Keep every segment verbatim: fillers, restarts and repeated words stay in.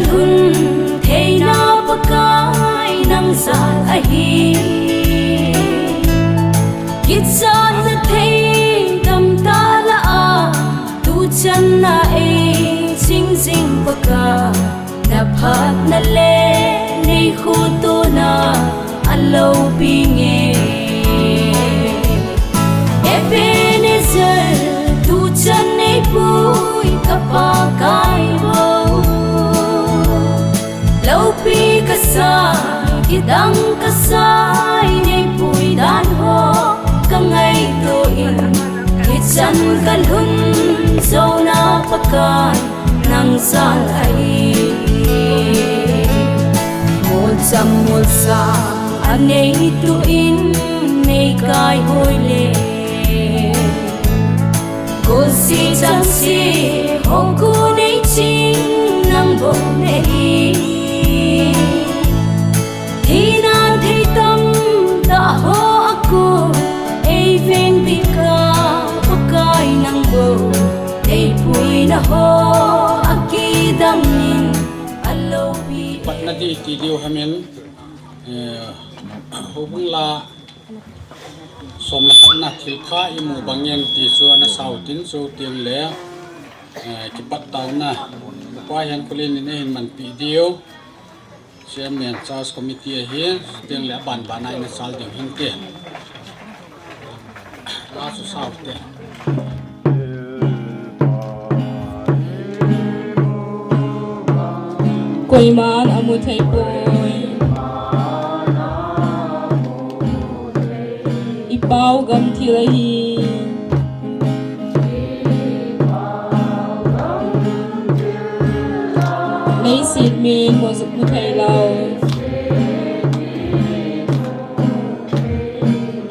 Lhun theina Pakai nang jal ahi. Kichatna thei tamtah lah a, tuchan na ei ching jing Pakai, na phatna le nei khotona aloupi nge. Ebenezer, tuchan nei pui ka Pakai o. Loupi kasai, kidang kasai, nei pui dan ho ka ngaito in, kichan ka lhun jouna Pakai nang jal ahi. Molcham molsang anei tu in, nei kai hoi le. Golsi changse, houku nei ching nang bou nei. Thina thei tamtah ho a kon, ei veng bik a Pakai nang bou, ei puina ho a kidang in aloupi. Patna di ti diu hamin, eh, houbung la som le khatna thilpha imu bangin ti chu ana sau tin chu tin le, eh, kipat tauna Upa Henkholen in eihin manpi diu. Chairman Church Committee ahi, tin le aban ban a ina sal diu hin te. La chu sau te. Koiman amu thei poi. I pau gam thil ahi. Leiset min mu thei lou.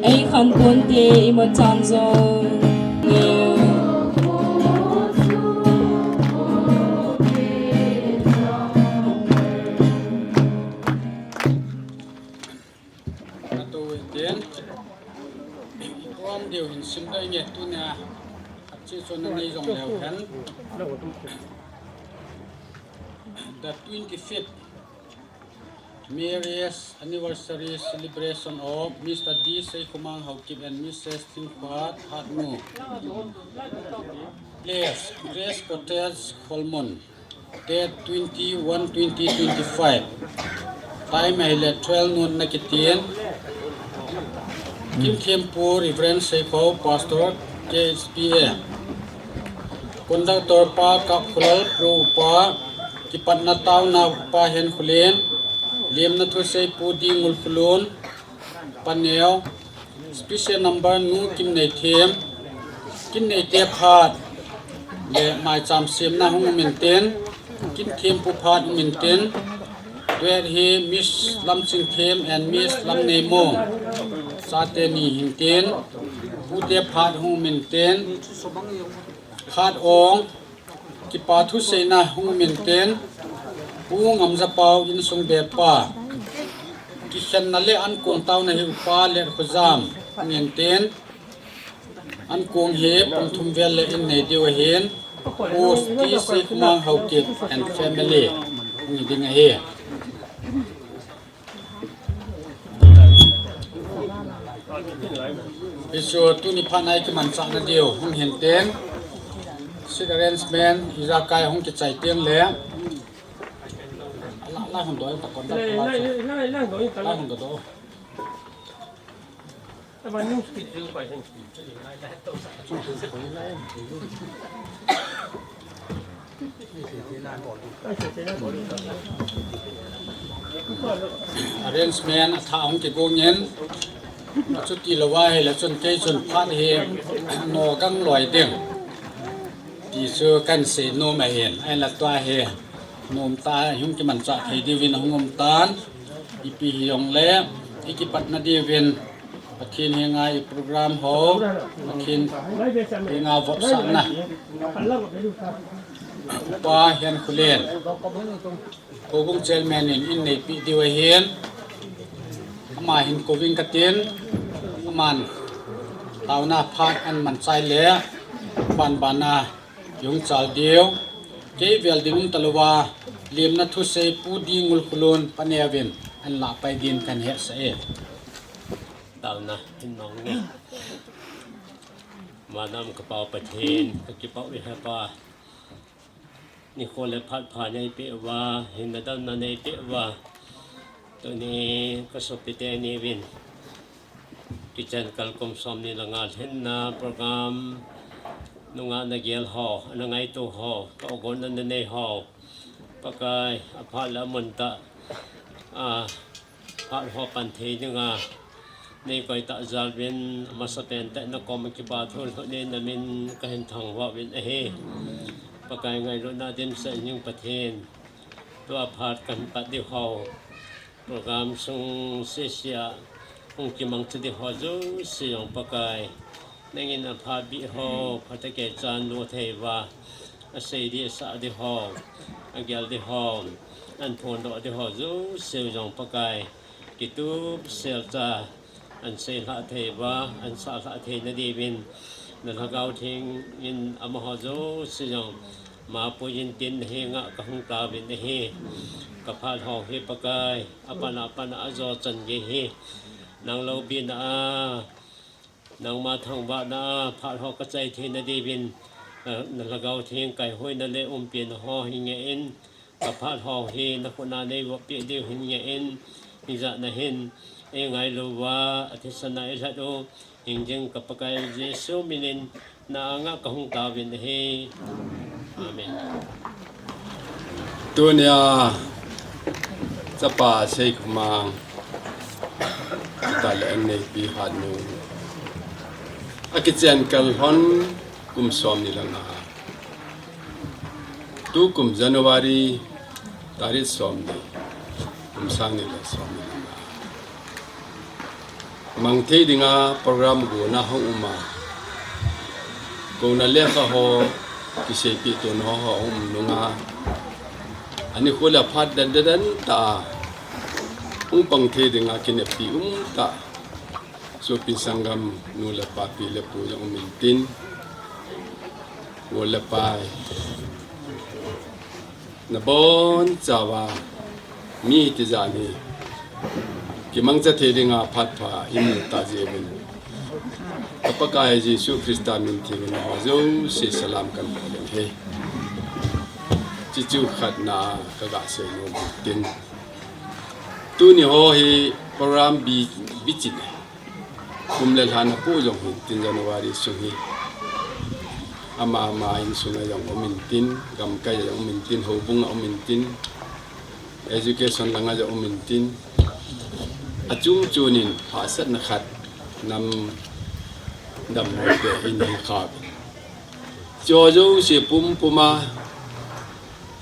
Ei khan ponte i mot chan jong. Natoh uten, program diu hin sim dai nge tunia, achi chon na nei jong leu hen. The twenty-fifth marriage anniversary celebration of Mister D Seikhomang Haokip and Missus Thingphat Hatngo. Place, Grace Cottage, Kholmon. Date twenty-one twenty twenty-five. Time ahile twelve noon na kitin. Kimthempu Reverend Seikho, Pastor K H P A. Conductor Pa Kapkhulal, Pro Upa. Kipatna tauna Upa Henkholen. Lemna thusei Pu D Ngulkhulun. Paneo. Special number Nu Kimneithem. Kimneite phat le maicham semna hung um intin, kimthempu phat um intin. Duet hi Miss Lamchingthem and Miss Lamneimong. Chate ni hintin, pute phat hung um intin. Khat ong, kipa thuseina hung um intin, Pu Ngamjapau insung bepa. Kikhenna le ankong tauna hi Upa Letkhojam hung intin, ankong hi pung thum vel le in nei diu ahin, Pu T Seikhomang Haokip and family hung hi ding ahi. Hichu tuni phat nai kimanchahna diu hung hintin, seat arrangement ijakai hung kichai teng le. La, la hung doi ta kon da, la, la, la hung doi ta, la hung doi. Arrangement atha hung kigong in, chuti louva ahile chun kei chun phat hi nogang loi ding ti chu kahin sei nom ahin, ahinla tua hi nomtah a hung kimanchah thei diuvin ahung um tan, ipi hijongle ikipatna diuvin Pathen henga i program ho, Pathen henga vopsahna, Upa Henkholen, Houbung Chairman in, in neipeh diu ahin, ama hin kouving katin, aman taona phat ahin manchai le, banbana ihung chal diu, kei vel ding um talouva, Lemna thusei Pu Dingul Khulun paneo vin anlah pai din kahin hetsah e. Taona hin mang nge. Manam ka Pa Pathen, ka kipah uve Pa. Nikho le phat pha neipeh uva, hinna damna neipeh uva. Tuni ka sopite ni vin. Kichan kal kum som ni le nga lhinna program nungah na gel ho, na ngaito ho, ka ogol na na nei ho. Pakai, aphat le amun tah, a, phat ho pan thei dinga, nei koi tah jal vin, amasa pen tah na kom kipa thu lhut ni na min ka hin thangvah uvin ahi. Pakai ngailutna dimset jing Pathen, tua phat kan pat di ho. Program sung sisia hung kimang chu di ho jouse jong Pakai. Nangin aphat bih ho, phatah kei chan lo thei uva. Asei di, asah di ho, agel di ho, an phondoh di ho jouse jong Pakai. Kitup sel cha, an sei lhah thei uva, an sah lhah thei na diuvin. Na Lhagao Theng in amaho jouse jong. Mapui in tin na henga ka hung tauvin ahi. Ka phat ho hi Pakai, apan apan a ajo chan gei hi. Nang loupina a, nangma thangvahna a, phat ho ka chai thei na diuvin, na, na Lhagao Theng kaihoina le umpina ho hi nge in, ka phat ho hi na khut a nei vop peh diu hin nge in, hijat na hin, ei ngailu uva, athisan a ei lhat u, Hingjing ka Pakai Jesu minin na anga ka hung tauvin ahi. Amen. Tunia chapa Seikhomang tah le anneipi Hatnu akichen kal hon kum som ni le nga. Tukum January tarik som ni, kum sang ni le som ni le nga. Mang thei dinga program gona hung um a. Kona lekha ho, kiseipeh tona ho, ho um nunga. Ani khole phat dan dan dan ta. Hung pang thei dinga kinepi um ta. Sopi sanggam nu le pa pi le pu jong um intin. Wo le pai. Nabon chauva mi tijat hi kimangcha thei dinga phat pha imu ta jeh uvin. Ka Pakai Jesu Christa min theng in ho jouse salam kan bol in ahi. Chuchu khatna ka ga sei nom tin. Tuni ho hi program bi, bichin. Kum le lha na pu jong hin tin January sung hi. Ama ama insunga jong um intin, gamkai a jong um intin, houbunga um intin, education langa jong um intin. Achung chunin hahsatna khat nam damlou te in hi kha. Cho jouse pumpuma,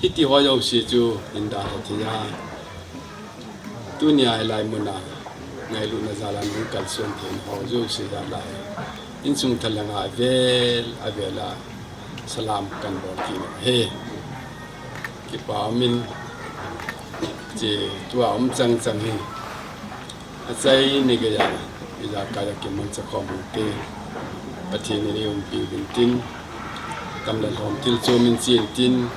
hiti ho jouse chu hin dalha thei a. Tunia hilai muna ngailutna jal a nung kalson thei ho jouse jal a. Insung thalanga avel, avel a salam kan bol kit u ahi. Kipa umin, che tua um chang chang hi. Achai ni geiya, ijakai a kimangcha khom uvin te. Pathen in eiumpi uvin tin. Kam le lhom thil chom in chen tin.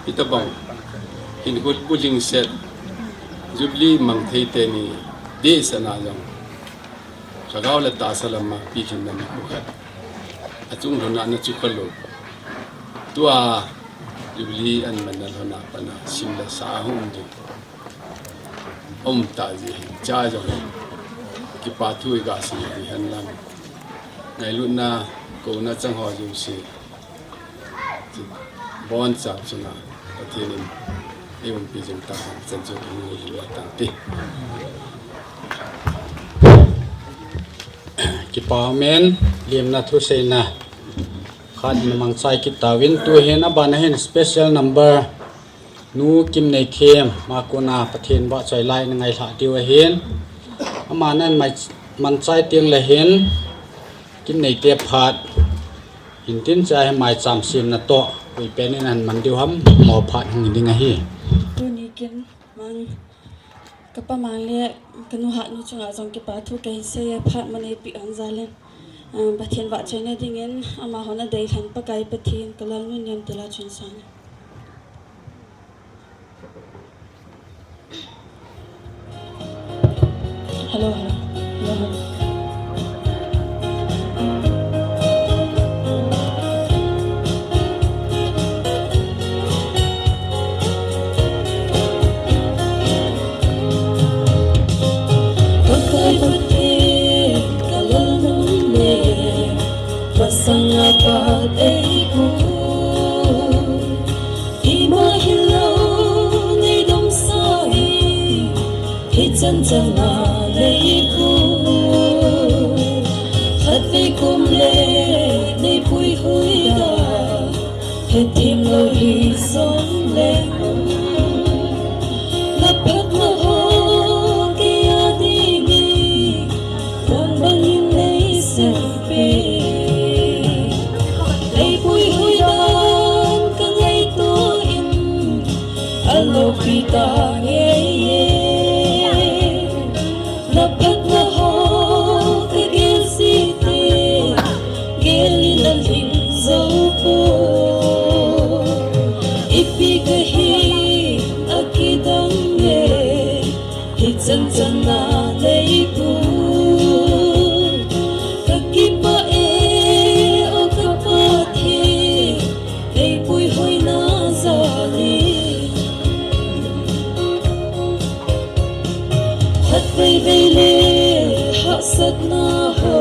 Hitabang hinkho bulhingset, Jubilee mang thei teni dehset na jong, lhagao le tahsa lama pilhinna nikho khat. Achung lhona na chu khalou. Tua Jubilee an manna lhona pana sim le sa hung um ding. Um ta ji hin, cha jong hin. Kipa thu iga sei ji hen lang. Ngailutna, kona chang ho jouse. Bon chap chunga, Pathen in eiumpi jing ta, chan chu ni la tang ti. Kipa umin, lemna thuseina khat in mangchai kit tauvin, tuhin abana hin special number Nu Kimneithem, ama kona Pathen vahchoi lai na ngailhah diu ahin. Ama nan mai, mangchai teng le hin, Kimneite phat, hintin cha hi maicham semna toh, koipen in ahin man diu ham, mo phat hung ding ahi. Tuni kin mang, kapa mang le, kanu Hatnu chunga jong kipa thu kahin sei e, phat mun eipe hon jal in. Ah, Pathen vahchoina dingin, amaho nadei lhon Pakai Pathen, ka Lalnu Niamtila chun sang. Pakai Pathen ka lal nung le, pasang a pat ei pu. Ima hilou nei dong sa hi, hichan chan a nei pu. Khatvei kum le nei puihui da, hethem lou hi jong le. Na phatna ho kei a ding hi, phung bangin nei seipi. Nei puihui dan ka ngaito in, alopi ta ngei e. Na phatna ho ka gel jing te, gel in alhing jou poi. Ipi kahi akidang e, hichan chan a nei pu. Ka kipah e, o ka Pathen, nei puihoina jal in. Khatvei vei le hahsatna ho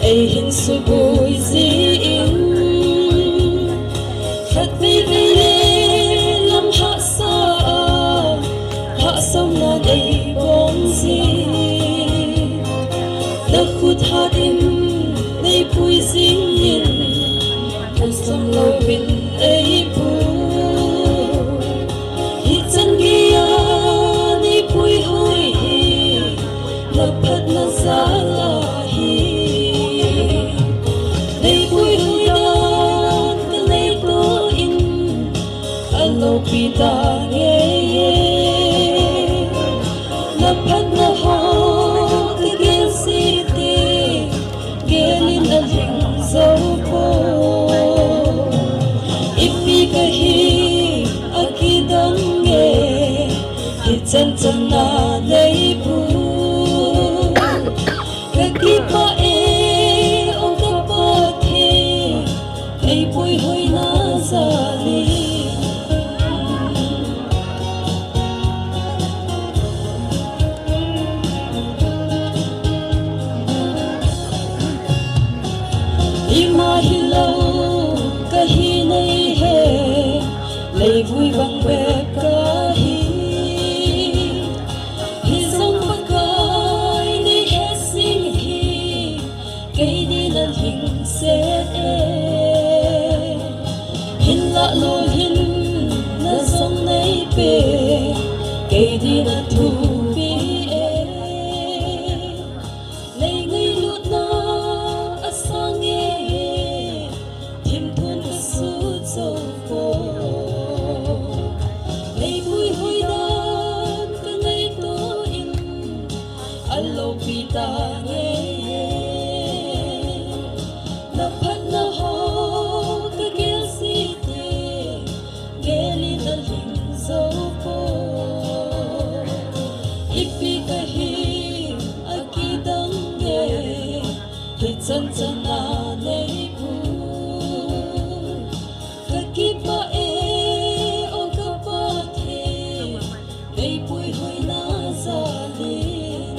ei hin suboi jin, khatvei vei le lam hahsa a hahsamna nei bong jin. Na khut hat in nei pui jingin, thusam louvin ei pu. Hichan geiya nei puihoi hi, na phatna jal ahi. Nei puihoi dan ka ngaito in, alopi ta ngei e. Na phatna ho ka gel jing te, gel in alhing jou poi. Ipi kahi akidang e, hichan chan a nei pu. Ka kipah e, o ka Pathen, nei puihoina jal in. Ima hilou kahi nei he, leivui bang bep kahi. Hijong Pakai nei he jing hi, kei din alhing set e. Hinlah lolhinna jong nei pe, kei din athupi e. Nei ngailutna asang e, thimthun ka sut jou poi. Nei puihoi dan ka ngaito in, alopi ta ngei e. Na phatna ho ka gel jing te, gel in alhing jou poi. Ipi kahi akidang e, hichan chan a nei pu. Ka kipah e, o ka Pathen, nei puihoina jal in.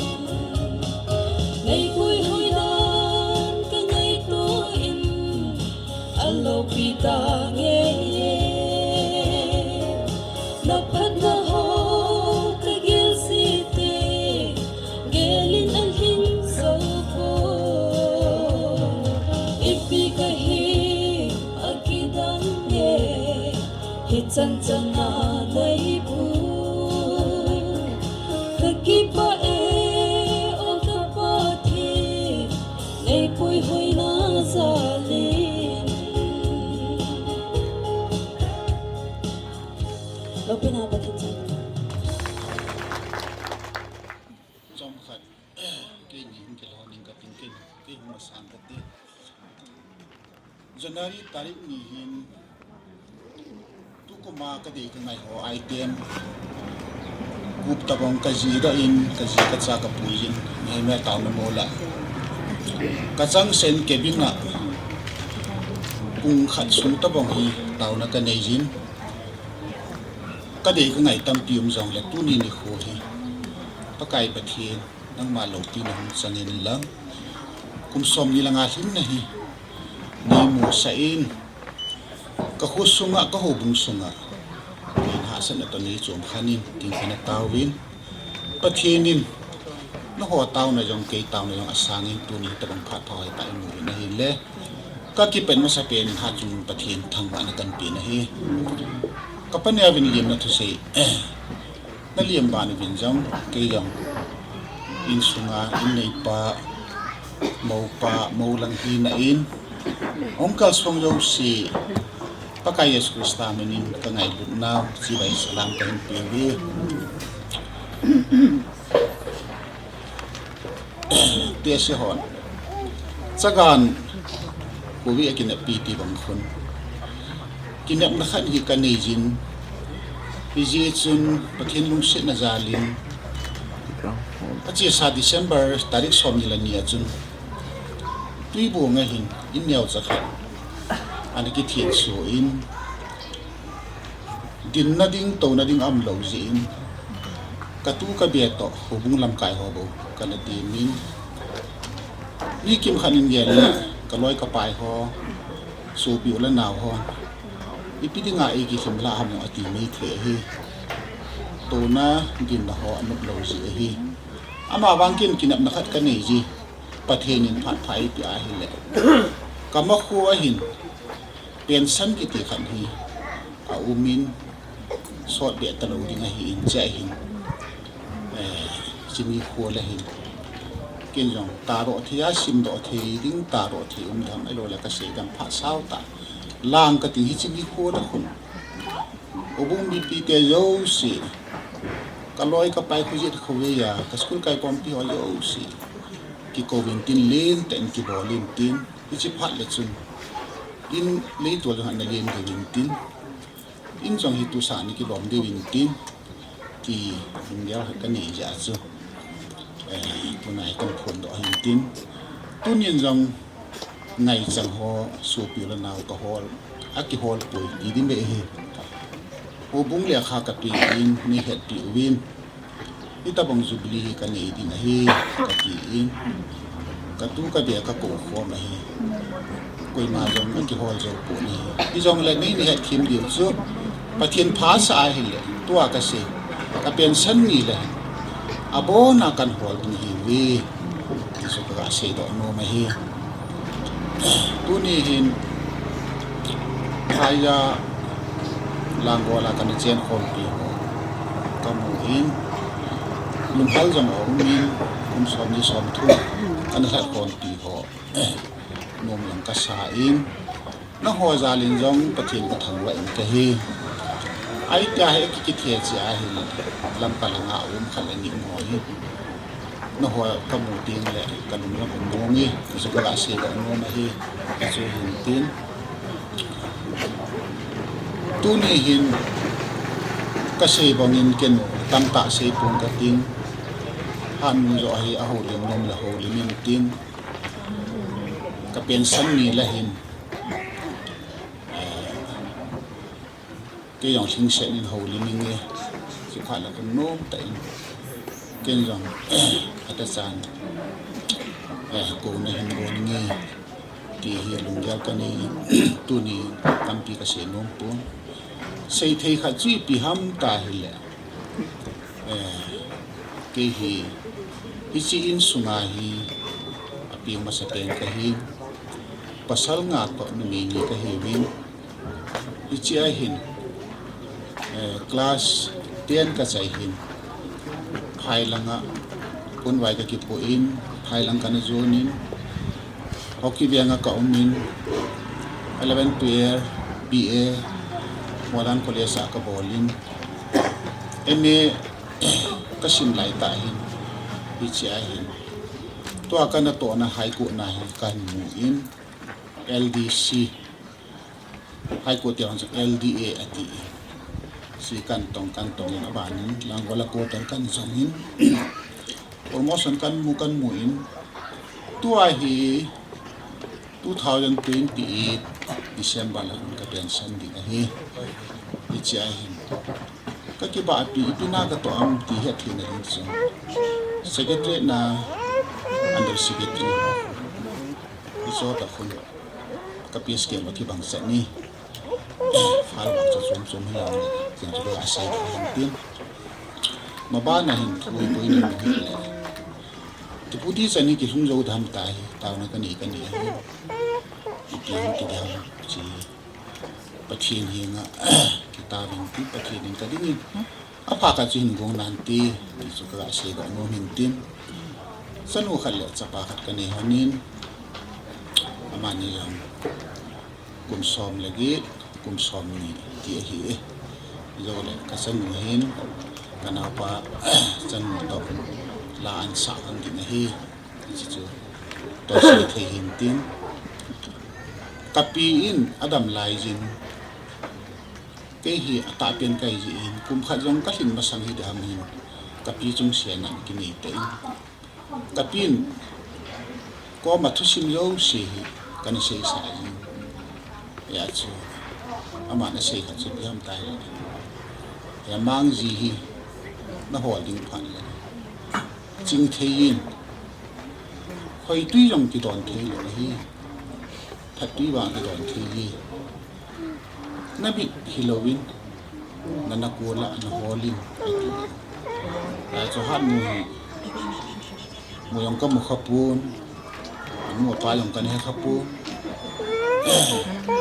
Nei puihoi dan ka ngaito in, alopi ta ngei e. Na phatna ho ka gel jing te, gel in alhing jou poi. Ipi kahi akidang e, hichan chan a nei pu. Ka kipah e, o ka Pathen, nei puihoina jal in. Loupina Pathen chang. Chomkhat, keini hin kilhon ning kating, keini, kei hung masang kati. January tarik ni hin, tukum a kadei kangai ho item, Kup tabang kaji doh in, kaji kacha kapuiyin, ngai me tauna mola. Kachang sen kebin a, pung khat sung tabang hi tauna kaneiyin. Kadei kangai tampi um jongle tuni nikho hi Pakai Pathen, nangma loupina hung changin lang. Kum som ni le nga lhinna hi neimusah in, kakho sunga, kahoubung sunga, nahsatna toh neichom khan in, tin kana taovin. Pathen in, nangho tauna jong, kei tauna jong asangin tuni tabang phat pha hoitah imu uvin ahile, kakipen masapen in hatchungnung Pathen thangvahna kahin pe ahi. Kapaneo vin limna thusei. Naliem ban uvin jong, kei jong insunga inneipa, moupa, mou lang hina in, hung kalsong jouse, Pakai Jesu Christa minin kangailutnau chibai salam kahin peuve. Tese hon, chagan covid akineppi ti bang khun, kinepna khat hi kaneiyin, hijeh chun Pathen lungsetna jalin, achesa December tarik somni le ni a chun, Tuibong a hin in neocha khat ana kithenso in, dinna ding, touna ding aumlou jeh in, katu kabe toh houbung lamkai ho bou kana temin, mi kimkhat in gel le kaloi kapai ho, sopi u le nao ho, ipi dinga eikilhim lha ham ati maithei ahi. Touna dinna ho anop lou jeh ahi. Amavang ken kinepna khat kaneiye, Pathen in phat pha eipeh ahile, kamakho a hin pension kiti khat hi aumin, sotbeh talou ding ahin, chea hin, eh, chini kho le hin, ken jong tadoh thei a, simdoh thei ding, tadoh thei um dam, ahiloule kasei dam phat sao tah lang kating, hiche nikho le khun, houbung mipite jouse, kaloi kapai khojet khovei a, ka school kai kompi ho jouse, kikou intin, lentah in kibol intin, hiche phat le chun, in leitol jong ana len diu intin, in jong hi tusah ana kilom diu intin, ti lunggel khat kanei jeh a chu, eh, tunai kaphondoh ahin tin, tunin jong ngaichang ho, sopi le nao kahol, akihol poi ti ding beh ahi. Houbung lekha kapeh in, neihetpeh uvin, hitobang jubilee hi kanei ding ahi, katin, katu kabe kakou khom ahi. Koima jong akihol jou pon ahi. Hijongle neina hetthem diu chu, Pathen phasah ahile, tua kasei, ka pension ni le hin, abona kahin hol ding ahiuve, ti chu kaga seidoh nom ahi. Tuni hin, Phaiya, Langol a kana chen khompi ho kamu in, lunghel jong aumin, kum somni somthum kana lhat khompi ho nom jong kasa in, nangho jal in jong Pathen kathangvah in kahi. Ahitia hi kikithe cheh ahile, Lamka langa um khat le ni um ho hi, nangho kamu tengle kalung jong um mong e, ti chu kaga seidoh nom ahi, ti chu hin tin. Tuni hin kasei bangin ken tamtah seipon kating, hatnu joh hi ahoulim nom le houlim intin, ka pension ni le hin, eh, kei jong lhingset in houlim inge, chuphat le khun nomtah in ken jong, atachan, eh, kouna hin bol inge, ti hi lunggel kanei, tuni tampi kasei nom pon. Seithei khat chu ipi ham tahile, eh, kei hi, hiche insunga hi, apeng masapen kahi, pasal nga toh numei ni kahiuvin, hichea hin, eh, class ten kachai hin, phai langa, ponvai kakipoh in, phai lang kana jon in, Hoki venga kaumin, eleven, twelve, B A, Modern College a kabol in, M A kasim laitah hin, hichea hin, tua kanatohna High Court na hi kahin mu in, L D C, High Court te hon chu L D A ati. si kan tong, kan tong in aban in, Langol a quarter kan jong in, promotion kan mu, kan mu in, tua hi two thousand twenty-eight December lang ka pension ding ahi. Hiche ahin. Ka kibahpi, ipi na ka toh am ti het theina ding chun, secretary na under secretary ho. Hiche toh khun ka pay scale kibang chet ni. File vang chu chom chom hi ang le, tin chu ka sei ka hin tin. Mabana hin thui poi ni hi le. Deputy chan hi kilhung jou dam ta hi, taona ka nei ka nei hi. Ipi ham ti dam chi. Pathen henga kitao vin tin, Pathen in ka dingin. Apha khat chu hin gong nante, ti chu ka sei doh nom hin tin. Chanu khat le chapa khat ka nei hon in. Amani jong kum som le get, kum som ni ti ahi e. Hijou le ka chanu hin, ka naopa chanu toh la an sah hon ding ahi. Hiche chu toh sei thei hin tin. Ka pi in adam lai jin, kei hi atah pen ka hi jeh in, kum khat jong ka lhin masang hi dam hin, ka pi chung sena kinei te in. Ka pi in koma thusim jouse hi kana sei sa jin. Hijeh chun, aman asei khat chu ipi ham ti le, Hemang ji hi na hol ding phat le, ching thei in, khoi tui jong kidon thei lou ahi, phat tui vang kidon thei hi. Na bit hilou in, na na kol a na hol in, ati. Hijeh chun Hatnu hi, mu jong ka mu kha pon, anu apa jong kana he kha pon,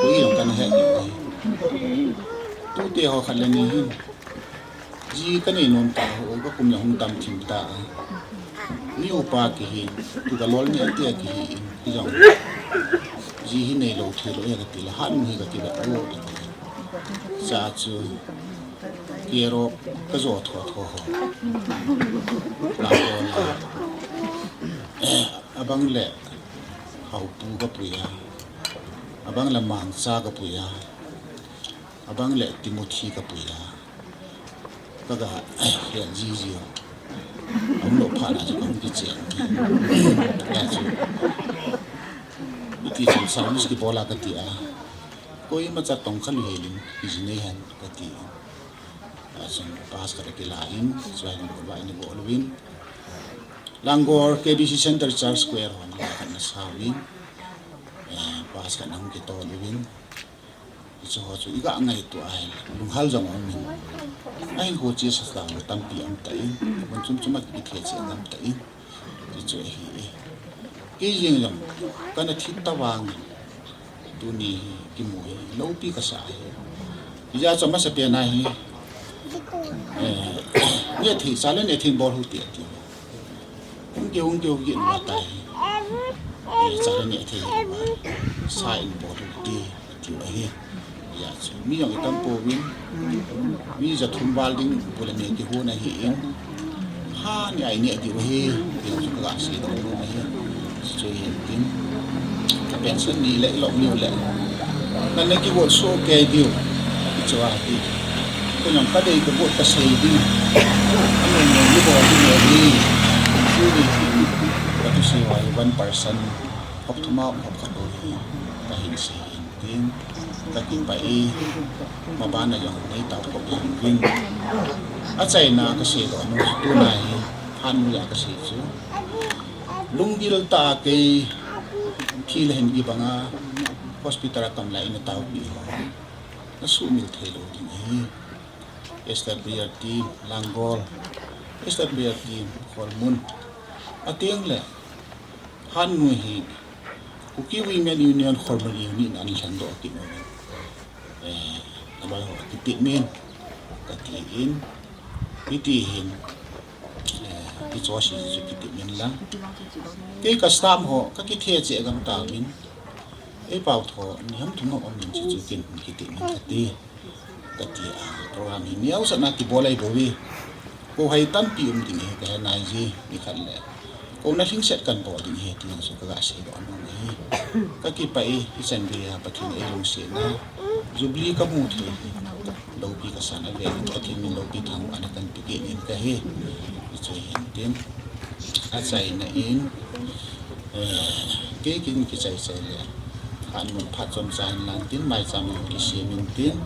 koi jong kana he kha pon. Tute ho khat le ni hin, ji ka nei nom ta ho, ka kum jong hung tam thim ta. Mi upa kihi, tu ka lol ni ati a kihi in, hijong. Ji hi nei lou thei lou e ka ti le, Hatnu hi ka ti le, o. Cha chu, kero ka jo tho tho ho. La ko la. Abang le, Haupu ka pui a. Abang le Mangcha ka pui a. Abang le Timothy ka pui a. Ka ga hel ji ji o. Ahung lou phat na chu ka hung kichen. Hijeh chun, iti chun service kibol a ka ti a. Koima cha tong kha lou hel in, iji nei hen ka ti. Hijeh chun pass ka kila in, chuin ka va in bol uvin. Langol K B C Center Church Choir hon la khat na sa uvin. Eh, pass ka na hung kitol uvin. Hiche ho chu i ga ngaito a hile, lunghel jong um in. Ahin ho chi sa sa tampi um ta in, mun chum chum a kithe che um ta in. Hichu ahi e. Kei jeng jong, kana thi ta vang in. Tuni hi, kimu hi, loupi ka sa hi. Hijeh chun masa pen a hi. Eh, ne thi, sa le ne thi bol hu ti ti. Hung keu, hung keu, keu, ma tai. Eh, cha le ne thei ma. Sa in bol ti, ti ahi. Hijeh chun, mi jong i tam pouvin. Mi ja thum val ding, bu le me kihon ahi in. Ha, ni ai ne diu ahi. Ti chu ka sei doh nom ahi. Chu hin tin. Ka pension ni le, lou ni le. Nana kigot soh kei diu. Chu ahi. Kei jong ka dei ka got ka sei ding. Ano ni ni bol ding ni. Chu ni. Ka tu sei wa one percent. Hop thum a hop khat bou hi. Ka hin sei hin tin. Ka kipah e. Maban a jong nei tao kop hin tin. Achaina ka sei doh nom chu tuna hi. Hatnu a ka sei chu. Lunggil tah a kei thi le hin kibang a. Hospital a kam lai in a taopi ho. Na sumil thei lou ding ahi. S W R team, Langol, S W R team, Kholmun. Ateng le, Hatnu hi, Kuki Women Union Kholmun Unit in an lhendoh kit u. Eh, aloi ho, kiti min, kati in, kiti hin, eh, kicho si si kiti min lang. Kei ka staff ho, ka kithe che gam ta min. Ei pau tho, ni ham thum ham om min chi chu kin kiti min kati. Kati a, program hi ni au sa na kibol ai bou hi. Ko hai tampi um ding hi ka he nai ji, ni khat le. Ko na hing set kan bol ding hi, ti su ka ga sei doh nom hi. Ka kipah e, hichan geiya Pathen in eilungset na. Jubilee ka mu thei hi loupi ka san a ve, Pathen min loupi thangvahna kahin pe kit in ka hi. Hichu hin tin. Achaina in, eh, kei kin kichai chai le. An mun phat chomcha in lang tin, maicham in kisem in tin.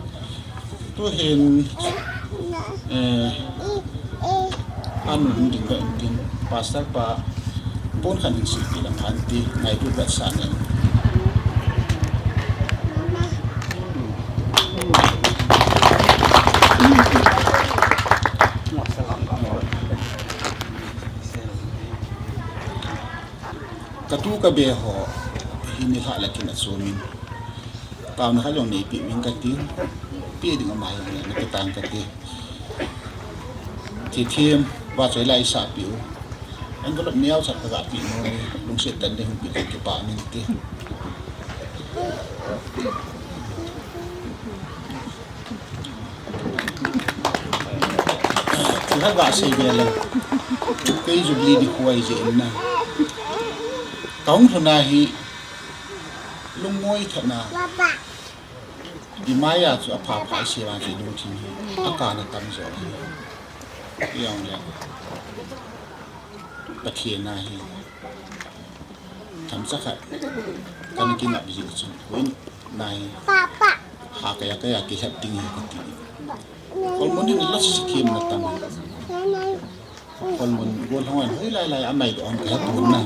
Tuhin, eh, an hung ding ka in tin, Pastor pa, pon khat in silpeh lang phan ti, ngailut vetsahna in. Ka tu ka be ho, hi nilhah le kin a chom in. Taona khat jong neipeh uvin ka tin, pe ding ama jong le, na pe tang ka ti. Thithem, vachoi lai sah peh u. Envelope neo chat ka ga pe nom e, lungset tah in nei hung pe ding kipah min ti. Thil khat ga sei ve le, kei Jubilee nikho ahi jeh in na. Ka hung lhun a hi, lungmoi tah na. Imai a chu apha pha isei vang chu lungthim hi akana tam jo hi. Hijongle Pathen a hi themcha khat kana kingap jeh chun, hoi nai, ha kaya kaya kilhep ding hi kati. Kolmun hin la sisi themna tam. Kolmun gol ho in hoi lai lai a mai doh hon ka hepon na.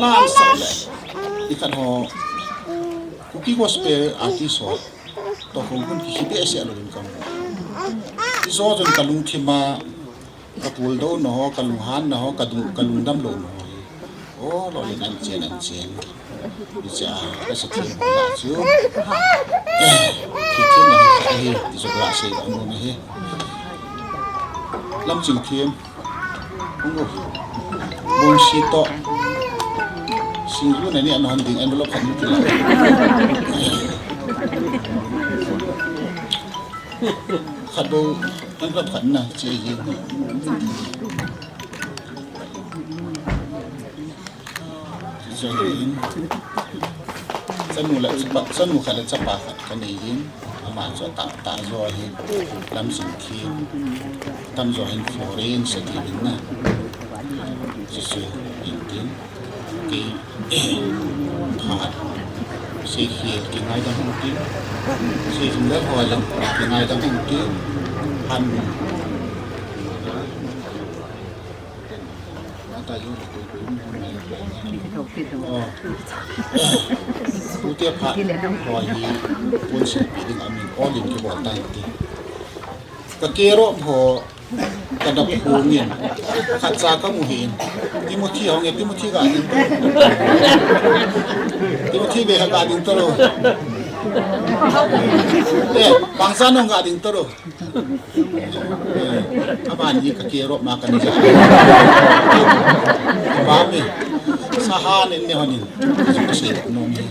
Lam sah le. I khat ho Kuki Gospel artist ho toh hung hun kikhel behseh louvin ka mu. Hijo chun ka lungthim a ka puldou na ho, ka lunghan na ho, ka dung, ka lungdam lou na ho hi. O, lolhin an chen, an chen. Hiche a, ka sa thim la chu. Eh, thithem na hi, hi, ti chu ka sei la nom hi. Lamching thim. Hung u. Bongsi toh. Singju na ni an hon ding envelope khat ni ti la. Khat bou, envelope khat na, che jing. Chuin, chanu le chapa, chanu khat le chapa khat ka nei in, ama chu atah tah jo ahin, Lamching thim, atam jo hin Florence ati in na. Chuchu hin tin, kei, phat, sei khel kingaidam hung tin, sei jing le ho jong kingaidam hung tin, han Tute phat ho hi pon silpeh ding a min ol in kibol tan ti. Ka kerop ho ka dap hung in. Khat cha ka mu hin. Timothy hung e, Timothy ga ding. Timothy be ga ding to lo. Eh, bangsa nung ga ding to lo. Eh, aban hi ka kerop ma kan ja. Ba mi. Saha nen ne honin. Ka sei no mi.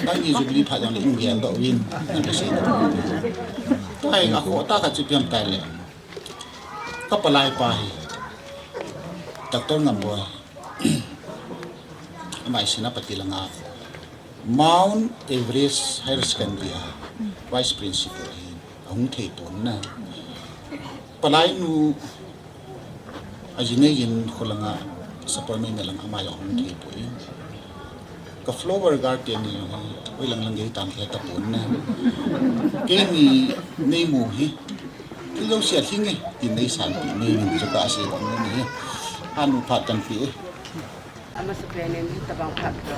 Tang ni Jubilee phat jong le in gel doh uvin. Ka sei no. Tai nga ko ta ka chi piam tai le. Ka palai pa hi. Doctor Ngamboi. Amai Senapati langa. Mount Everest Higher Secondary a Vice Principal ahin. Ahung thei pon na. Palai nu ajinei jin kholanga Sapormeina lang amai ahung thei pon. Ka flower garden ni jong hi, oi lang lang gei tam thei ta pon na. Keini nei mu hi. Thil jouse a lhing e, tin nei sanpeh nei min chu ka sei bang ni. Hanu phat kan pe e. Amasa pen in hitabang phat pha.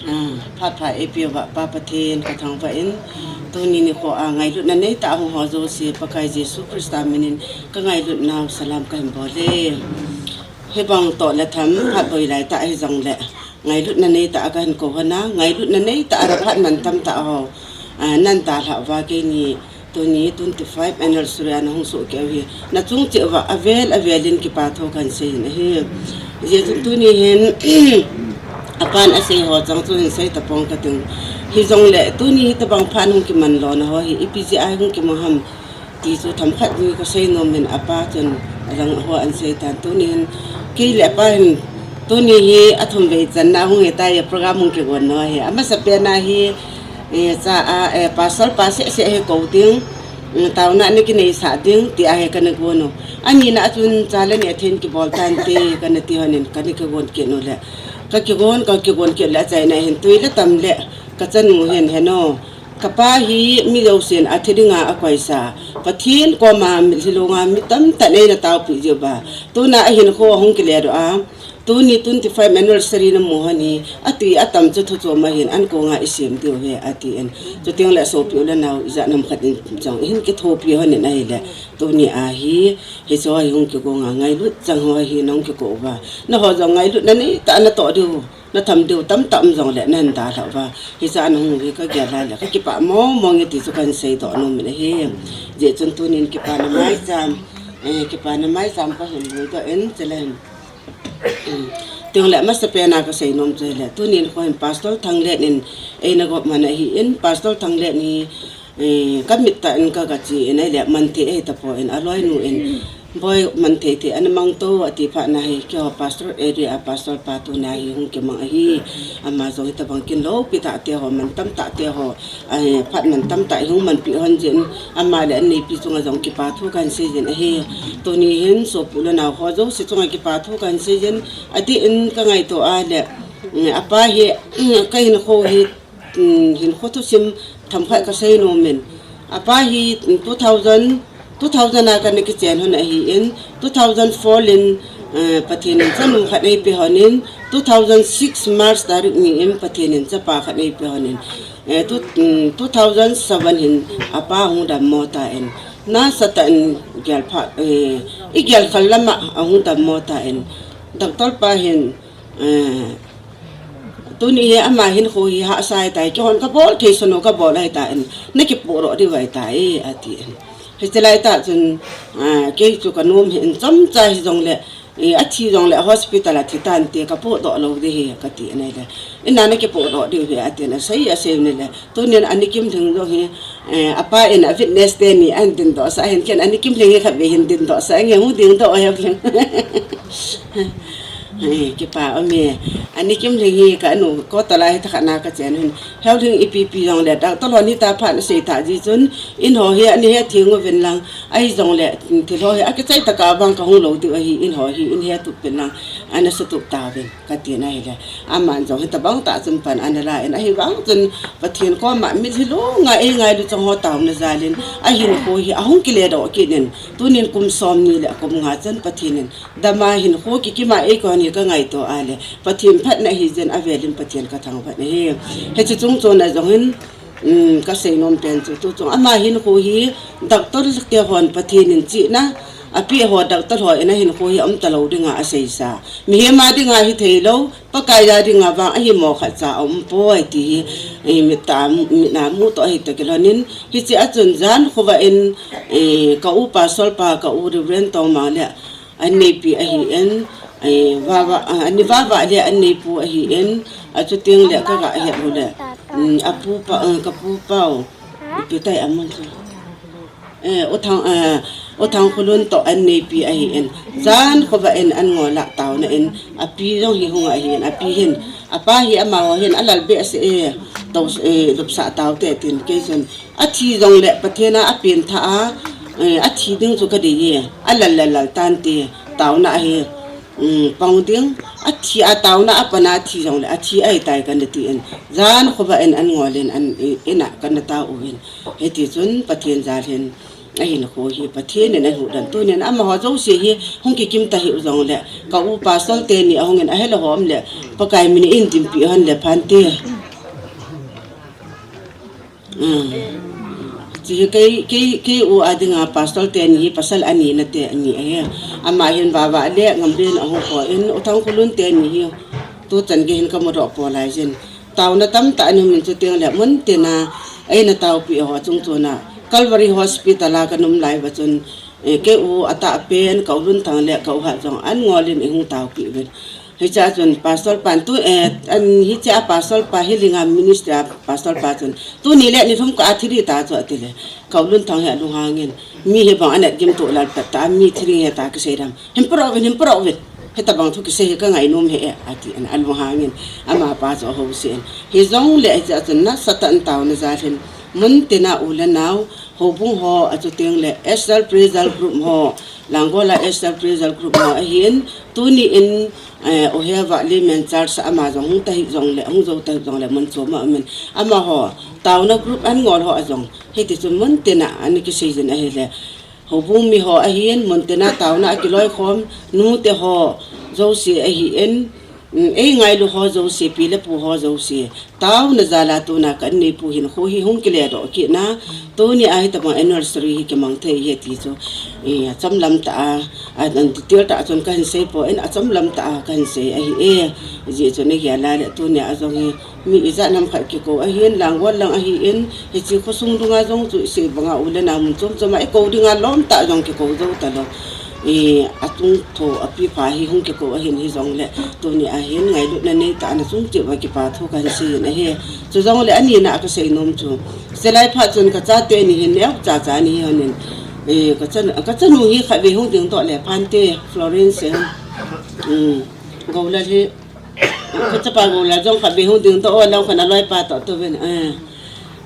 Ah, phat pha eipeh uva Pa Pathen ka thangvah in, tuni nikho a ngailutna neitah a hung ho jouse Pakai Jesu Christa minin ka ngailutnau salam kahin bol e. Hibang toh le tham phat boi lai tah hijongle, ngailutna neitah a kahin kou hon a, ngailutna neitah a ra phat mantam tah ho, ah, nan dalhah uva keini Tuni twenty-five anniversary a nahung soh keu hi. Nachung cheh uva avel avel in kipa thu kahin sei in ahi. Hijeh chun tuni hin apan asei ho chang chu hin sei tapong kating. Hijongle tuni hitabang phat hung kiman lona ho hi ipi jeh a hung kimu ham ti chu themkhat ni kasei nom in apa chun adang ho ahin sei tan. Tuni hin kei le apa hin Tuni hi athum vei channa hung hitai, program hung kigon nau hi. Amasa pen a hi, eh, cha a, eh, pastor pa seh seh hi kou ding, mm, taona ana kinei sah ding, ti a hi kana gon u. Ani na a chun cha le neh thei in kibol tante, kana ti hon in, kana kigon kit u le. Ka kigon, ka kigon kit le achaina hin tui le tam le, ka chanu hin, Heno, kapa hi mi jousen athi dinga akoisa, Pathen koma mitlhi longa mi tamtah in eina taopi jiu va. Tuna ahinkho ahung kile doh a, tuni twenty-five anniversary namu hon hi, atui atam chu thu chom ahin, ankong a isem diu ve, ati in. Chuteng le sopi u le nao, ijat ham khat in jong ihin kithopi hon in ahile, tuni a hi, hiche ho hi hung kigong a, ngailut chang ho hi nahung kikou va. Naho jong ngailut nanei tah a natoh diu, natham diu tamtah um jongle nahin dalhah uva. Hiche a nahung hi kagel a le, kakipah mong mong e ti chu kahin seidoh nom in ahi. Hijeh chun tunin kipana maicham, eh, kipana maicham kahin buidoh in, chule hin, mm, chuteng le amasa pen a kasei nom chu hile, tunin kho hin Pastor Thanglen in eina gop man ahin, Pastor Thanglen hi, eh, kamit tah in ka, kache in ahile, man thei ahi tapon, aloinu in, Boi, man thei thei ana mang to, ati phat na hi, keiho pastor area a pastor pa tuna hi hung kimang ahi. Ama jong hitabang kin loupi tah te ho, man tam tah te ho, eh, phat man tam tah hung manpi hon jin, ama le anneipi chunga jong kipa thu kahin sei jin ahi. Tuni hin sopi u le nao ho jouse chunga kipa thu kahin sei jin, adeh in kangaito a le, mm, apa hi, kahinkho hi, mm, hinkho thusim themkhat kasei nom in. Apa hi, mm, two thousand, two thousand a kana kichen hon ahin, two thousand four in, eh, Pathen in chanu khat eipe hon in, two thousand six March tarik ni in Pathen in chapa khat eipe hon in, eh, two, mm, two thousand seven hin apa hung dammo tan, nasatah in gel phat, eh, igel khel lama ahung dammo tan, doctor pa hin, eh, Tuni hi ama hinkho hi hahsa ahitai, keihon kabol thei sonu kabol ahitan, nakipohdoh diu ahitai, atin. Hiche laitah chun, ah, kei chu kanom hih in chomcha hijongle, eh, athi jongle hospital a thi tante kapohdoh lou ding ahi, katin ahile. Ina nakipohdoh diu ahi, atin asei, asei nile. Tunin Ani Kimlhing jong hi, eh, apa in a witness teni ahin dindoh sah, ahin ken Ani Kimlhing hi khatvei hin dindoh sah, nge hung dingdoh ahi leng. Eh, kipa um e. Ani Kimlhing hi kanu, kotol a hi thakhat na kachen hin. Heulhing ipi pi jongle, doctor hon hitia phat asei tah jeh chun, in ho hi ana hetheng uvin lang, ahijongle, thil ho hi akichai tah a vang kahung lou diu ahi, in ho hi, in hetup uvin lang, ana sutup tauvin, katin ahile. Aman jong hitabang tah chun pan ana la in, ahivang chun Pathen koma mitlhi longa eingailu chang ho taona jal in, ahinkho hi ahung kiledoh kit in, tunin kum somni le kum nga chan Pathen in, Dama hinkho kikim a eikon hi kangaito a le, Pathen phatna ahi jeh in avel in Pathen kathangvah in ahi. Hiche chungchon a jong hin, um, kasei nom pen chu, tu chung ama hinkho hi, doctor te hon Pathen in chihna apeh ho, doctor ho in ahinkho hi aum talou dinga aseisa. Mihem a dinga hithei lou, Pakai a dinga vang ahimo khatcha aumpoi ti hi, eh, mit a, mit a mu toh ahi toh kilhon in, hiche a chun jan khovah in, eh, ka u pastor pa, ka u Reverend Tongmang le, Anneipi ahin, eh, vava, ah, ani vava le anneipu ahin, achuteng le kaga het u le, um, apu pa, eh, ka pu pau, ipi tai amun chu. Eh, u Thang, eh, u Thangkhulun toh anneipi ahin, jan khovah in an ngol a taona in, api jong hi hung ahin, api hin, apa hi amaho hin, alal behseh e, to, eh, lupsah taute tin, kei chun, Athi jongle Pathen a apen tha a, eh, athi ding chu kadei e. Alal le lal tante, taona ahi, um, pang ding. Athi a taona a pan a athi jongle, athi ahitai kana tin. Jan khovah in an ngol in an, eh, in a kana tao uvin. Hiti chun Pathen jal hin, ahinkho hi Pathen in ahuhdan tunin amaho jouse hi hung kikim ta hih u jongle. Ka u pastor teni ahung in ahelou ho um le, Pakai min in dinpi hon le phante. Um. Hiche hi kei, kei, kei u a dinga pastor teni hi pasal ani na teni ahi. Ama hin vava le Ngamlen ahung kho in, u Thangkhulun teni hi tuchan gei hin kamudoh poi lai jin. Taona tamtah ana um in chuteng le mun tina eina taopi ho chungchon a Calvary Hospital a kana um lai uva chun, eh, kei u atahpen, ka u Lunthang le ka u Hat jong an ngol in eihung taopi uvin. Hiche a chun pastor pan tu, eh, an hiche a pastor pa hi linga ministry a pastor pa chun, tuni le nilhum kah a thi ding ta chu ati le, ka u Lunthang hi alunghang in, mi hi bang anat gim tu lal pat ta, mi thi ding ahi ta kisei dam. Hin puro uvin, hin puro uvin. Hitabang thu kisei hi ka ngainom e, ati in alunghang in, amapa chu ahousen. Hijongle hiche a chun nasatah in taona jal hin, mun tina u le nau, houbung ho, achutengle Esther Praise Group ho, Langol a Esther Praise Group ho ahin, tuni in, eh, Oheva Layman Church a ama jong hung tahih jongle, hung jou tahih jongle, mun chom a um in, amaho, taona group an ngol ho a jong, hiti chun mun tina ana kisei jin ahile, houbung mi ho ahin, mun tina taona a kiloikhom, nute ho jouse ahin, mm, ei ngailu ho jouse, pi le pu ho jouse, taona jal a tuna ka inneipu hinkho hi hung kiledoh kit na, tuni a hitabang anniversary hi kimang thei ahi ti chu, eh, achomlam tah a, a, an detail tah a chun kahin sei poi, achomlam tah a kahin sei ahi e, hijeh chun nagel a le tuni a jong hi, mi ijat ham khat kikou ahin, Langol lang ahin, hiche khosung dunga jong chu isei banga u le nau mun chom chom a ikou dinga lom tah jong kikou jou talou. I, atung tho api pha hi hung kikou ahin hijongle, tuni a hin ngailutna neitah a nachung cheh uva kipa thu kahin sei in ahi. Chujongle anina a kasei nom chu, chelai phat chun kachate ni hin neocha cha ni hi hon in, i, kachanu, kachanu hi khatvei hung dingdoh le Phante Florence, um, Goulal hi, kachapa Goulal jong khatvei hung dingdoh o, lang khat aloipa toh touvin, eh,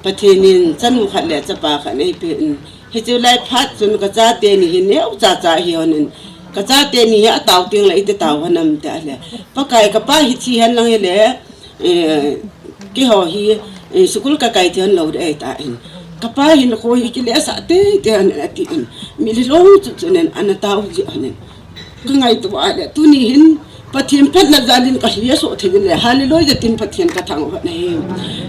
Pathen in chanu khat le chapa khat eipeh in. Hiche lai phat chun kachate ni hi neocha cha hi hon in. Kachate ni hi atao tengle iti tao hon am ti ahile, Pakai, kapa hi thi hen lang hile, eh, keiho hi, eh, school kakai thei hon lou ding ahitan. Kapa hinkho hi kilesah teitei hon in atin. Mitlhi lou chu chun in ana tao ji hon in. Kangaito a le, tuni hin Pathen phatna jal in kalhi asoh thei in le, hallelujah tin Pathen kathangvah ahi.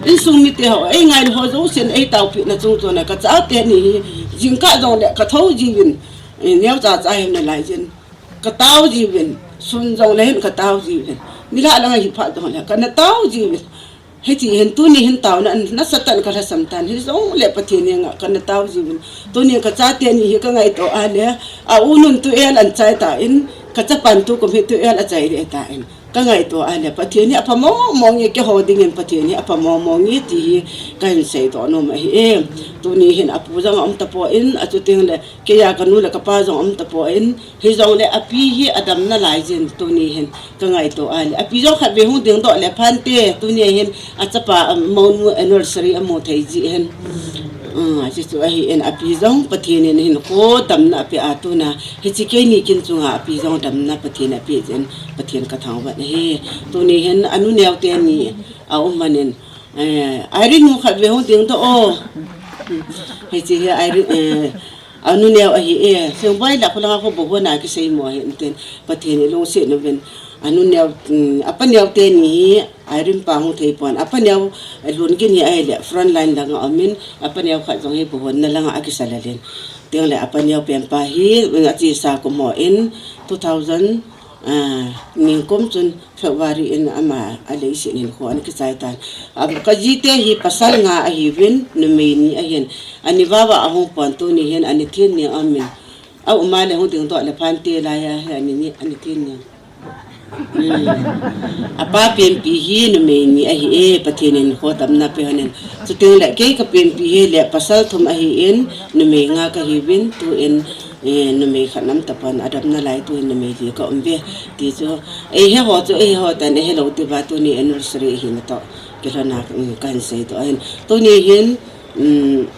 Insung mite ho, ei ngailu ho jousen eitaopeh na chung chon a kachate ni hi, jingkah jongle kathou jiuvin, eh, neocha cha hina lai jin, katao jiuvin, sun jongle hin katao jiuvin, nilhah lang ahi phat jongle kana tao jiuvin. Hiti hin tuni hin taona nasatah in kalhasam tan, hijongle Pathen henga kana tao jiuvin. Tuni kachate ni hi kangaito a le, a u nun twelve an chai tan, kachapan tukum hi twelve achai deh tan. Kangaito a le, Pathen hi apha mong mong e, keiho dingin Pathen hi apha mong mong e ti hi kahin seidoh nom ahi e. Tuni hin apu jong aum tapon, achutengle keiya kanu le kapa jong aum tapon, hijongle api hi adam nalai jin tuni hin kangaito a le. Api jong khatvei hung dingdoh le Phante, tuni hin achapa, um, mounu anniversary amu thei ji hin. Um, hiche chu ahin api jong Pathen in hinkho damna apeh a tuna. Hiche keini kin chunga api jong damna Pathen in apeh jin Pathen kathangvah ahi. Tuni hin anu neo teni aum man in, eh, Irene nu khatvei hung dingdoh o. Hiche hi Irene, eh, anu neo ahi e, Sengboi la kholanga kho bohona kisei mo ahi intin, Pathen in lungset uvin. Anu neo, um, apa neo teni hi, Irene pa hung thei pon, apa neo, eh, Lungin hi ahile, front line langa aum in, apa neo khat jong hi bohona langa akisa lel in. Tengle apa neo pen pa hi, achesa kum ho in, two thousand, ah, ningkum chun February in ama aleiset hinkho ana kichai tan. Am, kajite hi pasal nga ahiuvin, numei ni ahin. Ani vava ahung pon tuni hin ani thin ni aum in. Auma le hung dingdoh le Phante laiya hi ani ni, ani thin ni. Hmm. Apa penpi hi numei ni ahi e, Pathen in hinkho damna apeh hon in. Chutengle kei kapenpi hi le pasal thum ahin, numei nga kahiuvin, tun, eh, numei khat nam tapon adam nalai, tun numei li kaum uve. Ti chu, eihe ho chu, eihe ho tan, eihe lou tiva tuni anniversary hina toh kilhona, um, kahin seidoh ahin. Tuni hin, um,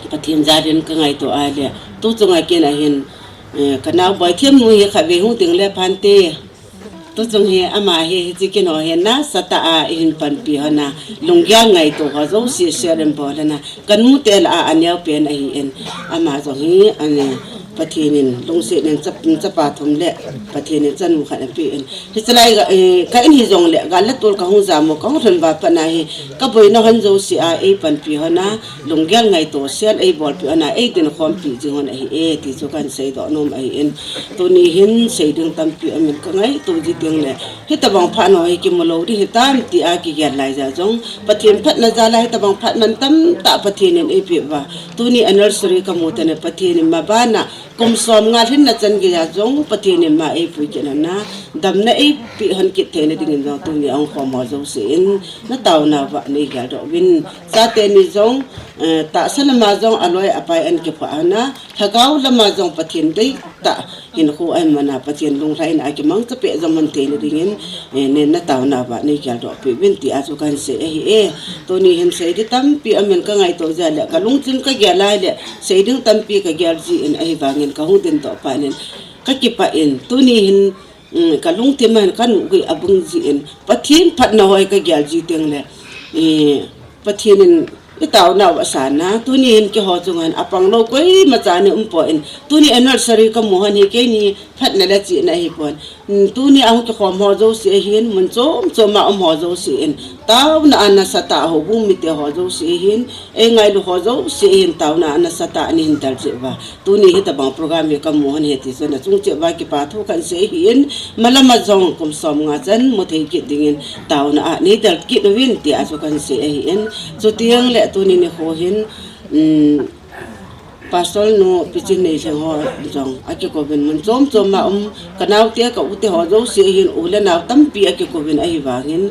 Pathen jal in kangaito a le, tu chunga kin ahin, eh, kanao Boithem nu hi khatvei hung ding le Phante. Tu chung hi ama hi, hiche kin ho hi nasatah a eihin panpi hon a, lunggel ngaito ho jouse share in bol hon a, kanu te lah a aneo pen ahin, ama jong hi, ani, Pathen in lungset in chap-, chapa thum le Pathen in chanu khat apeh in. Hichelai, eh, ka in hijongle, gal le tol kahung jam u, kahung lhun uva pat na hi, kaboina hon jouse a eipanpi hon a, lunggel ngaito sel eibolpeh hon a, eidinkhompi jing hon ahi e, ti chu kahin seidoh nom ahin. Tuni hin sei ding tampi aumin, kangaito ji teng le, hitobang phat ho hi kimu lou ding hitam tia kigel lai jeh jong, Pathen phatna jal a hitobang phat mantam tah Pathen in eipeh uva, tuni anniversary kamu teng le Pathen in maban a kum som nga lhinna chan geiya jong Pathen in ma eipui kit hon a, damna eipeh hon kit theina dingin jong tuni a hung khom ho jouse in nataona uva neigeldoh uvin. Chate ni jong, eh, tahsa lama jong aloi apai ahin kiphah hon a, lhagao lama jong Pathen dei tah hinkho a hin mana Pathen lunglhaina a kimang chapeh jong man theina dingin, eh, nen na taona uva nei geldoh peh uvin tia chu kahin sei ahi e. Tuni hin seiding tampi amin ka ngaito jeh le ka lungthim ka gel a le seiding tampi ka gel jin ahivangin ka hung dingdoh phat in ka kipah in tuni hin, um, ka lungthim a hin ka nuguh abung jin Pathen phatna ho ka gel ji teng le, eh, Pathen in i taona u asan a, tuni hin keiho chunga hin apang lou koima cha nei um poi. Tuni anniversary ka mu hon hi keini phatna le chihna ahipon. Tuni a hung kikhom ho jouse hin, mun chom chom a um ho jouse in, taona a nasatah a houbung mite ho jouse hin, ei ngailu ho jouse hin, taona a nasatah a nei hin del cheh uva. Tuni hitabang program hi ka mu hon hi ti chun achung cheh uva kipa thu kahin sei ahin, malam a jong kum som nga chan mu thei kit dingin taona a nei del kit uvin tia chu kahin sei ahin, chuteng le tuni nikho hin, um, Pastor nu Pi Chinneihleng ho jong akikouvin mun chom chom a um ka naote ka ute ho jouse hin u le nao tampi akikouvin ahivangin,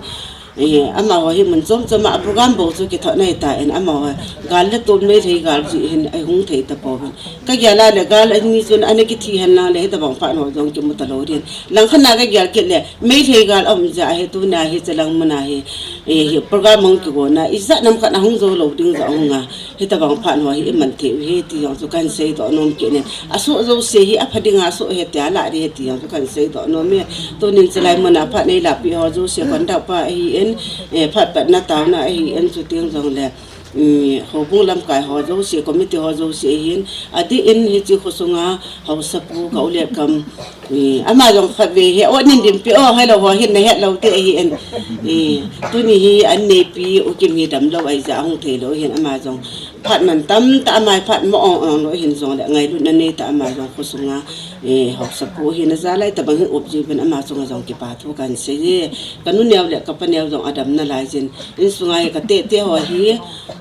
eh, amaho hi mun chom chom a program bou chu kithot nei tan amaho gal le tol Meitei gal jeh hin ahung thei tapouvin. Ka gel a le gal ani chun ana kithi hen lang le hitabang phat ho jong kimu talou ding. Langkhat na ka gel kit le Meitei gal aum jeh a hi tuna hi chalang mun a hi, eh, hi program hung kigon a ijat nam khat ahung jou lou ding jong ahung a. Hitabang phat ho hi iman thei u hi ti jong chu kahin seidoh nom kit in. Asoh jouse hi apha ding a asoh ahi tia lah ding ahi ti jong chu kahin seidoh nom e. Tunin chulai mun a phat nei lahpeh ho jouse kondau pa ahin, eh, phat patna taona ahin chuteng jong le, um, houbung lamkai ho jouse, committee ho jouse ahin, adeh in hiche khosunga haosapu ka u Letkam, um, ama jong khatvei hi o nin dinpi o hello ho hin nahet lou te ahin, um, tuni hi an neipi U Kim hi damlou ahijeh a hung thei lou ahin ama jong phat mantam tah a ama phat mo ong ong lou ahin jong le ngailutna nei tah a ama jong khosunga, eh, haosapu hina jal a hitabang hi um jiuvin ama chunga jong kipa thu kahin sei e. Ka nu neo le ka pa neo jong adam nalai jin. Insunga hi ka tete ho hi,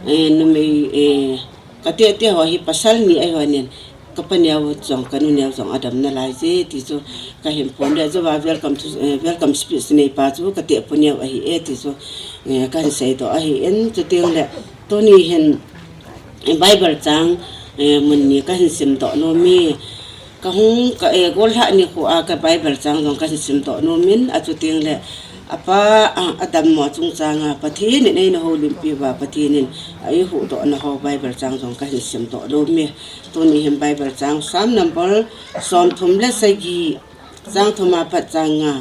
eh, numei, eh, ka tete ho hi pasal ni ahi hon in ka pa neo jong ka nu neo jong adam nalai je ti chu kahin phon le jou a welcome to, eh, welcome speech nei pa chu ka tepu neo ahi e ti chu, eh, kahin seidoh ahin chuteng le tuni hin, eh, Bible chang, eh, mun ni kahin simdoh nom e. Ka hung ka, eh, gollhah nikho a ka Bible chang jong kahin simdoh nom in, achuteng le apa, ah, adammo chungchang a Pathen in eina houlimpi uva Pathen in eihuhdohna ho Bible chang jong kahin simdoh nom e. Tuni hin Bible chang Psalm number somthum le sagi, chang thum a pat chang nga.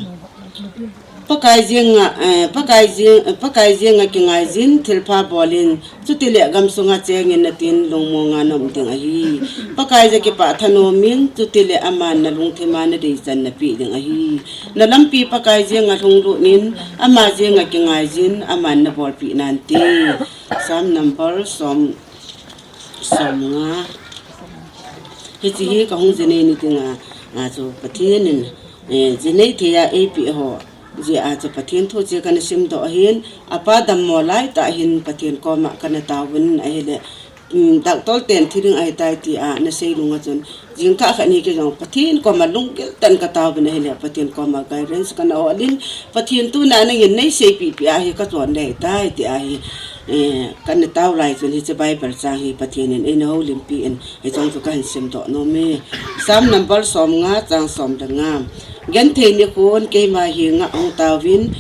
Pakai jenga, eh, Pakai jeng, eh, Pakai jenga kingaijin thilpha bolin, chutile gamsunga chengin natin lungmonga naum ding ahi. Pakai jeh kipah thanom in, chutile aman nalungthima nadeichan napeh ding ahi. Nalampi Pakai jenga lhunglut in, ama jenga kingaijin, aman nabolpeh nante. Psalm number som, somnga. Hiche hi ka hung jinei ni dinga, a chu Pathen in, eh, jinei thei a eipeh ho jeh a chu Pathen thu chu kana simdoh ahin, apa dammo laitah hin Pathen koma kana taovin ahile, um, doctor ten thi ding ahitai tia nasei nung a chun, jingkah khat ni kei jong Pathen koma lunggil tah in ka taovin ahile, Pathen koma guidance kana hol in, Pathen tuna nangin neiseipeh peh ahi kachon ding ahitai tia hi, eh, kana tao lai chun hiche Bible chang hi Pathen in eina houlimpi in, hicheng chu kahin simdoh nom e. Psalm number somnga chang som le nga. Genthei nikhon keima henga hung taovin,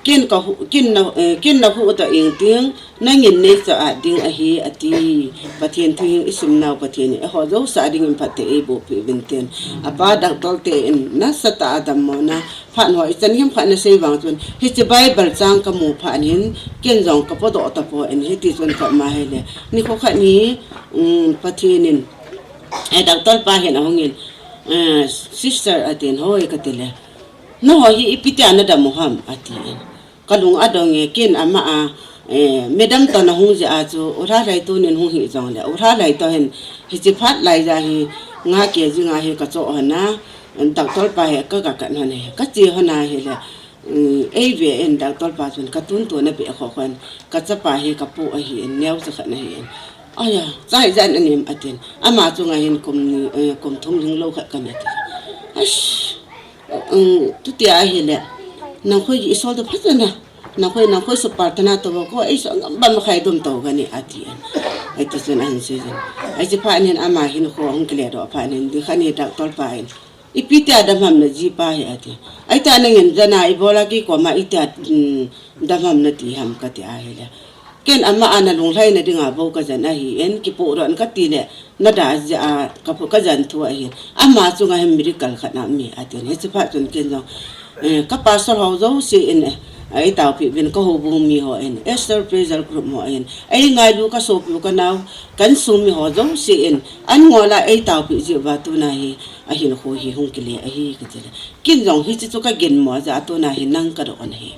ken kahu, ken na, eh, ken nahuhdoh ingting, nangin neichoh ding ahi, ati. Pathen thu hi isim nau Pathen in eiho jouse dingin phatthei eiboh peh uvin tin. Apa doctor ten nasatah a dammona phat ho ichan himkhat nasei vang chun, hiche Bible chang kamu phat in, ken jong kapodoh tapon, hiti chun koma hile, nikho khat ni, um, Pathen in, eh, doctor pa hin ahungin, eh, sister atin, hoi katile, nangho hi ipi tia nadam u ham, atin. Kalung adong e, ken ama a, eh, madam toh nahung jeh a chu, u Lhalhai toh nin hung hi jongle, u Lhalhai toh hin, hiche phat laija hi, nga kg nga hi kachoh hon a, doctor pa hi kaga kan hon e, kache hon ahile, um, eive in doctor pa chun katun tun abeh kho hon, kachapa hi kapu ahin, neocha khat ahin. Aya, chai jan anem atin. Ama chunga hin kum ni, eh, kum thum lhinglou khat kana ti. Ash, um, tutia ahile, nangkhoi isol to phatna. Nangkhoi, nangkhoi su prarthana to ko, eisu ngam bam khai dum to gani atin. Ahi ti chun ahin sei jin. Ahi ti phat in ama hin kho hung kile doh phat in, ding khat in doctor pa in, "Ipi tia dam ham naji pa hi?" ati. "Ahi tia nangin jana ibola kei koma itia, mm, dam ham nati ham," kati ahile. Ken ama ana lunglhaina dinga bou kajan ahin, kipodoh in kati le, nada jeh a kapu kajan thu ahin. Ama chunga hin miracle khat na mi atin. Hiche phat chun ken jong, eh, ka pastor ho jouse in, eh, eitaopi uvin, ka houbung mi ho in, Esther Praise Group ho in, eingailu ka sopi u ka nao, ka insung mi ho jouse in, an ngol a eitaopi jeh uva tuna hi, ahinkho hi hung kile ahi kati le. Ken jong hiche chu ka ginmo jeh a tuna hi nang ka doh ahi.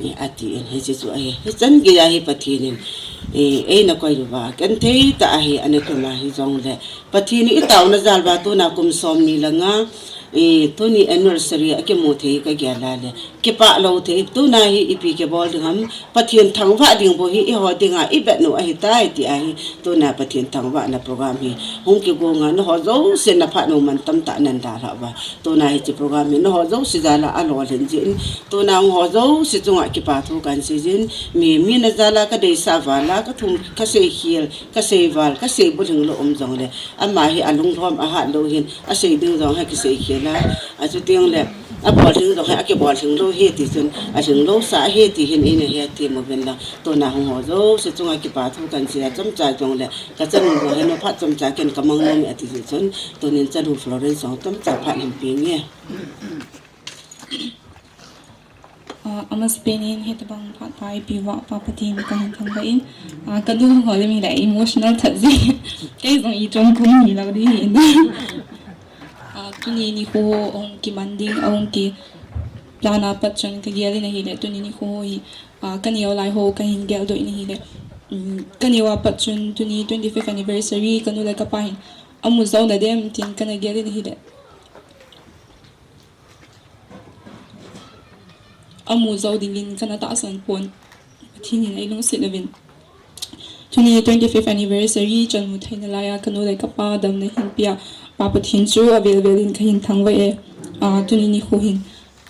Eh, ati in, hiche chu ahi. Hichan gei a hi Pathen in, eh, eina koi uva, ken thei tah ahi, ana kima hijongle. Pathen in itaona jal uva tuna kum somni le nga, eh, tuni anniversary a kimu thei ka gel a le. Kipah lou thei, tuna hi ipi kibol ding ham, Pathen thangvah ding bou hi eiho dinga ivet u ahitai ti ahi. Tuna Pathen thangvahna program hi hung kigonga, nangho jouse na phat u man tamtah nan dalha uva. Tuna hiche program hi nangho jouse jal a alolhin jin, tuna nangho jouse chunga kipa thu kan sei jin, mi, mi na jal a ka deisah val a, ka thum, ka seikhel, ka seival, ka seibulhing lou um jongle, ama hi alunglhom ahat lou hin, asei ding jong hi kiseikhel a, achuti jongle, abol ding jong hi akibol lhing lou hi ti chun, alhing lou sa hi ti hin eina hethem uvin lang, tuna nangho jouse chunga kipa thu kan sei a chomcha jongle, ka chanu jong hin phat chomcha ken ka mang nom e ati jeh chun, tunin chanu Florence jong chomcha phat hin pe nge. Ah, amasapen in hitabang phat pha eipeh uva Pa Pathen kahin thangvah in, ah, kanu ho le mi le emotional that jeh. Kei jong ichung kum hilou ding ahin. Ah, tuni nikho ahung kiman ding, ahung kiplan a pat chun kagel in ahile, tuni nikho hi, ah, kaneo lai ho kahin geldoh in ahile. Um, kaneo a pat chun tuni twenty-fifth anniversary kanu le kapa hin amu jou nadem tin kana gel in ahile. Amu jou dingin kana tahsan pon. Pathen in eilungset uvin. Tuni twenty-fifth anniversary chun mu theina laiya kanu le kapa damna hin pea, Pa Pathen chu avel vel in kahin thangvah e. Ah, tuni nikho hin,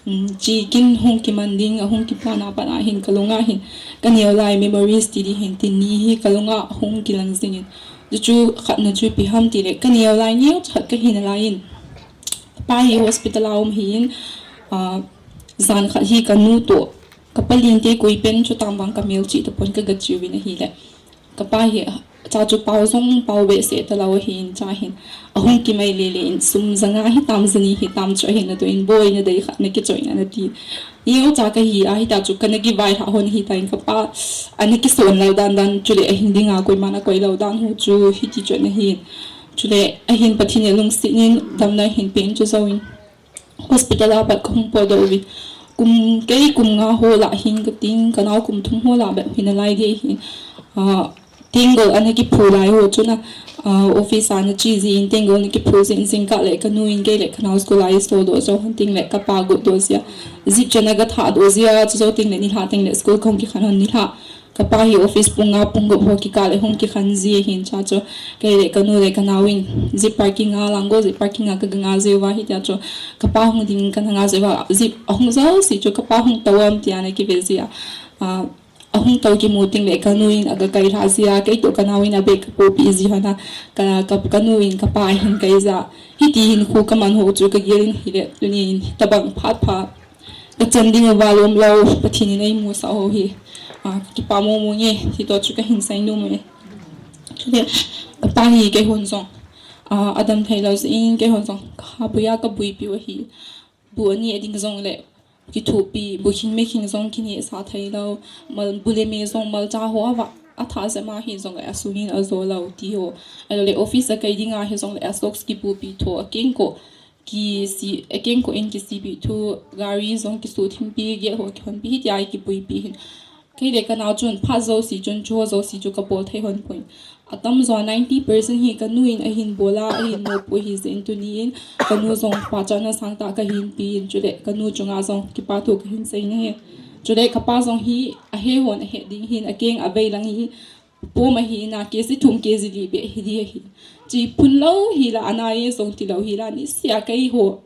um, hiche kin hung kiman ding, ahung kiplan a pat ahin kalunga hin, kaneo lai memories ti ding hin tin ni hi kalunga hung kilang jingin. Chuchu khatna chu ipi ham tile, kaneo lai neocha khat kahina laiyin, pa hi hospital a um ahin, ah, jan khat hi kanu toh, ka palin te koi pen chu tam vang kamel chih tapon kaga che uvin ahile. Kapa hi, cha chu pao jong pao behseh talou ahin, cha hin, ahung kimai lele in sum janga hitam jani hitam chu ahin atoh in, boi nadei khat nakichoh in anati. Neocha kahi a, hitia chu kana kivailhah hon ahitan, kapa ana kison lou dan dan, chule ahin dinga koiman akoi lou dan ho chu hiti chu ana hin. Chule ahin Pathen in alungset in damna ahin pen chu jouvin, hospital a pat kahung potdoh uvin. Kum, kei kum nga ho lah hin kating, kanao kum thum ho lah bep hina lai ding ahin. Ah, tenggol ana kiphu lai ho chun a, ah, office a ana che jin, tenggol ana kiphu jin, jingkah le kanu in kei le kanao school a eisodoh jou hon tengle kapa gotdoh jia. Jeep chun aga thahdoh jia, chujou tengle nilhah tengle school kahung kikhen hon nilhah. Kapa hi office pung nga pung gup ho kikah le hung kikhen ji ahin, cha chu kei le kanu le kanao in jeep parking a, Langol jeep parking a kaga nga jiuva, hitia chu kapa hung ding kana nga jiuva, jeep ahung jouse chu kapa hung tou am tia ana kive jia. Ah, ahung tou kimu tengle kanu in aga kailhah jia, kei toh kanao in abag kapohpeh ji hon a, ka, ka, kanu in kapa ahin kai jia. Hiti hin khu kaman ho chu kagel in ahile, tunin hitabang phat pha kachan ding uva lom lou, Pathen in eimusah ho hi, ah, kipa momo nge, ti toh chu kahin sei nom e. Chule, kapa hi keihon jong, ah, adam thei lou jeh in keihon jong kaha puiya kabuipiu ahi. Bu aneh ding jongle kithopi, bu khing me khing jong kinehsah thei lou, mal, bu le me jong malcha ho ava athah jeh ma hijongle asung in ajo lou ti ho. Ahilou le office a kai dinga hijongle a socks kipupi tho, akengkoh kisi, akengkoh in kisipeh thu, gari jong kisuthimpi, gate ho kihonpi, hitia kipuipi hin. Kei le kanao chun phat jouse chun chuho jouse chu kabol thei hon poi. Atamjo ninety percent hi kanu in ahin bol a, ahin mopo ahi jeh in tunin kanu jong pachatna sangtah kahin pe in, chule kanu chunga jong kipa thu kahin sei nahi. Chule kapa jong hi ahe hon ahe ding hin, akeng avei lang hi pom ahi in, KG thum KG li beh hi ding ahi. Chi phun lou hi la, ana e jong ti lou hi la, niseh a keiho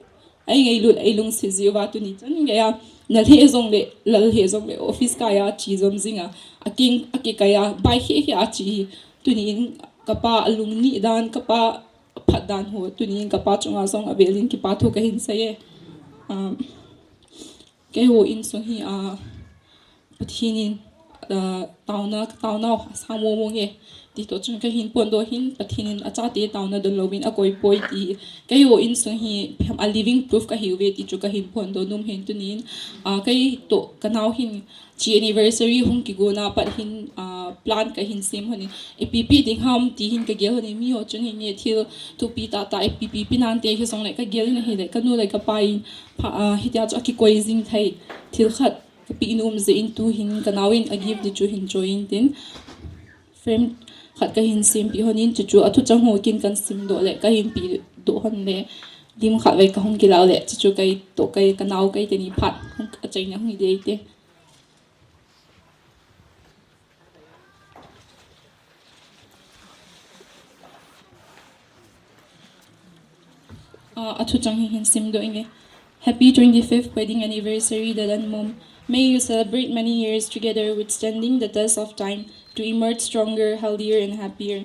eingailut eilungset jiuva tuni chan geiya nalheh jongle, lalheh jongle, office kaiya che jom jinga, aking, akikai a, bai kheh kheh a che hi. Tunin kapa alungni dan, kapa aphat dan ho, tunin kapa chunga jong avelin kipa thu kahin seiye. Um, keiho insung hi, ah, Pathen in, ah, taona, taona asang mong mong e. Ti toh chun kahin phondoh hin, Pathen in achate taona donlouvin akoipoi ti. Keiho insung hi, a living proof kahiuve ti chu kahin phondoh nom hin tunin. Ah, kei toh kanao hin, che anniversary hung kigona pat hin, ah, plan kahin sem honin. Ipi ipi ding ham ti hin kagel honin, miho chun hin nge thil thupi tah tah ipi ipi pe nante hijongle kagel in ahile, kanu le kapa in pha, ah, hitia chu akikoi jing thei. Thil khat kapeh nom jeh in tuhin kanao in agift di chu hin join tin. Frame khat kahin sempeh honin, chuchu athuchang ho kin kahin simdoh le, kahin pehdoh hon le, lim khat vei kahung kilah le, chuchu kei toh kei kanao kei teni phat hung achaina hung hi dei te. Ah, athuchang hi hin simdoh inge. Happy twenty-fifth wedding anniversary, Dad and Mom. May you celebrate many years together, withstanding the test of time, to emerge stronger, healthier, and happier.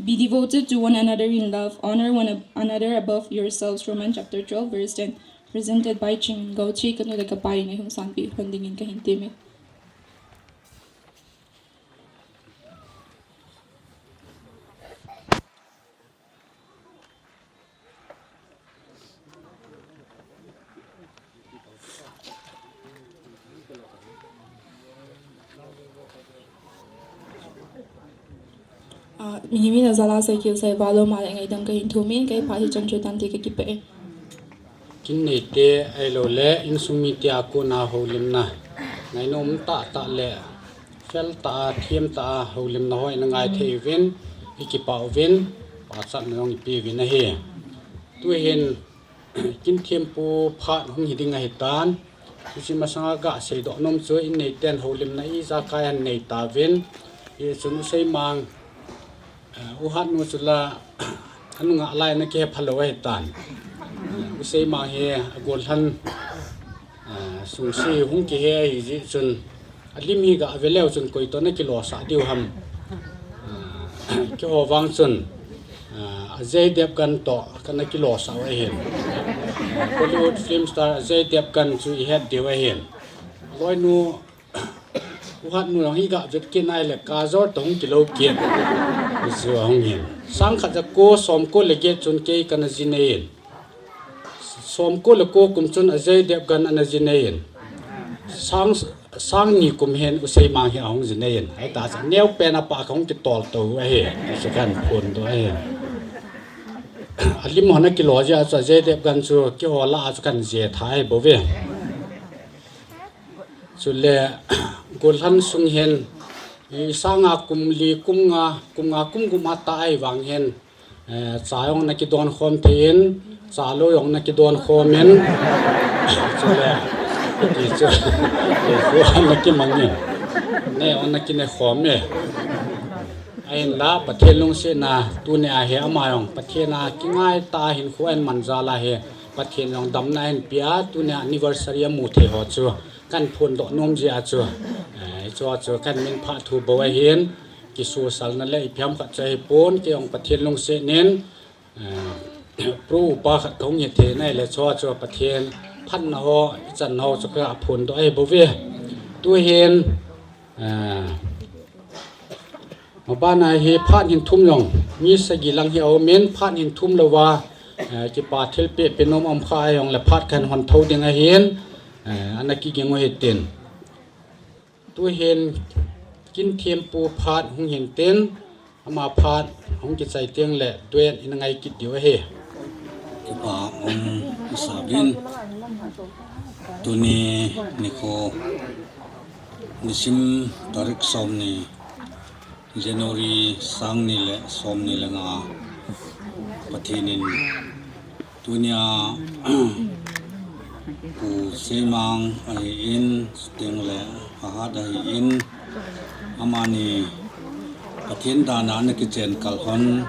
Be devoted to one another in love. Honor one ab-, another above yourselves. Romans chapter twelve, verse ten. Presented by Chin Gauchi, kanu le kapa in eihung sanpeh hon dingin kahin temme. Ah, mihem in ajal a seikhel seival lou ma le ngaidam kahin thum in, kei phat hi chan chu tante kakipah e. Kin neite ahilou le, insung mite a kona houlimna. Ngainom tah tah le, fel tah a, them tah a, houlimna ho ina ngai thei uvin, ikipah uvin, pachatna jong ipe uvin ahi. Tuhin, kin thempu phat hung hi ding ahitan. Hiche masanga kaseidoh nom chu in neiten houlimna ijakai ahin nei tauvin. Hichun U Seimang, eh, U Hatnu chu la, anunga lai ana kihe phalou ahitan. U Seimang hi agollhan, eh, sungse hung kihe ahi jeh chun. Alim hi gave leu chun koi toh ana kilosah diu ham. Ah, keiho vang chun, ah, Ajay Devgan toh kana kilosah u ahin. Bollywood film star Ajay Devgan chu ihet diu ahin. Loinu, U Hatnu jong hi gavet kit nai le Kajol toh hung kilou kit. Hichu ahung hin. Sang khat ja ko som ko le get chun kei kana jinei in. Som ko le ko kum chun Ajay Devgan ana jinei in. Sang, sang ni kum hin U Seimang hi ahung jinei in. Ahita chu neo pen a pah kahung kitol tou ahi. Hichu kahin phondoh ahi. Alim ho ana kilo jeh a chu Ajay Devgan chu keiho lah a chu kahin je tha ahi bouve. Chule, gollhan sung hin, i sanga kum li, kum nga, kum nga, kum gup a tah ahi vang hin, eh, cha jong ana kidon khom thei in, cha lou jong ana kidon khom in, chule, ti chu, ti chu ana kimang in, ne jong ana kine khom e. Ahinla, Pathen lungsetna, tuni a hi ama jong, Pathen a kingai tah a hinkho ahin man jal a hi, Pathen jong damna ahin pe a, tuni a anniversary amu thei ho chu, kahin phondoh nom jeh a chu, eh, hichu chu kahin min phah thu bou ahin, kisuhsalna le ipi ham khat chu ahipon, kei jong Pathen lungset in, eh, pro upa khat kahung hi thei nai le chu chu Pathen phatna ho, ichan ho chu kaphondoh ahi bouve. Tuhin, eh, Mabana hi phat hin thum jong, mi sagi lang hi aum in, phat hin thum louva, eh, kipa thilpeh pe nom um kha ahi jongle phat kahin hon tho ding ahin, eh, ana kiging u hitin. Tuhin kin thempu phat hung hin tin, ama phat hung kichai teng le tuin ina ngai kit diu ahi. Kipa um isah uvin, tuni nikho nisim tarik somni, January sang ni le somni le nga, Pathen in tunia Pu Seimang ahin, chuteng le Ahat ahin, amani Pathen dan a ana kichen kal hon,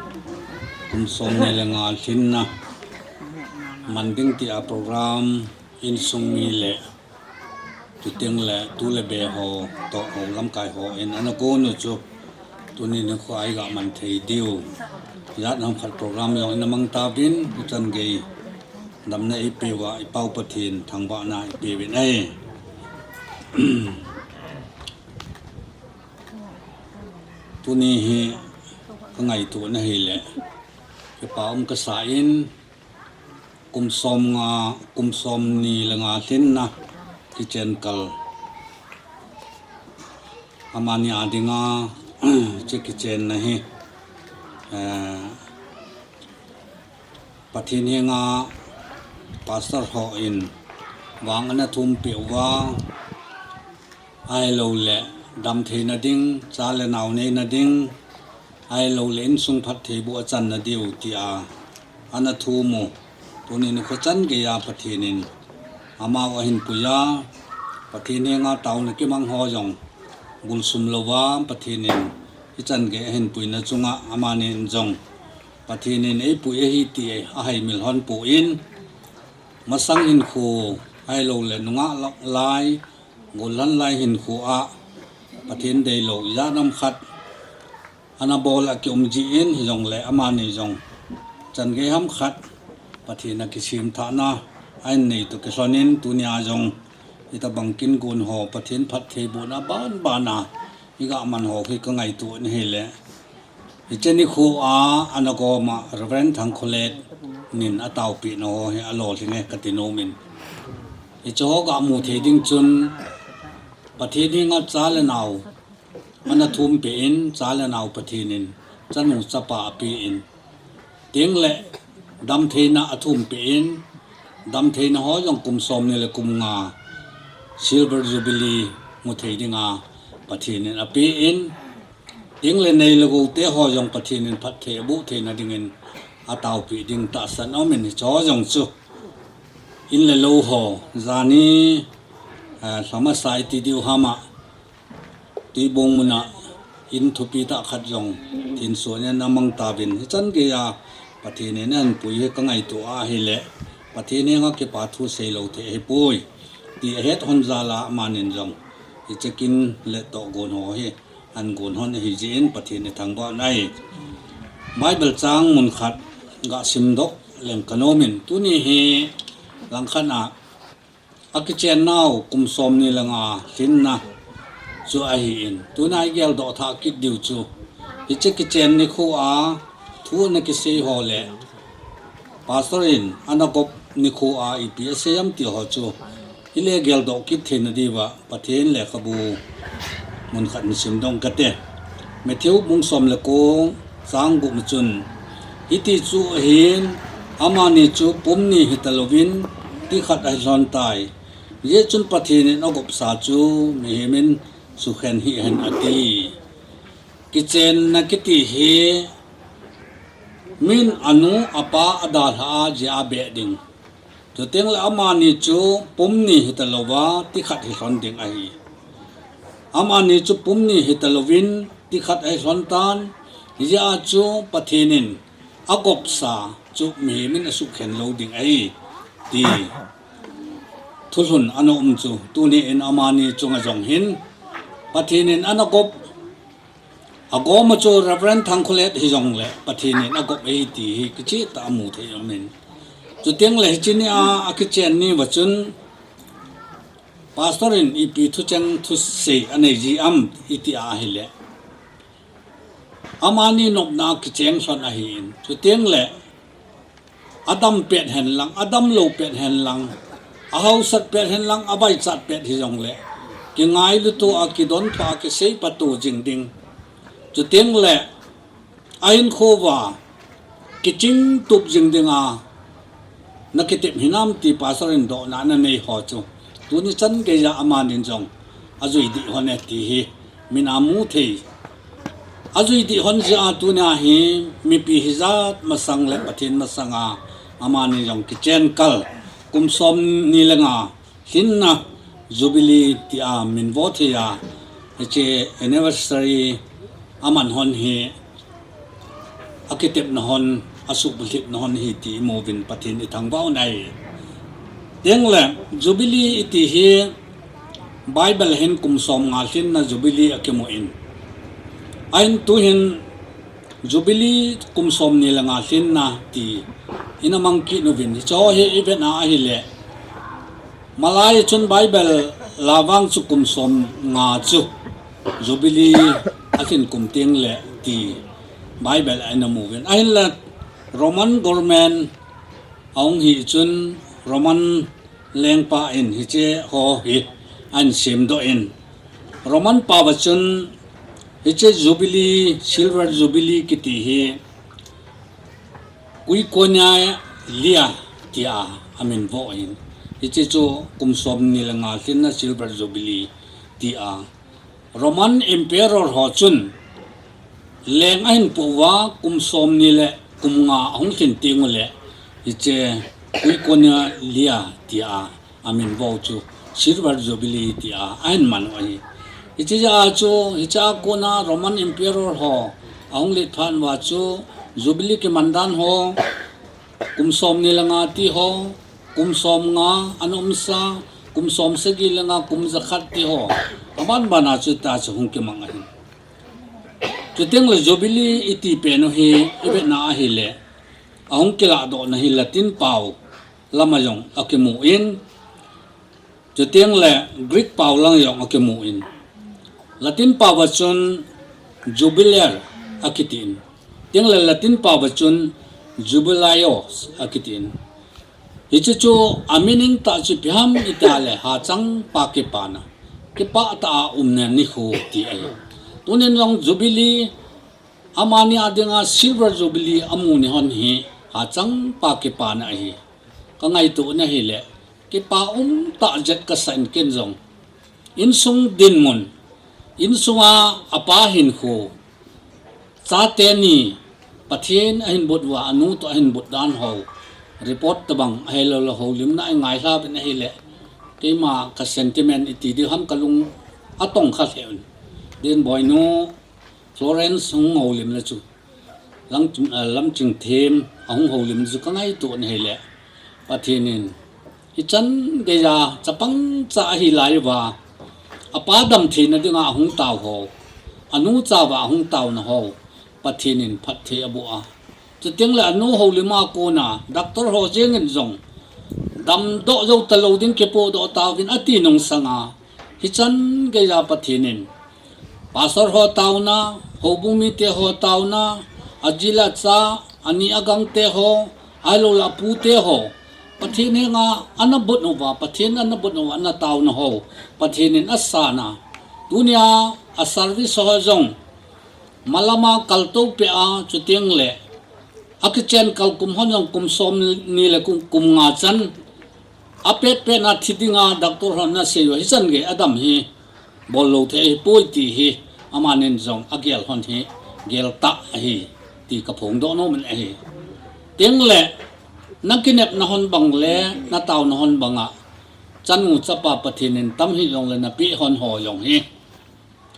kum somni le nga lhinna man ding tia program insung mi le Chuteng le tu le be ho, toh ho lamkai ho in ana kon u chu, tuni nikho a iga man thei diu. Ijat ham khat program jong ina mang tauvin, ichan gei damna eipeuva, i Pau Pathen thangvahna eipeuvin ahi. Tuni hi ka ngaito na hile, kipa um kasa in, kum som nga, kum som ni le nga lhinna kichen kal. Amani a dinga, hiche kichenna hi, eh, Pathen henga pastor ho in vang ana thumpeh uva, ahilou le dam theina ding, cha le nao neina ding, ahilou le insung phattheiboh achanna diu tia ana thum u. Tuni nikho chan geiya Pathen in amau ahin puiya, Pathen henga taona kimang ho jong bulsum louva Pathen in ichan gei ahin puina chunga amani in jong Pathen in eipui ahi ti ahaimil hon poi, masang hinkho ahilou le nungah lai, gollhang lai hinkho a Pathen deilou ijat ham khat ana bol a kium jin, hijongle amani jong chan gei ham khat Pathen a kisem thahna ahin nei toh kilhon in, tunia jong hitabang kin gon ho Pathen phattheibohna banban a iga man ho hi ka ngaito na hile, hiche nikho a ana gom a Reverend Thangkholet nin ataopeh na ho hi alolhing e kati nom in. Hiche ho ga mu thei ding chun Pathen henga cha le nao ana thumpeh in, cha le nao Pathen in chanu chapa ape in, chuteng le dam theina athumpeh in, dam theina ho jong kum som ni le kum nga Silver Jubilee mu thei dinga Pathen in ape in, chuteng le nei le gou te ho jong Pathen in phatthei aboh theina dingin ataopeh ding tahsan aumin, hiche ho jong chu in le lou ho, jani, eh, lha masa iti diu ham a, Tuibong muna in thupi tah khat jong thinsuan in ana mang tauvin, hichan geiya Pathen in ahin pui hi ka ngaito ahile, Pathen henga kipa thu seilou thei ahipoi ti ahet hon jal a amanin jong hiche kin le toh gon ho hi ahin gon hon ahi jeh in Pathen ithangvah un ahi. Bible chang mun khat ga simdoh leng ka nom in, tuni hi langkhat a akichen nau kum som ni le nga lhinna chu ahin, tuna igeldoh thah kit diu chu, hiche kichen nikho a thu ana kisei ho le pastor in ana gop nikho a ipi asei am ti ho chu ile geldoh kit theina diuva Pathen lekhabu mun khat hin simdoh kate. Matthew bung som le ko chang gup a chun, hiti chu ahin, amani chu pum ni hitalouvin ti khat ahi lhon tai. Hijeh chun Pathen in agopsa chu mihem in sukhen hih hen ati. Kichenna kiti hi min anu apa adalhah a jeh a beh ding. Chuteng le amani chu pum ni hitalouva ti khat hi lhon ding ahi. Amani chu pum ni hitalouvin ti khat ahi lhon tan, hijeh a chu Pathen in agopsa chu mihem in asukhen lou ding ahi ti thulhun ana um chu, tuni in amani chunga jong hin Pathen in ana gop, agom a chu Reverend Thangkholet hijongle Pathen in agop ahi ti hi kicheh tah a mu thei aum in. Chuteng le hiche ni a akichen ni uva chun pastor in ipi thucheng thusei anei ji am iti ahile, amani nopna kicheng lhon ahin, chuteng le adam pet hen lang, adamlou pet hen lang, ahaosat pet hen lang, avaichat pet hijongle kingailuto a, kidontho a, kisei patu jing ding. Chuteng le ahinkho uva kichingtup jing dinga nakitep hinam ti pastor in dohna ana nei ho chu, tuni chan geiya amanin jong ajui dih hon e ti hi min a mu thei. Ajui dih hon jeh a tunia hi mipi hijat masang le Pathen masanga amanin jong kichen kal kum som ni le nga lhinna Jubilee tia min vo thei a, hiche anniversary aman hon hi akitepna hon, asuhbulhitna hon ahi ti imuvin Pathen ithangvah un ahi. Chuteng le Jubilee iti hi Bible hin kum som nga lhinna Jubilee akimun. Ahin tuhin Jubilee kum som ni le nga lhinna ti ina mang kit uvin. Hiche hi ivet a ahile, malai chun Bible a vang chu kum som nga chu Jubilee alhin kum teng le ti Bible a ina mu uvin. Ahinla Roman government ahung hi chun Roman lengpa in hiche ho hi ahin semdoh in, Roman pao a chun hiche Jubilee, Silver Jubilee kiti hi Quinquennial tia amin vo ahin. Hiche chu kum som ni le nga lhinna Silver Jubilee tia Roman Emperor ho chun leng ahin po uva kum som ni le kum nga ahung lhin teng ule hiche Quinquennial tia amin vo chu Silver Jubilee tia ahin man u ahi. Hiche a chu, hiche a kona Roman Emperor ho ahung let phat uva chu Jubilee kiman dan ho kum som ni le nga ti ho, kum som nga ana umsa, kum som sagi le nga, kum jakhat ti ho, aban ban a chu ta chu hung kimang ahin. Chuteng le Jubilee iti pen u hi ivet a ahile, ahung kiladoh na hi Latin pao lam a jong akimun, chuteng le Greek pao lam jong akimun. Latin pao a chun Jubiler akitin, chuteng le Latin pao a chun Jubileo akitin. Hiche chu a meaning tah chu ipi ham iti le hachang pa kipana, kipah tah a umna nikho ti ahi. Tunin jong Jubilee amani a dinga Silver Jubilee amu ni hon hi hachang pa kipana ahi. Ka ngaito na hile, kipa um tah jet kasa in ken jong. Insung dinmun, insunga apa hinkho, chate ni, Pathen ahin bot uva, anu toh ahin bot dan ho, report tabang, ahilou le houlimna i ngailha uvin ahile, keima ka sentiment iti diu ham ka lung atong kha lheh un. Din boinu, Florence hung houlim le chu. Lam, ah, Lamchingthem ahung houlim chu ka ngaito na hile. Pathen in, hichan geiya chapang cha ahi lai uva, apa dam theina dinga ahung tao ho, anu cha uva ahung taona ho, Pathen in phatthei aboh a. Chuteng le anu houlim a kona, doctor ho jeng in jong, damdoh jou talou ding kipodoh tauvin ati nung sanga, hichan geiya Pathen in, Pastor ho taona, houbung mite ho taona, aji le acha, ani agangte ho, ahilou le apute ho, Pathen henga ana bot uva, Pathen ana bot uva, ana taona ho, Pathen in asana. Tunia a service ho jong, malama kaltou peh a, chuteng le akichen kal kum hon jong kum som ni le kum, kum nga chan, apet pet na thi dinga doctor hon ana sei uva, hichan gei adam hi bol lou thei ahipoi ti hi, amanin jong agel hon hi, gel tah ahi, ti ka phongdoh nom in ahi. Chuteng le, na kinepna hon bang le, na taona hon banga, chanu chapa Pathen in tam hih jong le na peh hon ho jong hi,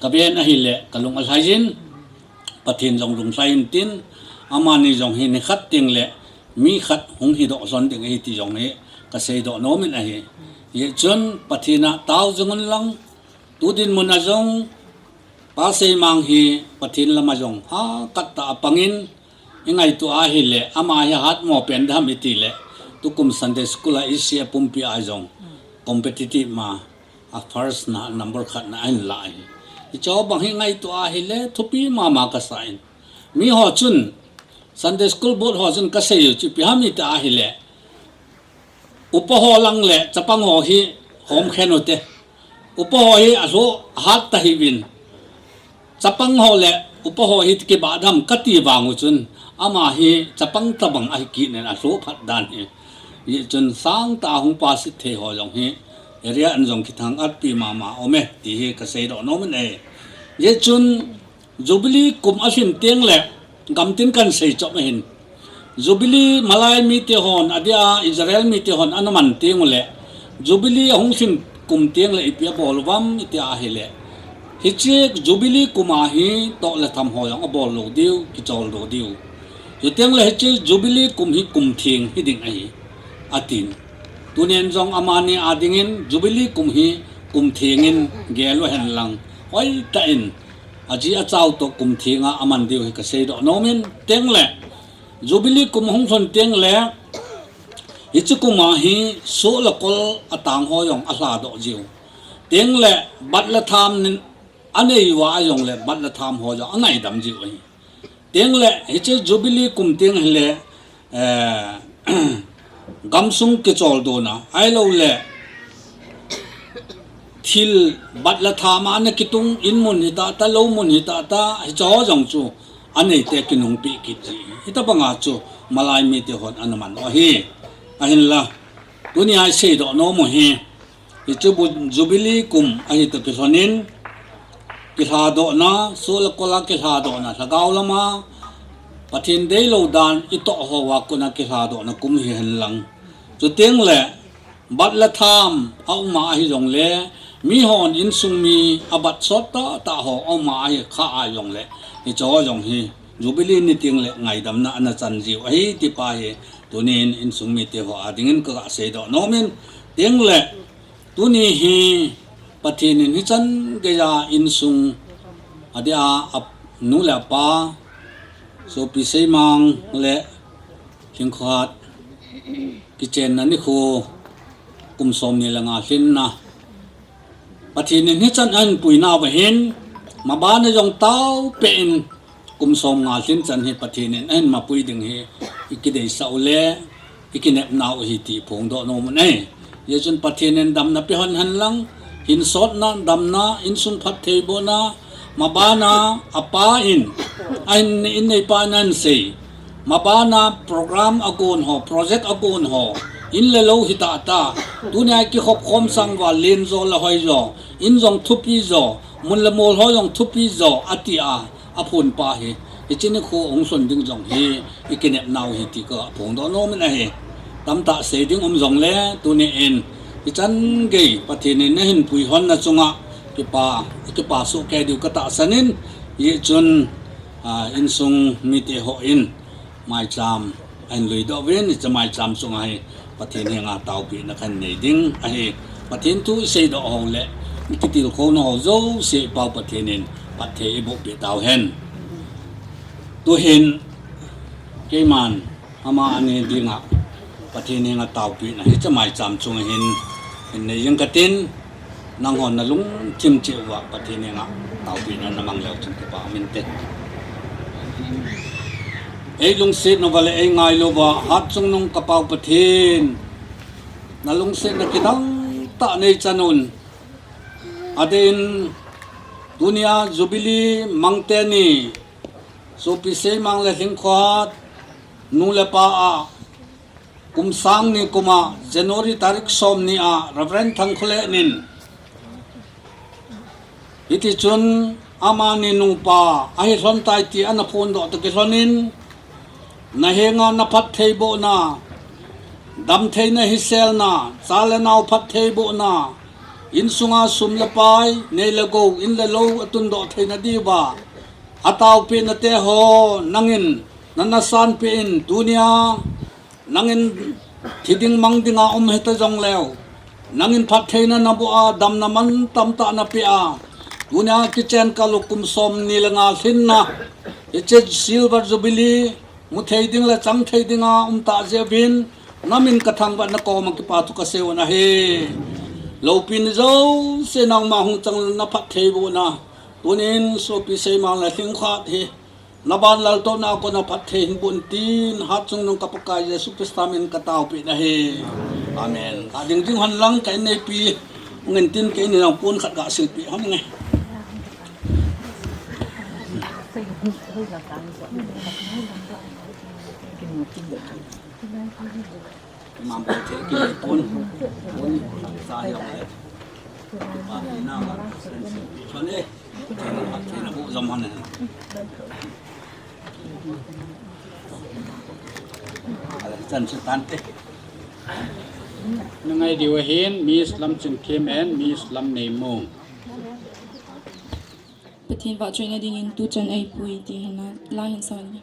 ka ven ahile, ka lung alhai in, Pathen jong lunglhai in tin, amani jong hi nikhat teng le, mi khat hung hidoh lhon ding ahi ti jong hi, ka seidoh nom in ahi. Hijeh chun Pathen a tao jing un lang, tu dinmun a jong, Pa Seimang hi Pathen lama jong hahkhat tah a pang in, i ngaito ahile, ama hi hatmo pen dam iti le, tukum Sunday School a i C A pumpi a jong, competitive ma, a first na, number khat na ahin la ahi. Hiche bang hi ngaito ahile, thupi mama kasa in. Mi ho chun, Sunday School board ho chun ka sei u chu ipi ham iti ahile, upa ho lang le chapang ho hi hom khen u te. Upa ho hi alhoh hat ta hih uvin. Chapang ho le upa ho hi kibah dam kati vang u chun, ama hi chapang tabang ahi kit nen alhoh phat dan hi. Hijeh chun sangtah a hung pass thei ho jong hi, area an jong kithang-at pi mama um e, ti hi ka seidoh nom in ahi. Hijeh chun, Jubilee kum alhin teng le, gamtin kan sei chom ahin. Jubilee Malay mite hon, adia Israel mite hon, ana man teng ule, Jubilee ahung lhin kum teng le ipi abol uvam iti ahile, hiche Jubilee kum a hi toh le tham ho jong abol lou diu, kichol lou diu. Chuteng le hiche Jubilee kum hi kum theng hiding ahi, atin. Tunin jong amani a dingin Jubilee kum hi kum theng in gel u hen lang, hoitah in aji achao toh kum theng a aman diu hi kasei doh nom in, teng le Jubilee kum hung lhun teng le hiche kum a hi soh le kol atang ho jong alha doh jiu. Teng le bat le tham nin anei uva a jong le bat le tham ho jong angaidam jiu ahi. Teng le hiche Jubilee kum teng hi le, eh, gamsung kichol dona, ahilou le thil bat le tham a ana kitung, in mun hi tah tah, lou mun hi tah tah, hiche ho jong chu anei te kinungpeh kit ji. Hitabang a chu malai mite hon ana man u ahi. Ahinla, tuni a isei doh nom u hi, hiche bu-, Jubilee kum ahi toh kilhon in, kilha dohna, soh le kol a kilha dohna, lhagao lam a Pathen deilou dan itoh ho a kon a kilha dohna kum hi hen lang. Chuteng le, bat le tham a um a ahi jong le, mi hon insung mi abat sot tah tah ho a um a ahi kha a jong le, hiche ho jong hi Jubilee ni teng le ngaidamna ana chan jiu ahi ti pa hi tunin insung mite ho a dingin ka ga sei doh nom in, teng le tuni hi Pathen in hichan gei a insung a dia a nu le apa, sopi seimang le lhingkhat kichenna nikho kum som ni le nga lhinna Pathen in hichan ahin puina uva hin, maban a jong tao peh in kum som nga lhin chan hi Pathen in ahin mapui ding hi i kideisah u le i kinepna u hi ti phongdoh nom u ahi. Hijeh chun Pathen in damna pe hen hen lang, hinsotna, damna, insung phattheibohna, maban a apa in, ahin, in neipa in ahin sei. Maban a program a gon ho, project a gon ho, in le lou hi tah tah, tunia kikhop khom sang uva lenjo le hoijo, in jong thupijo, mun le mol ho jong thupijo, ati a, aphon pa hi, hiche nikho hung lhun ding jong hi, i kinepna u hi ti ka phongdoh nom in ahi. Tamtah sei ding um jong le, tuni in, hichan gei, Pathen in ahin pui hon na chunga, kipa, kipa soh kei diu ka tahsan in, hijeh chun, a, insung mite ho in, maicham ahin lui doh uvin, hiche maicham chunga hi Pathen henga taopehna kahin nei ding ahi. Pathen thu i sei doh ho le i kitilkhou na ho jouse i Pau Pathen in phatthei eiboh peh tau hen. Tuhin keiman ama ani dinga Pathen henga taopehna hiche maicham chunga hin hin nei jeng katin, nanghon na lungthim cheh uva Pathen henga taopehna na mang leu chun kipa um inte. Ei lungsetna uva le ei ngailu uva, hatchungnung ka Pau Pathen, na lungsetna kidang tah nei chan un. Adeh in tunia Jubilee mang teni, sopi seimang le lhingkhat, nu le pa a, kum sang ni kum a January tarik som ni a Reverend Thangkholehn in, hiti chun amani nupa ahi lhon tai ti ana phondoh toh kilhon in, na henga na phattheibohna, damtheina hiselna, cha le nao phattheibohna, insunga sum le pai, nei le gou, in le lou atundoh theina diuva ataopehna te ho nangin nana sanpeh in, tunia nangin thi ding mang dinga um hita jongleu, nangin phattheina naboh a, damna mantam tah napeh a, tunia kichen kal u kum som ni le nga lhinna, hiche Silver Jubilee mu thei ding le chang thei dinga um tah jeh uvin, na min ka thangvah na koma kipa thu ka sei u ahi. Loupina jouse nangma hung chang na phattheibohna, tunin sopi seimang le lhingkhat hi na ban laltohna a kona phatthei hin boh in tin, hatchungnung ka Pakai Jesu Christa min ka taopeh ahi. Amen. Ka ding ding hon lang ka inneipi, ngin tin ka in in lang pon khat ka silpeh hon nge. Imam Pathen ki pon, pon sa jong le. Pa ni na ma, chon e. Pathen na bu jom hon e. Ala chan chu tante. Na ngai diu ahin, Miss Lamchingthem and Miss Lamneimong. Pathen vahchoina dingin tuchan eipui ti hin la, la hin son.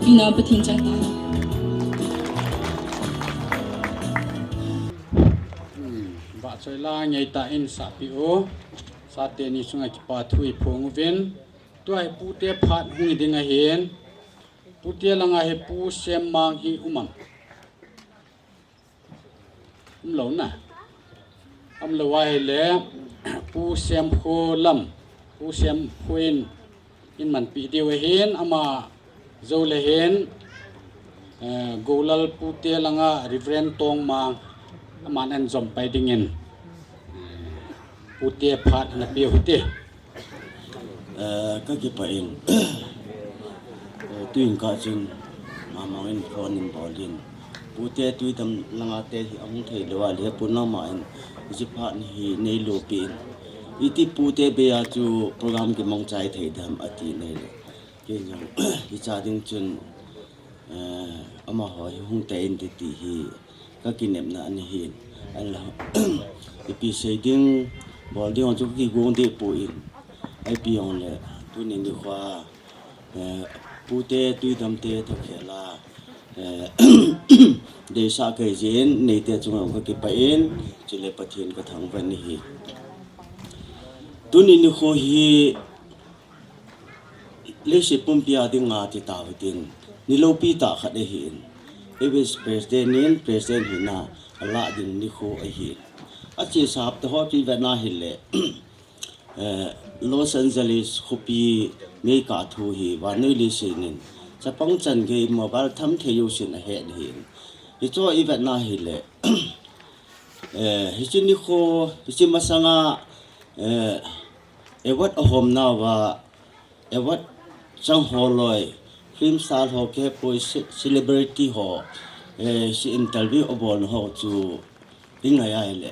Ina Pathen chang ta. Hmm, vahchoi la ngeitah in sahpeh u. Chate ni chunga kipa thu iphong uvin. Tua hi pute phat hung ding ahin. Pute langa hi Pu Semang hi um am? Umlou na. Umlou ahile, Pu Semkho lam, Pu Semkho in, in manpeh diu ahin, ama jou le hin, eh, Golal pute langa Reverend Tongmang, aman anjom pai dingin, eh, pute phat ana peh u hite. Eh, kakipah in, eh, tuin kah chun, mamang in phone in bol in, pute tuidam langa te hi ahung thei lou a le, Pu Nangma in, hiche phat hi nei lopi in, iti pute beiya chu program kimangchai thei dem ati nei le. Kei jong, hicha ding chun, eh, amaho hi hung tei inte ti hi kakinepna ana hin. Ahinla, ipi sei ding, bol ding ho chu kigong deh poi. Ipi jongle, tuni nikho, eh, pute, tuidam te, thakhel a, eh, deisah kahi jeh in, neite chunga kakipah in, chule Pathen kathangvah in ahi. Tuni nikho hi, leiset pumpi a dinga ti tauhitin, ni loupi tah khat ahin. Ex President in President hina alah ding nikho ahin. Achesa hapta ho chu ivetna hile, eh, Los Angeles khopi meikah thu hi vannoi leiset in chapang chan gei mobile tham thei jousen ahet ahin. Hichu ivetna hile, eh, hiche nikho, hiche masanga, eh, award ahom nauva, award chang holoi, film star ho kihepoi, ce-, celebrity ho, eh, hiche interview abolna ho chu ingai ahile,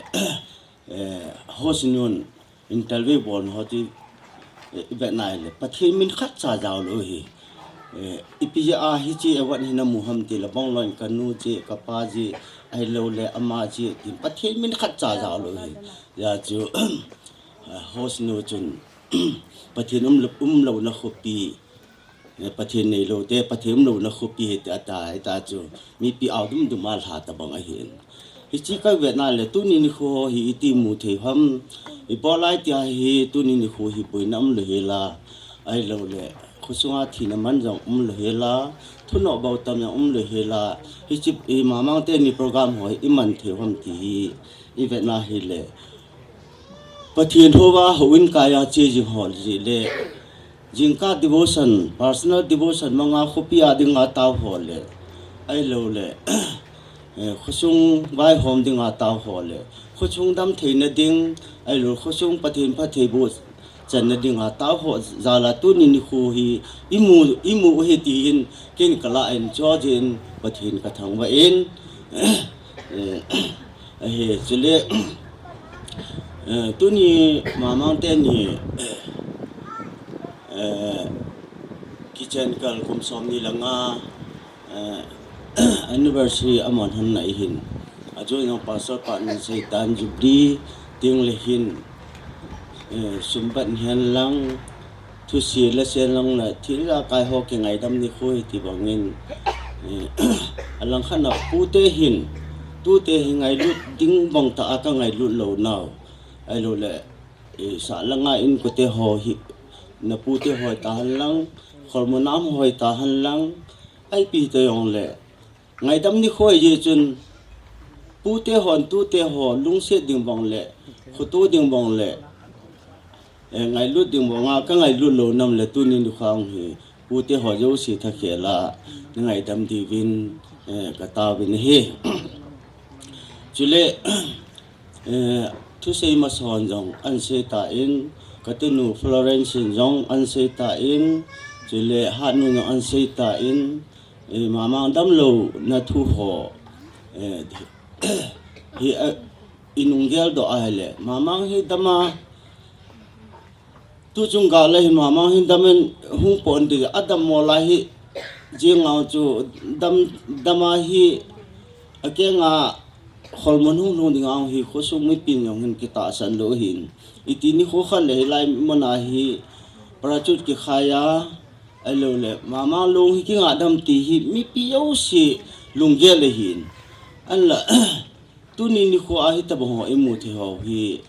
eh, host nun interview bolna ho chu, eh, ivetna hile, Pathen min khatcha jaolou hi. Eh, ipi jeh a hiche award hi namu ham tile, bangloi kanu jeh, kapa jeh, ahiloule ama jeh, tin Pathen min khatcha jaolou hi. Hijeh chun, eh, host nu chun, Pathen umlou, umlouna khopi, eh, Pathen neilou te, Pathen umlouna khopi hite ati, hita chu, mipi ao dumdum a lha tabang ahin. Hiche kavetna le, tuni nikho hi iti mu thei ham, Ibolai tia hi tuni nikho hi boina umlou hela, ahilouleh khosunga thina man jong umlou hela, thunoh bou tam jong umlou hela, hiche i Mamang teni program ho hi iman thei u ham ti hi ivetna hileh, Pathen houva houin kaiya che jing ho jeh le, jingkah devotion, personal devotion manga khopia dinga tao ho le, ahilouleh, eh, khosung vaihom dinga tao ho le, khosung dam theina ding, ahilou khosung Pathen phattheiboh channa dinga tao ho jal a tuni nikho hi imu, imu u hi tin ken kalah in chujin Pathen kathangvah in, eh, ahi, chule, eh, tuni Mamang teni, eh, kichen kal kum somni le nga, eh, anniversary aman hon na ihin. Ajoh jong pastor pa in aseitan Jubilee ding le hin, eh, sum bat hen lang, thuse le sen lang le thil ijakai ho kingaidam nikho hi ti bangin, eh, alangkhat a pute hin, tute hi ngailut ding bang tah a kangailut lou nau. Ahilouleh, eh, sah langa inkote ho hi, na pute ho tahen lang, kholmunam ho tahen lang, ipi hita jongle, ngaidam nikho hi jeh chun, pute hon tute ho lungset ding bang le, khoto ding bang le, eh, ngailut ding banga kangailut lou nam le tuni nikho hi, pute ho jouse thakhel a, na ngaidam diuvin, eh, kataovin ahi. Chule, eh, thusei masa hon jong ana seitan, katunu Florence in jong ana seitan, chule Hatnu jong ana seitan, eh, Mamang damlouna thu ho, eh, hi, eh, inung geldoh ahile, Mamang hi dama, tuchung gal a hi Mamang hi damin hung pon ti, adammo lai hi, jingau chu dam, dama hi, akenga kholmun hung lhung dingau hi, khosung mipin jong hin kitahsan lou hin. Iti nikho khat le hilai muna hi, parachute kikhai a, ahilouleh, Mamang long hi kinga dam ti hi, mipi jouse lunggel ahin. Ahinla, tuni nikho a hitabang ho imu thei ho hi,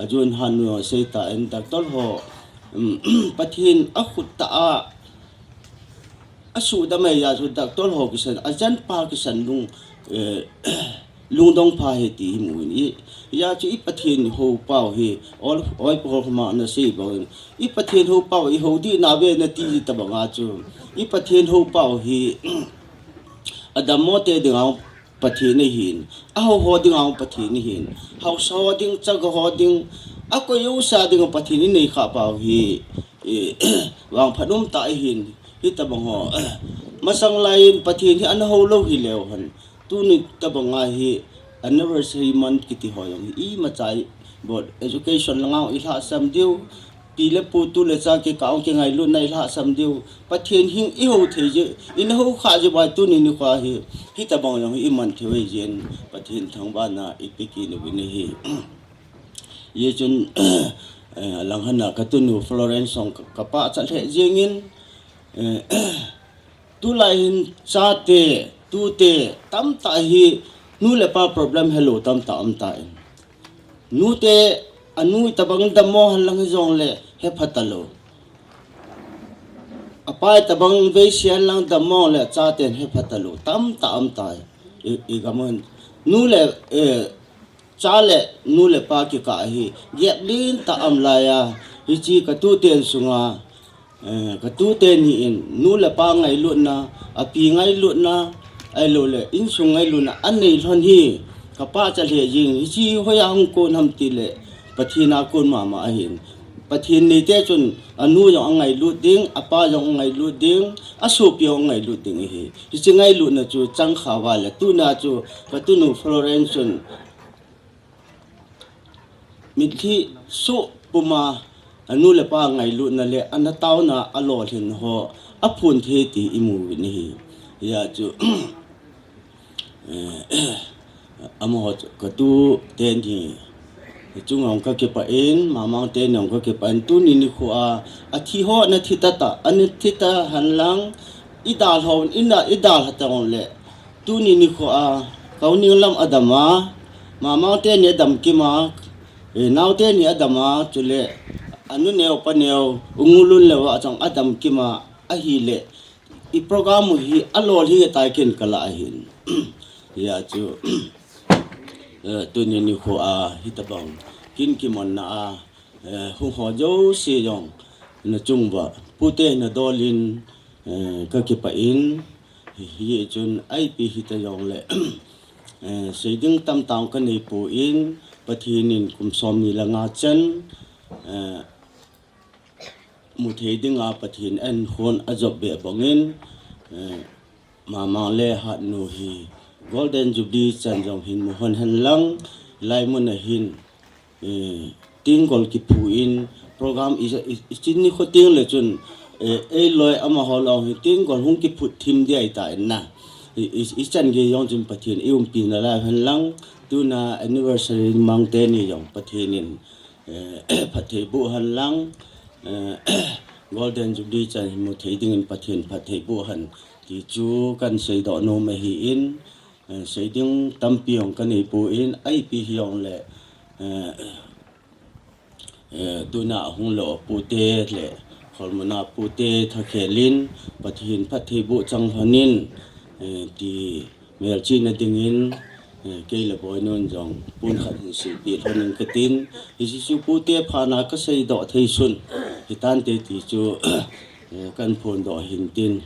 ajoh Hatnu ho seitan, doctor ho, um, Pathen akhut tah a, asuhdam ahi jeh chun doctor ho kisan, ajanpa kisan lung, eh, lungdong pha ahi ti imu in. Hijeh chun i Pathen houpau hi, ol, oi, pahol khoma nasei bangin, i Pathen houpau ihou dih nave nati tabanga chu, i Pathen houpau hi, adammo te dinga Pathen ahin, ahao ho dinga Pathen ahin, haosa ho ding, chaga ho ding, akoi jouse dinga Pathen inei khah pau hi, eh, vangphat umtah ahin, hitabang ho, masang laiyin Pathen hi ana hou lou hileu hen, tuni tabanga hi anniversary month kiti ho jong hi imacha bol, education langa ilhahsam diu, pi le pu tu le cha kikah a kingailutna ilhahsam diu, Pathen hing ihou thei jeh, ina hou khah jeh uva tuni nikho hi, hitabang jong hi iman thei u ahi jeh in, Pathen thangvahna ipe kit uvin ahi. Hijeh chun, eh, alangkhat a katunu Florence jong ka, kapachat lheh jengin, eh, tulai hin chate, tute, tamtah hi, nu le pa problem helou tamtah umtan. Nute, anu itabang dammo henlang hijongle, hepha talou. Apa itabang veise henlang dammo le, chaten hepha talou. Tamtah umtai. I, igam un. Nu le, eh, cha le, nu le pa kikah hi, gap lentah aum laiya, hiche katuten sunga, eh, katuten hi in, nu le pa ngailutna, api ngailutna, ahilouleh, insung ngailutna, anei lhon hi, kapachat lheh jeng, hiche hoiya hung kon ham tile, Pathen a kon mama ahin. Pathen neite chun, anu jong angailut ding, apa jong angailut ding, asopi jong angailut ding ahi. Hiche ngailutna chu changkha uva le, tuna chu, katunu Florence chun, mitlhi soh puma, anu le pa ngailutna le, ana taona, alolhin ho, aphon thei ti imu uvin ahi. Hijeh chun, eh, amaho chu katuten hi, chunga jong kakipah in, Mamang teni jong kakipah in, tuni nikho a, athi ho ana thi tata, ana thi tahen lang, idalhah un, ina, idalhah tang le, tuni nikho a, ka u Ninglam adam a, Mamang teni adam kim a, Eh, naote ni adam a, chule anu neo pa neo, u Ngulun le va chang adam kima ahile, i program u hi alol hi tai ken kala ahin. Hia chu, eh, tuni nikho a hitabang kin kimonna a, eh, hung ho jouse jong na chung uva pute na dolin, eh, ka kipah in, hi, hi chun ipi hita jongle, eh, seiding tamtah kanei poi, Pathen in kum som ni le nga chan, eh, mu thei dinga Pathen in hon ajop be bangin, eh, Mamang le Hatnu hi Golden Jubilee chan jong hin mu hon hen lang, lai mun a hin, eh, tenggol kiphu in program i, i, i chin nikho teng le chun, eh, eiloi amaho long hi tenggol hung kiphut thim dia ita in na. I, i, i chan gei jong chun Pathen i umpi na lai hen lang, tuna anniversary mang teni jong Pathen in, eh, phatthei boh hen lang, eh, Golden Jubilee chan hi mu thei dingin Pathen phatthei boh hen ti chu kan seidoh nom ahin, eh, seiding tampi jong kanei poi, ipi hijongle, eh, eh, tuna hung lo pute le, holmuna pute thakhelin, Pathen phatthei boh chang lhonin, eh, ti melchihna dingin, eh, kei le Boinun jong pon khat hin silpeh lhonin katin, hiche chu pute phatna kaseidoh thei sun hitante ti chu, eh, kan phondoh hin tin.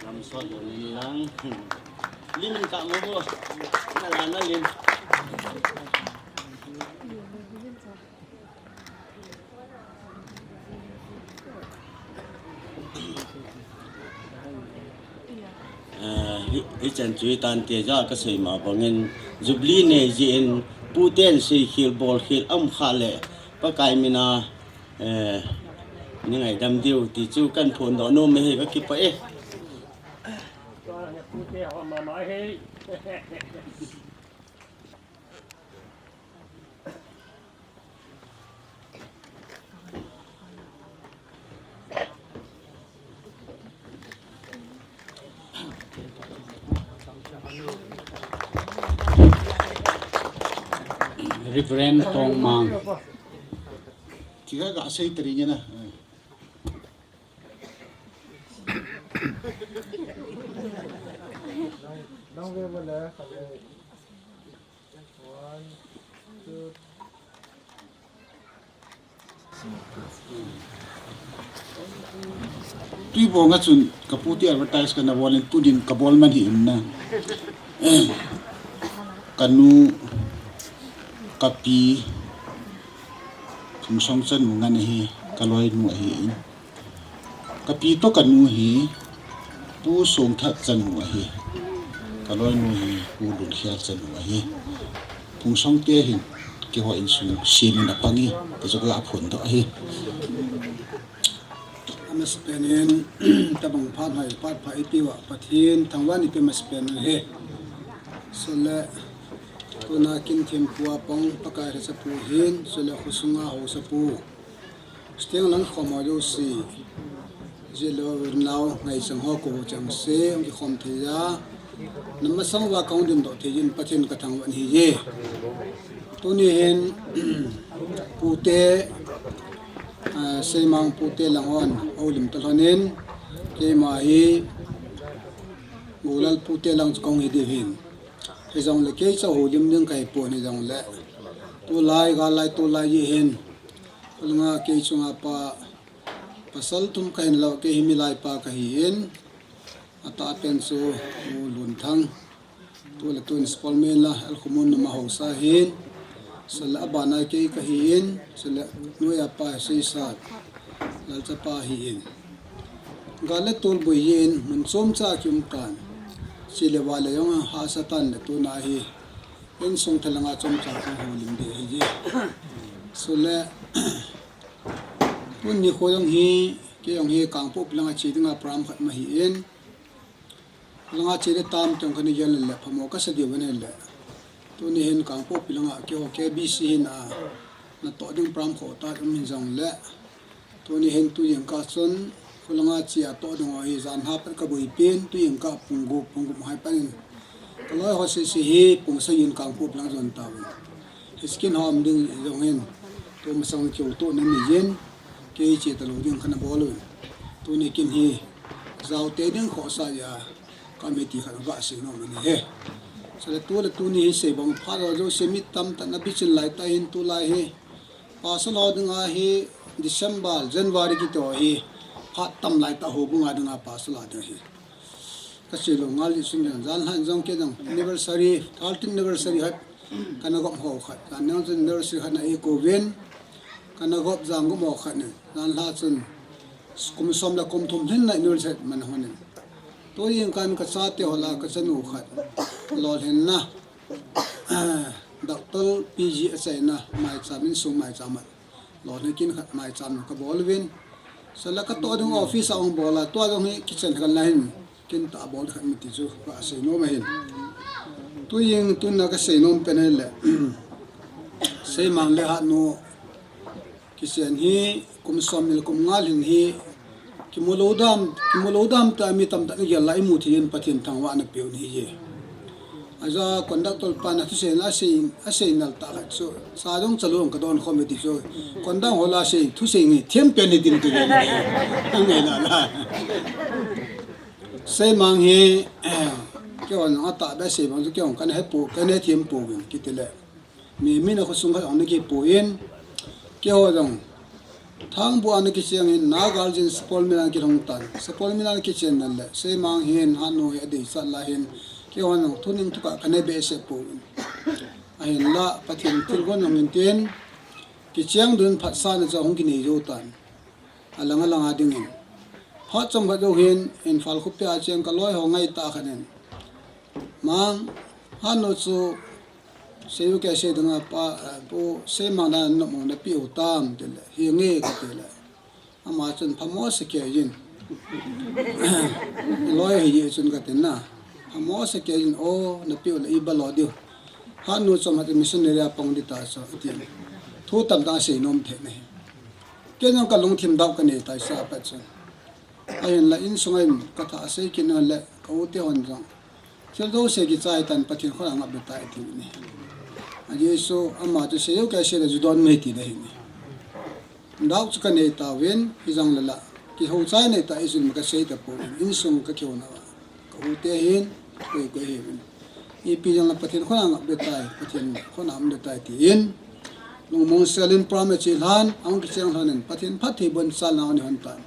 Lam sot lo ni lang. Lim in ka mo bo. Na la na lim. Eh, hi, hichan chu hitante ja kasei ma bangin Jubilee nei jeh in puten seikhel bolkhel aum kha le Pakai mina, eh, ni ngaidam diu ti chu kan phondoh nom e, kakipah e. Reverend Tongmang. Kiga ga sei tari nge na. Tui bong a chun ka pu ti advertise ka na bol in tunin ka bol man hi in na. Ka nu, ka pi, Phungsong chanu ngan ahi, ka loinu ahi in. Ka pi toh ka nu hi, Pu Songthat chanu ahi. Ka loinu hi, Pu Lunkhel chanu ahi. Phungsong te hin, keiho insung simin apang hi, ti chu ka phondoh ahi. Amasapen in, tabang phat hai, phat pha ipi uva, Pathen, thangvah in ipi amasapen u hi. Chule, tuna kin thempu a pang, Pakai lhachapu hin, chule khosunga haosapu. Chuteng lang khom ho jouse, jilou, nao, ngaichang ho ko chang se, hung kikhom thei a. Na masang uva kahung dingdoh thei in Pathen ka thangvah in ahi e. Tuni hin, pute, ah, Seimang pute lang hon, houlim ta lhonin, keima hi, Golal pute lang chu kahung hi diu hin. Hijongle kei chu houlim ding kahi pon hijongle. Tulai, gal lai, tulai hi hin. Khulnga kei chunga pa, pasal thum kahin lou, kei hi milai pa kahi in. Atahpen chu U Lunthang. Tule tun Spalmen la, Alkhumun nama haosa hin. Chule abana kei kahi in. Chule noiya pa Seisat. Lalchapa hi in. Gal le tol boi hi in, mun chomcha kium tan. Chule vale jong hahsa tan le tuna hi. Insung thalanga chomcha kahung houlim ding ahi e. Chule, tuni kho jong hi, kei jong hi Kangpokpi langa che dinga program khat ma hi in. Langa che le tam tong kani gel le, phamo kasa diu vang le. Tuni hin Kangpokpi langa keiho K B C hin a natoh ding program khoh ta um hijongle, tuni hin tujingkah chun khulanga chia toh ding ho hi janhi a pat kabuipin, tujingkah pung gup, pung gup hai panin kaloi ho sese hi pung sagi in Kangpokpi lang jon tauvin. Hiskin hom ding jong hin, tumasang keuto na mi jin, kei che talou ding kana bol uvin. Tuni kin hi, jaote ding khohsa a, ka mi ti khat gasei nom ahi. Chule tule tuni hi sei bang phat ho jouse mi tamtah na bichin lai tah in tulai hi. Pastor ho dinga hi December, January kiti ho hi phat tam lai tah houbung a dinga pastor ho ding hi. Kasei lou ngal jeh sung jong, janhi a jong kei jong anniversary, thirteen anniversary khat kana gop ho khat. Jan nang chun anniversary khat na eikouvin, kana gop jang gop ho khat nin. Janhi a chun kum som le kum thum lhinna anniversary man honin. Tujingkah in kachate ho lah a kachanu khat lolhinna, Doctor P G achaina maicham, insung maicham a lolhin kin khat maicham kabol uvin. Chule katoh ding office a hung bol a, tua jong hi kichen khat la hin, kin tah a bol khat mi ti chu kasei nom ahin. Tujing tuna kasei nom pen ahile, Seimang le Hatnu kichen hi kum som ni le kum nga lhin hi, kimu lou dam, kimu lou dam tah a mi tamtah in agel lai imu thei in Pathen thangvahna peu ahi. Ajeh a conductor pan a thusei na asei, asei nal tah khat chu, sa jong chalou kadon khom e ti chu, conductor ho lah a sei, thusei ngai them pen hi tin tu le. Angai la la. Seimang hi, keihon atahbeh a sei bang chu keihon kana hepou, kana hethem pouvin kiti le. Mi, mi na khosung khat ong na kipui in, keiho jong Thangbung a na kicheng in, Nagarjun Sapolmina a kilhung tan. Sapolmina a kichen dan le, Seimang hin, Hatnu hi adeisah lai hin, keiho jong thuning thukah kana behseh pouvin. Ahinlah, Pathen thilgon jong hin tin, kicheng dun phatsahna chu ahung kinei jou tan. Alang alang a dingin. Phat chomkhat jou hin, Imphal khopi a cheng kaloi ho ngaitah khat in, Mang, Hatnu chu, Seiyu K S A dinga pa, eh, Pu Seimang dan nom na pe u tam, tile, hi nge kati le. Ama chun phamo sa kei in. Loi hi chun kati na. Phamo sa kei in, o, na pe u le iba lo diu. Hatnu chom hat missionary a pang di ta so, ati. Thu tamtah sei nom thei na hi. Kei jong kalungthim dau kanei tai sa pa chun. Ahinlah insung a in katha sei kit na le, ka u te hon jong. Thil jouse kichai tan Pathen khut a ngap ding tai ti ni. Ajeh chu ama chu Seiyu K S A le ju don mai ti le hi ni. Dau chu kanei tauvin, hijong le la. Kihou chai nei ta ijun ma kasei ta pouvin, insung kakihou na. Ka u te hin, koi koi hin. Ipi jong le Pathen khut a ngap ding tai, Pathen khut a ngap ding tai tin. Lungmong sel in program a che lhan, ahung kicheng lhan in, Pathen phatthei boh in chal na ni hon tan.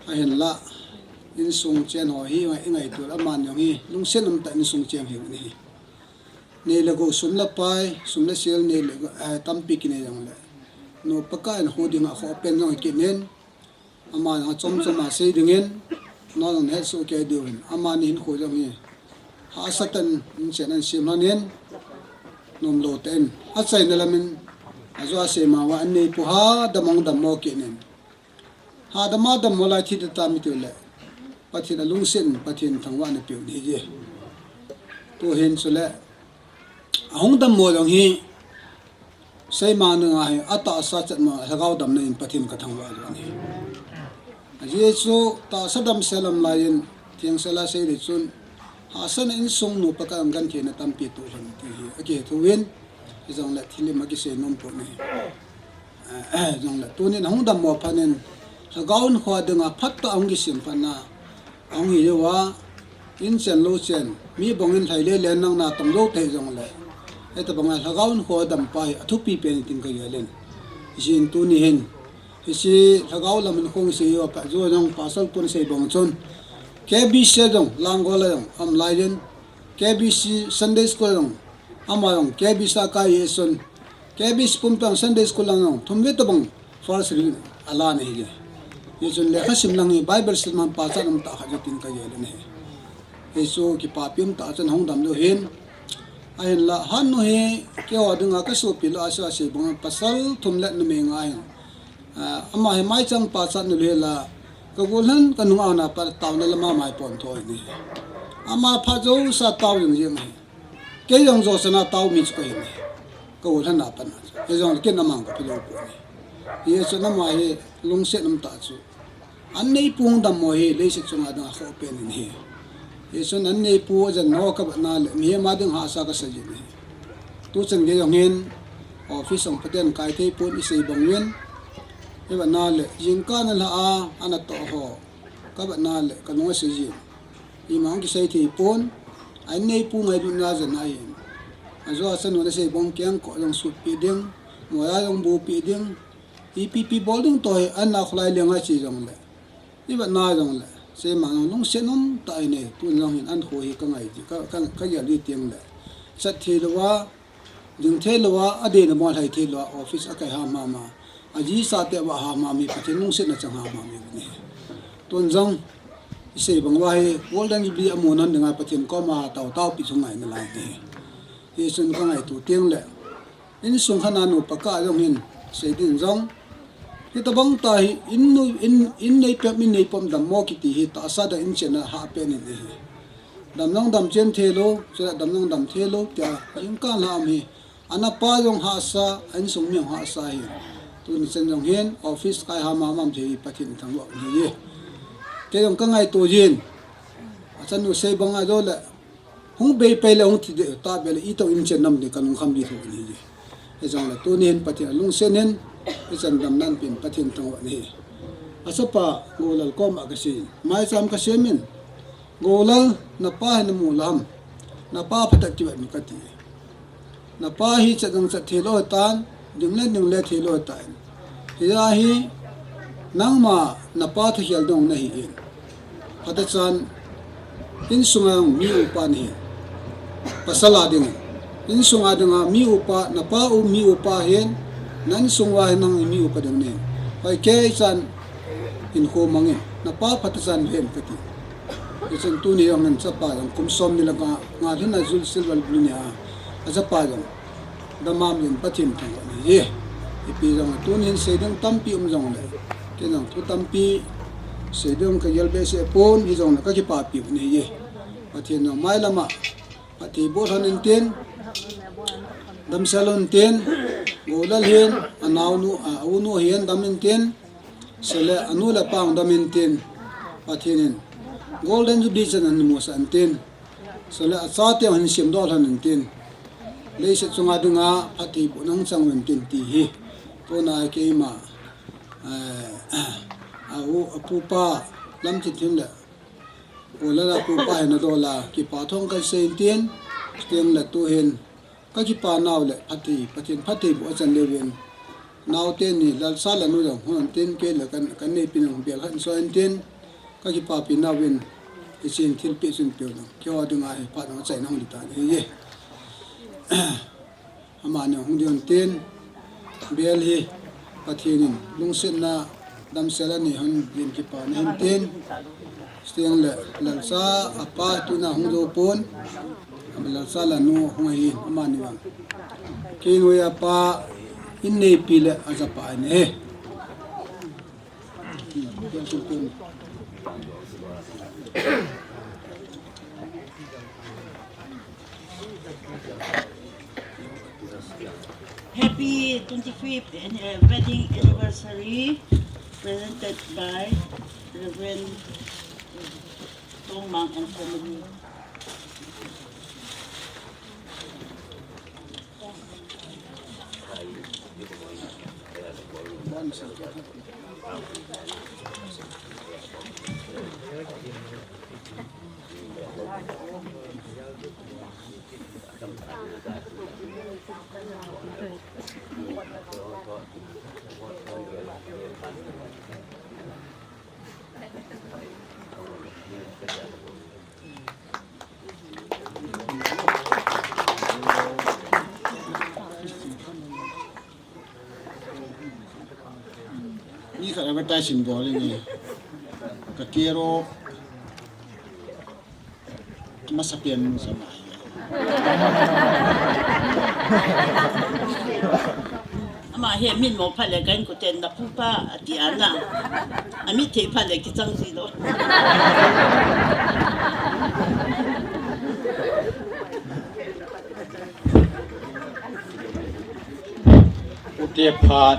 Ahinlah, insung chen ho hi, ngai, ngai tu la man jong hi, lungset um tah in insung cheng hi u ni hi. Nei le gou sum le pai, sum le sel nei le gou, eh, tampi kinei jong le. Nupa kah in hu ding a kho pen jong hi kit nin, ama jong a chom chom a sei ding in, nang jong hetsoh kei diu hin, amani hin khu jong hi. Hahsa tah in, in chen an sim lhon in, nom lou tah in, achaina lam in, ajo a Seimang uva an neipu hadam hung dammo kit nin. Hadam a dammo lai thi ta mi ti le, Pathen a lungset in, Pathen thangvahna pe u ni hi. Tu hin chule, ahung dammo jong hi, Seimang dinga hi, atahsa chat mo, lhagao damna in Pathen ka thangvah jong hi. Ajeh chu, tahsa damsel lam lai in, theng sel a sei le chun, hahsa na insung nupa kah a gentheina tampi toh lhon ti hi, akihe thu in, hijong le thil ima kisei nom pon ahi. Eh, jong le, tunin ahung dammo phat in, lhagao in kho dinga phat tah ahung kisem phat na, ahung hi jou a, in chen lou chen, mi bang in lhai le le nang na tong jou te jong le, hita bang a lhagao in kho dam pa hi, athupi pen tin ka gel in. Jin tuni hin, hiche lhagao lam in khong sei jou a pa, jo jong pasal pun sei bang chun, K B C jong, Langol a jong, um lai in, K B C Sunday School jong, ama jong, K B C a kai e sun, K B C pumpi a Sunday School lang jong, thum vei tabang first division ala na hi le. Hichun lekha sim lang hi Bible sim man pachat um tah khat tin ka gel in ahi. Hichu kipapi um tah chun hung dam lou hin. Ahinlah, Hatnu hi, keiho dinga ka sopi lou a sei a sei bang pasal thum le numei nga hin. Ah, ama hi maichang pachat na lou hi la, ka gol hin ka nung a na pa taona lama mai pon tho ni. Ama phat jousa tao jing jing hi. Kei jong jo chana tao mi chu ka hin. Ka u lhana pan a chu. Kei jong ken amang ka pilo pu ni. Hi chu nama hi lungset um ta chu. An nei pung dam mo hi leiset chunga dang a kho pen in hi. Hi chun an nei pu a jan no ka bat na le mi ma ding hahsa ka sa jin hi. Tu chan kei jong hin office ong paten kai thei pun i sei bang win. Hi bat na le jingkah na la a ana to ho. Ka bat na le ka nung a sei jin. Ima hung kisei thei pon, a inneipu ngailutna jana ahin. Ajo a chanu nasei bang keng ko jong sutpi ding, moya jong bupi ding, ipi pi bol ding toh hi, an na khulai leng a chi jong le. Ibat na jong le, sei ma jong lungset um tah in e, tun jong hin an kho hi ka ngai ji, ka, ka, ka gel ji tiang le. Chat thei lou a, Ding thei lou a, a dei na mo lhai thei lou a, office a kai ham ham a. A ji sa te va ham ham hi Pathen lungset na chang ham ham hi ni. Tun jong, i sei bang uva hi, Golden Jubilee a mu nan ding a Pathen koma tao tao pi chu ngai na lai ni. Hi chun ka ngaitu tiang le, insung khat a nupa ka jong hin, sei din jong, Hitabang ta hi, in nu, in, in nei pem, in nei pom dam mo kiti hi, tahsa dang in chen a ha pen in hi. Dam jong dam chen thei lou, chule dam jong dam thei lou, tia, jingkah lam hi. Ana pa jong hahsa, a insung mi jong hahsa hi. Tuni chan jong hin, office kai ham ham thei hi Pathen thangvah ni hi. Kei jong ka ngaito jin. A chanu sei bang a jo le, Hung bei pai le hung thi de, ta bei le i to in chen nam de ka lungkham di tho ni ji. Hijong le tuni hin Pathen lungsen hin, i chan dam nan pen Pathen thangvah ni. A chapa Golal koma ka sei, maicham ka sei min. Golal na pa hin mu lam, na pa phatah kivat mi ka ti. Na pa hi chat jong chat thei lou tan, ding le ding le thei lou tan. Hia hi, nangma na pa thakhel dong na hi in. Phatechan, insung a mi upa ni hin. Pasal a ding. Insung a ding a mi upa, na pa u mi upa hin, na insung uva hin nang mi upa ding ni. Hoi kei chan, in kho mang in. Na pa phatechan hin ka ti. Hichan tuni jong hin chapa jong kum som ni le nga, nga lhin a jul silver blue ni a. A chapa jong. Damam jin Pathen thangvah ni ji. Ipi jong tun hin sei ding tampi um jong le. Kei jong thu tampi sei ding ka gel behseh pon, hijong le ka kipapi u ni ji. Pathen jong mailam a phatthei boh lhon in tin. Damsel lhon in tin. Golal hin, a naonu, a unu hin dam in tin. Sele anu le pa dam in tin. Pathen in Golden Jubilee chan an musah in tin. Sele a chate hin simdoh lhon in tin. Leiset chunga dinga phatthei boh nang chang un tin ti hi. Tuna keima, eh, a u, a pupa lam tin tin le. Golal a pupa hin a dol a kipa thong kan sei in tin. Tin le tu hin. Ka kipa nau le phatthei, Pathen phatthei boh a chan leu vin. Nau te ni Lalsa le nu jong hung tin kei le kan, kan neipi nung bel khat so in tin. Ka kipapi nau vin. Hichin thilpeh chun peh nung. Kei ho dinga hi phat nung chai nung di ta ni ye. Amani hung di un tin. Bel hi. Pathen in lungsetna damsel a nei hon din kipa na hin tin. Stiang le Lalsa a pa tuna hung jo pon. Lalsa le nu hung ahin amani vang. Kei noi a pa in neipi le a chapa in he. Happy twenty-fifth an-, uh, wedding anniversary, presented by Reverend Tongmang and family. Mi khat advertise in bol in e. Ka kero masa pen masa mai. Ama hi min mo phat le kan ko ten na pupa ati ana. Ami thei phat le kichang ji lo. Te phat,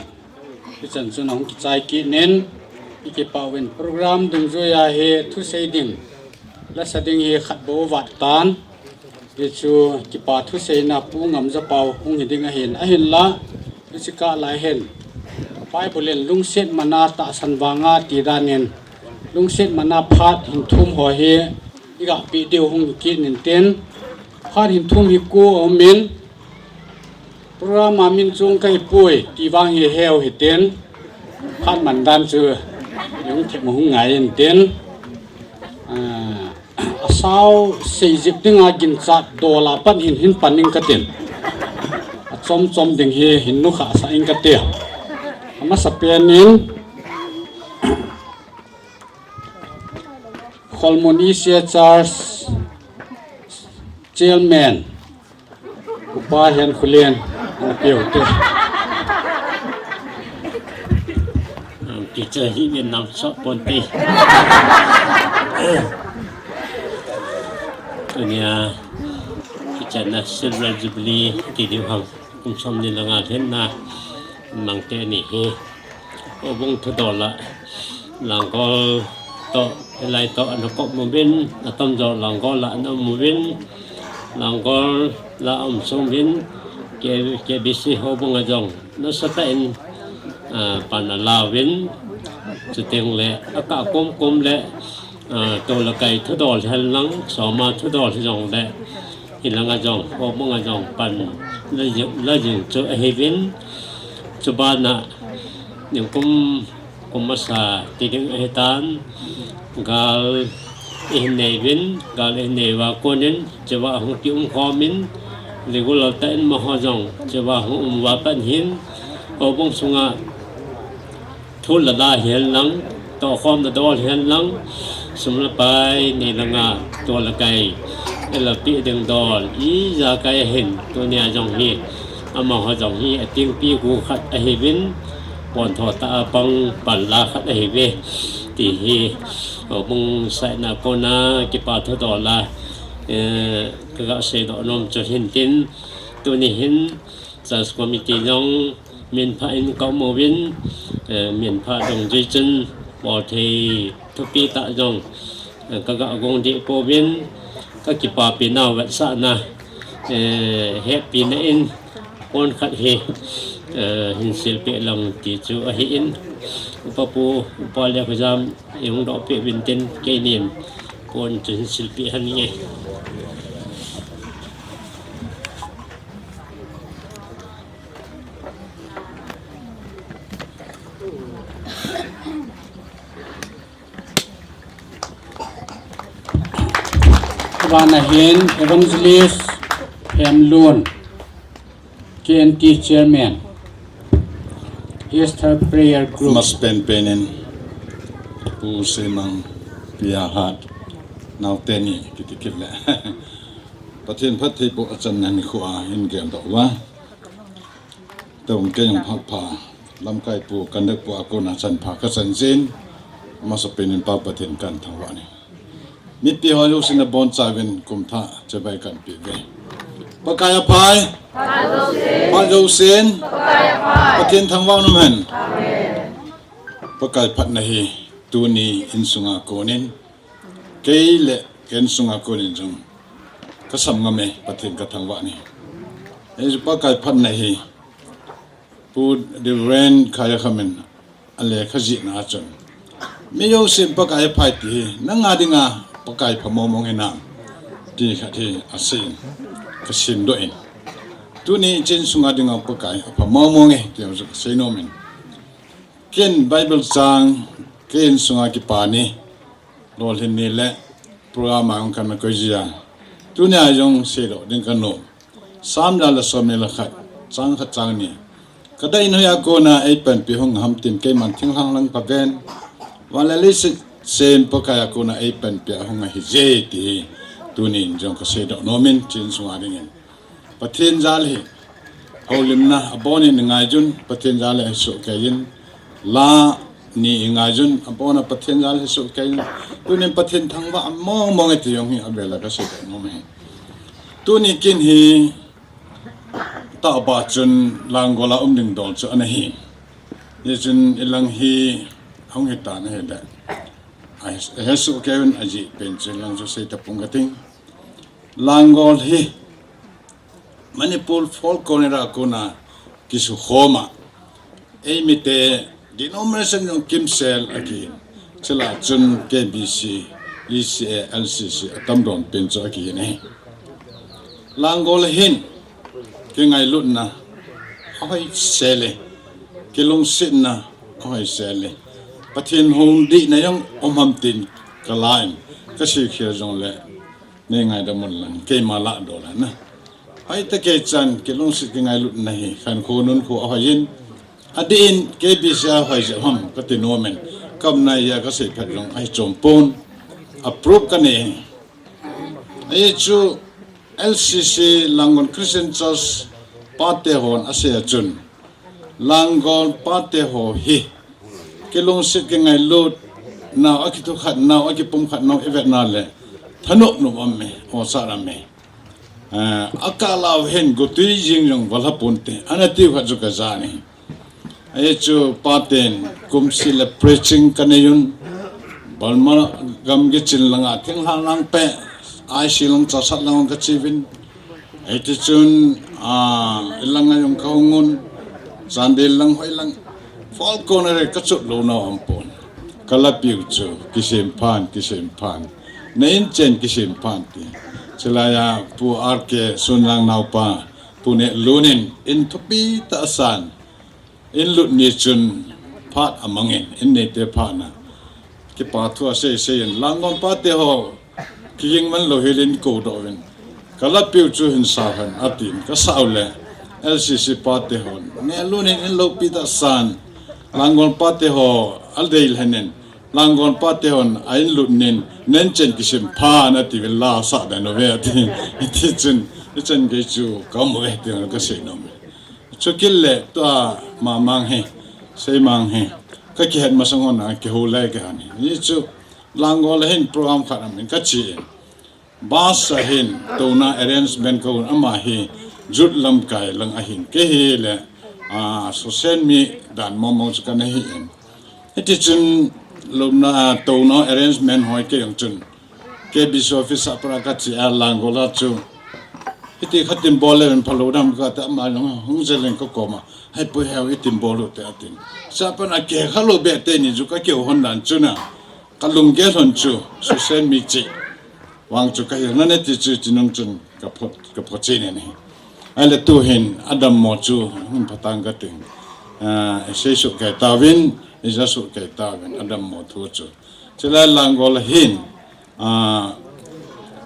hichan chun ahung kichai kit in, i kipah uvin program dungjuia hi thusei ding, lasa ding hi khat bou vat tan. Hichu kipa thuseina Pu Ngamjapau hung hi ding ahin, ahinla, hiche kah lai hin Bible in lungset mana tahsan vanga ti dan in, lungset mana phat hin thum ho hi i gah peh diu hung hi kit in tin, phat hin thum hi ko aum in, program a min chung kahi poi ti vang hi heu hitin, phat man dan chu i hung them u hung ngai in tin, ah, asao sei jep dinga ginchat dol a pat hin hin pan ing katin, achom chom ding hi hin nukhah sah ing kati. Amasa pen in, Kholmun E C A Church Chairman, Upa Henkholen, ana peh u te. Teacher hi min nam sot ponte. Tunia, teacher na Silver Jubilee ti diu ham. Kum som ni le nga lhenna mang te ni hi. Houbung thudol a Langol toh, hilai toh ana kop uvin, atamjo Langol a ana um uvin, Langol a um sung uvin, K-, K B C houbung a jong nasatah in, ah, pan ala uvin, chuteng le akah komkom le, ah, tol le kai thudol hihen lang, soma thudol hijongle, hilanga jong, houbung a jong pan la jing, la jing chu ahiuvin, chubana, ningkum, kum masa ti ding ahitan, gal ihin nei uvin, gal ihin nei uva konin, chua hung kium khom in, regular tah in amaho jong, chua hung um uva pat hin, houbung sunga, thu le la hihen lang, tohkhomna dol hihen lang, sum le pai nei langa, tol le kai, i la peh ding dol, ijakai ahin, tunia jong hi, amaho jong hi, atengpi gu khat ahiuvin, pontho tah a pang panla khat ahiuve, ti hi, houbung saina kona, kipa thudol a, eh, kaga seidoh nom chu hin tin, tuni hin, Church Committee jong minpha in ka um uvin, eh, minpha dungjui chun bolthei thupi tah jong, eh, kaga gong deh pouvin, kakipapi nau vetsahna, eh, hepina in pon khat hi, eh, hin silpeh lang ti chu ahin, Upa Pu, Upa Lekhuijam, i hung dohpeh uvin tin, keinin pon chu hin silpeh hen nge. Abana hin Evangelist Hemlun, K N T Chairman, Easter Prayer Group. Mas pen penin Pu Semang Pia Hat, naote ni kiti kit le. Pathen phattheiboh achanna nikho a hin geldoh uva. Tun kei jong phat pha, lamkai pu, conduct pu a kona chan pha kachan jin, amasa penin Pa Pathen kathangvah e. Mipi ho jousen nabonchauvin kum thah chibai kahin peh uve. Pakai aphai. Phat jousen. Pathen thangvah in umhen. Pakai phatna hi tuni insunga konin, kei le kei insunga konin jong kasam ngam e, Pathen kathangvah e. Hiche Pakai phatna hi Pu Reverend Khaiyakham in alekha jihna a chun, mi jousen Pakai aphai ti hi, nanga dinga Pakai pha mong mong hinam, ti khat hi asei in, kasimdoh in. Tuni hiche insunga dinga Pakai apha mong mong e, ti jong kasei nom in. Ken Bible chang, kei insunga kipa ni, lolhin ni le program a hung kana koi jia, tunia jong seidoh ding kanom. Sam ja le som ni le khat, chang khat chang ni. Kadei in hoiya kona eipanpi hung ham tin, keiman thinglhang lang phaven, van le leiset sem Pakai a kona eipanpi a hung ahi je ti hi tunin jong kaseidoh nom in, hiche insunga dingin. Pathen jal hi houlimna abonin ingaijun, Pathen jal hi ahisoh keiyin, la ni ingaijun, abona Pathen jal hi ahisoh keiyin, tunin Pathen thangvah mong mong e ti jong hi avela kaseidoh nom e. Tuni kin hi Tah ba chun Langol a um ding dol chu ana hi. Hichun ilang hi hung hitan ahile, ahe suh kei un, ajeh pen chun lang chu sei tapong kating. Langol hi Manipur Folk Corner a kona kisukhom a, eimite denomination jong kimsel akihin. Chule chun K B C, E C A, L C C atamjo pen chu akihin ahi. Langol hin kingailutna ahoisel e, kilungsetna ahoisel e. Pathen hung dihna jong um ham tin kalain, kasekhel jongle, neingaidam un lang, keima lah dol ana. Hoitah kei chan, kilungset kingailutna hi khankho nunkho ahoiyin, adeh in K B C a hoi jeh ham kati nom in, kaumna a kasei phat jong ahi chom pon, approve kanei. Hichu L C C, Langol Christian Church pate hon asei a chun, Langol pate ho hi kilungset kingailut nau, akithukhat nau, akipumkhat nau ivet na le thanop nop aume, osa aume. Akah lau hin gotui jing jong valha ponte, ana tiu khat chu kaja ahi. Hichu paten kumseh le preaching kanei un, Burma gam kichin langa thinglhang lang peh, I C lang chasat lang kache uvin. Hitichun, ah, ilang a jong kahung un, Chandel lang, hoi lang, Folk Corner a kachot lou nau aumpon. Kalapiu chu kisemphan, kisemphan, na inchen kisemphan ti. Chulai a Pu R K Sunlang naopa, Pu Nehlun in in thupi tah asan, in lut ni chun phat amangin, in neite phat na kipa thu asei seiyin, Langol pate ho kiging man lou hel in koudoh uvin, kalapiu chu hin sao hen atin, kasao le L C C pate hon, Nehlun in in loupi tah asan, Langol pate ho adei lheh in, Langol pate hon a in lut nin, na inchen kisemphan ati uvin, la sah dan uve ati. Hitichun ichan gei chu kaum uve ti kasei nom e. Chukit le tua ma mang hi, sei mang hi, kakihet masang hon a kihou le kahin hi. Hichu Langol a hin program khat aumin kache in, bus a hin touna arrangement kahon, ama hi youth lamkai lang ahin, kei hile, ah, social media dan mong mong chu kana hi in. Hitichun lomna, touna arrangement hoi kei jong chun K B C office a pat a kache a, Langol a chu hiti khat tin bol le phalou dam kati, ama jong hung jel in kakoma, heipoi heu itin bol u te atin. Chapang a kikah lou be teni chu kakihou lhon dan chu na, kalunggel lhon chu social media vang chu kahil nante ti chu tinung chun kaphot, kaphot chen in ahi. Ahile tu hin adammo chu hin phatang kating. Ah, isei soh kei tauvin, ija soh kei tauvin, adammo thu chu. Chule Langol a hin, ah,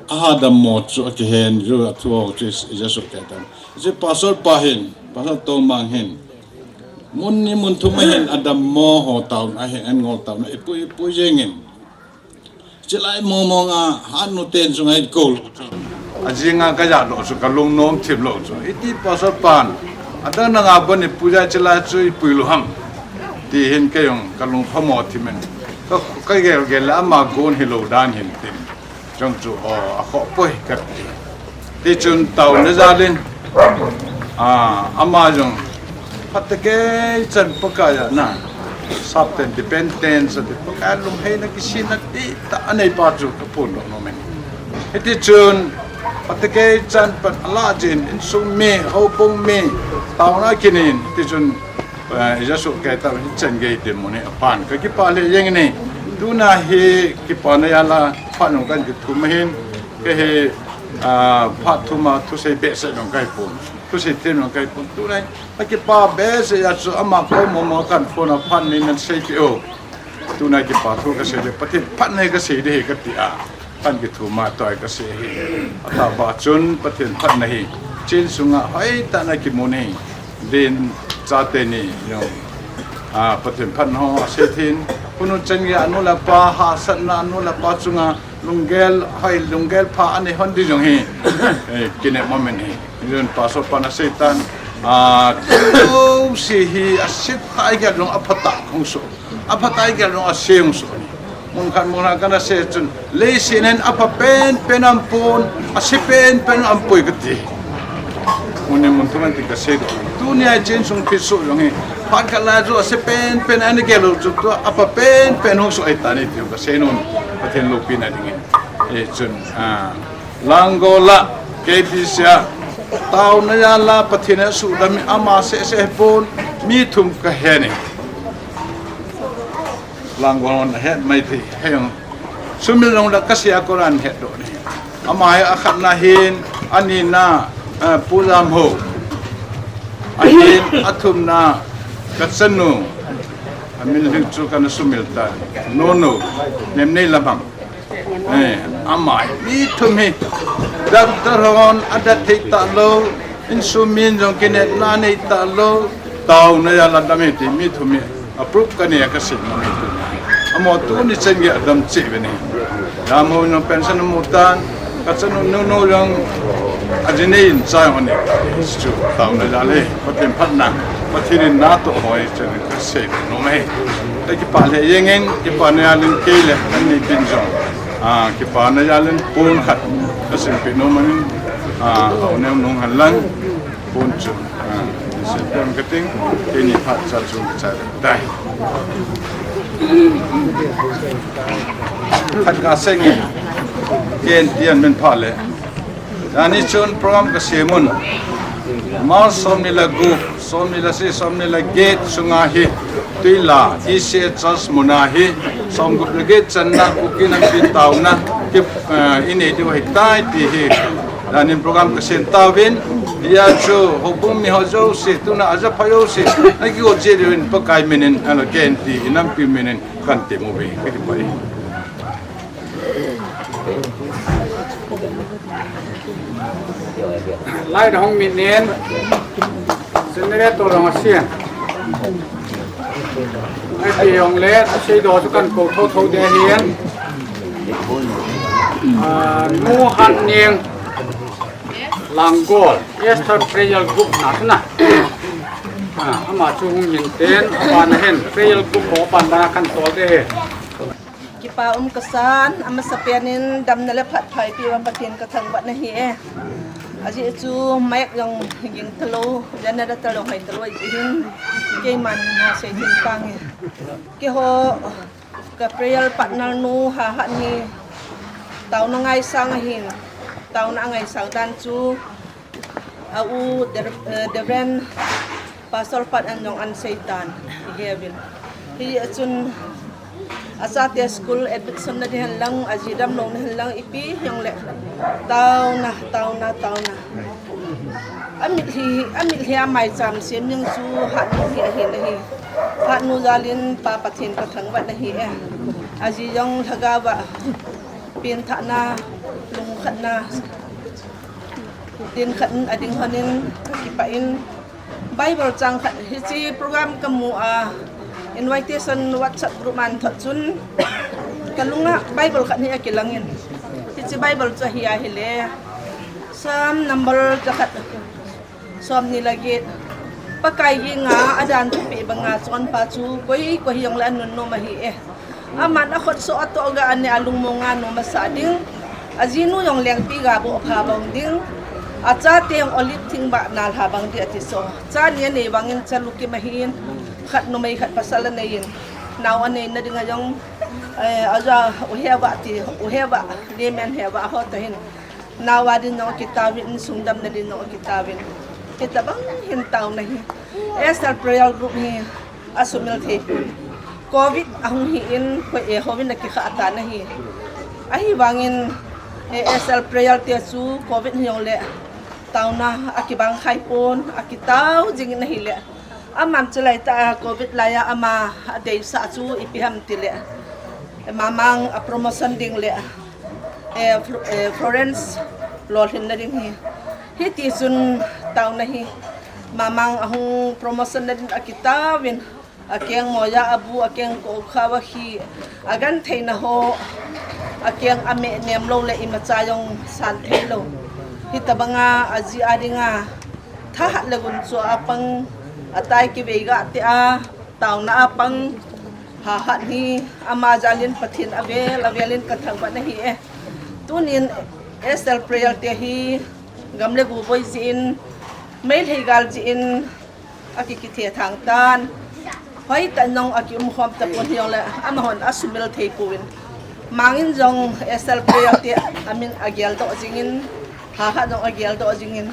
aha dammo chu akihen, ju athu ho chu ija soh kei tauvin. Hiche pastor pa hin, Pastor Tomang hin, mun ni mun thum a hin adammo ho taona hin, an ngol taona ipui, ipui jeng in. Chulai mong mong a, hanu ten sunga ikol. Ajing a kaja lou chu, kalung nom thim lou chu. Iti pastor pan, adang dang a bon ipui jeh chulai chu ipui lou ham, ti hin kei jong kalung phamo thim in. Ka, kagel gel le ama gon hilou dan hin tin. Chong chu, o, akhoh poi kati. Tichun taona jal in, a, ama jong phatecha kei chan Pakai a na, sap ten dependence ati, Pakai a lungheina kisihna dihtah anei pa chu kaphondoh nom in. Hitichun phatecha kei chan pat alah jin, insung mi, houbung mi, taona kinin, tichun, eh, ija soh kei tauvin, hichan gei dinmun hi aphan kakipah lheh jeng in ahi. Tuna hi kipana jal a phat jong kahin kithum ahin, kei hi, ah, phat thum a thusei behseh jong kahipon, thusei them jong kahipon. Tuna hi akipa behseh a chu ama kou mong mong a kahin phone a, phat nei naseipeh o. Tuna kipa thu kasei le, Pathen phatna hi kasei ding ahi kati a, kahin kithum a tua hi kasei ahi. Atah ba chun Pathen phatna hi chen sunga hoitah in akimun ahi. Din chate ni jong, a, Pathen phatna ho asei thei in, khonung chan gei a anu le apa hahsatna, anu le apa chunga lunggel, hoi lunggel pha anei lhon ding jong hi, eh, kinem aum in ahi. Jun pastor pan asei tan, a, jouse hi asetah igel jong aphatah hung soh, aphatah igel jong ase hung soh ahi. Mun khat mun khat kana sei chun, leiset a hin apha penpen aumpon, ase penpen aumpoi kati. Mun in mun thum in ti kasei doh. Tunia insung phi soh jong hi, phat khat lai chu ase penpen, ana gel lou chu tua apa penpen hung soh ahitai ti kasei nom. Pathen loupina dingin. Hichun, ah, Langol a, K B C a, taona jal a Pathen in asuhdam hi ama seh seh ahipon, mi thum kahe e. Langol hon ahet mai thei, hei jong. Sumil jong la kasei a koiman ahet doh e. Ama hi akhatna hin, anina, eh, Pu Lamhou. Ahin, athumna, kachanu. Amin lhing chu kana sumil tai. Nunu, Nemnei Lamhang. Eh, ama hi, mi thum hi. Doctor hon, adat thei talou. Insung min jong kinepna nei talou. Taona jal a dam e ti mi thum hi. Approve kanei a kasei nom e. Amaho tuni chan gei adam cheh uve. Lamhou in jong pension amu tan, kachanu Nunu jong ajinei in cha jong anei. Chu taona jal e, Pathen phatna, Pathen in natoh hoi chan kasei nom e. Kakipah lheh jeng in, kipana jal in kei le kanei tin jong. Ah, kipana jal in pon khat kasim peh nom in, ah, auneo nung hen lang, pon chu. Ah, seikhom kating, keini phat cha chu kachai tai. Khat kasei nge, ken tian men pha le. Jani chun program kasem un. March somni le gup, somni le sagi, somni le get sunga hi, Tuila, E C A Church muna hi, somgup le get channa Kuki nampi taona, ki, eh, inei diu ahitai ti hi. Janin program kasem tauvin, hia chu, houbung mi ho jouse, tuna aja pha jouse, nakigo cheh diuvin Pakai minin, ahilou ken ti, inampi minin, kan temu ve, kakipah e. Light hung mit nin, generator hung asin. Ahi jongle, seidoh chu kan kou thotho ding ahin. Ah, Nu Hatning Langol, Esther Prayer Group na chu na. Ah, ama chu hung hin tin, aban ahin, Prayer Group ho aban bana kan tol ding ahi. Kipa um kasan, amasapen in damna le phattheipi uva Pathen kathangvah nahi e. Ajeh chu mic jong ging talou, generator jong hoi talou ahi jeh hin, keiman na sei thei tange. Keiho, ka prayer partner nu Hahatning, taona ngaisang ahin, taona angaisang dan chu, a u Dev-, eh, Reverend Pastor Pat in jong ana sei tan, ihe uvin. Hijeh chun, achate school admission na ding hen lang, aji damlouna hen lang, ipi hijongle, taona, taona, taona. Amitlhi, amitlhi a maicham sem ding chu Hatnu hi ahin ahi. Hatnu jal in Pa Pathen kathangvah nahi e. Aji jong lhagao a, pengthahna, lungkhatna, din khat in ading lhonin, kakipah in, Bible chang khat, hiche program kamu a, invitation WhatsApp group a athot chun, kalunga Bible khat hi akilang in. Hiche Bible chu ahi ahile, Psalm number jakhat, somni le get. Pakai henga adan thupeh banga chonpa chu koi, koi hijongle anunnom ahi e. Aman akhutsoh atoh ga ane alungmong a nom asah ding. Ajinu jong lengpi ga bohpha bang ding. Achate jong olive thing bah nalha bang ding ati so. Cha ni anei vangin cha lukim ahin. Khat numei khat pasal anei in. Nao anei na dinga jong, eh, aja u heva ti, u heva, layman heva ho toh hin. Nao a din jong akitauvin, insung damna din jong akitauvin. Hitabang hin taona hi. Esther Prayer Group hi asumil thei pon. Covid ahung hi in, koi eiho vin akikha tan ahi. Ahivangin, eh, Esther Prayer te chu Covid hijongle taona akibang khai pon, akitao jing in ahile. Aman chulai tah a Covid laiya ama adeisah chu ipi ham tile, Mamang a promotion ding le, eh, Fl-, eh, Florence lolhinna ding hi. Hitichun taona hi Mamang ahung promotion na din akitaovin, akeng moiya abu, akeng kokhao a khi, agentheina ho, akeng ameh nemlou le imacha jong san theilou. Hitabanga aji a dinga thahat le gunchu a pang, atai kivei gah te a, taona a pang, Hahat hi ama jalin Pathen avel, avelin kathangvah nahi e. Tunin Esther Prayer te hi gam le go boi jeh in Meitei gal jeh in akikithe thang tan. Hoitah in jong akium khom tapon hijongle, amahon asumil thei pouvin. Mangin jong Esther Prayer te amin ageldoh jingin, Hakha jong ageldoh jingin.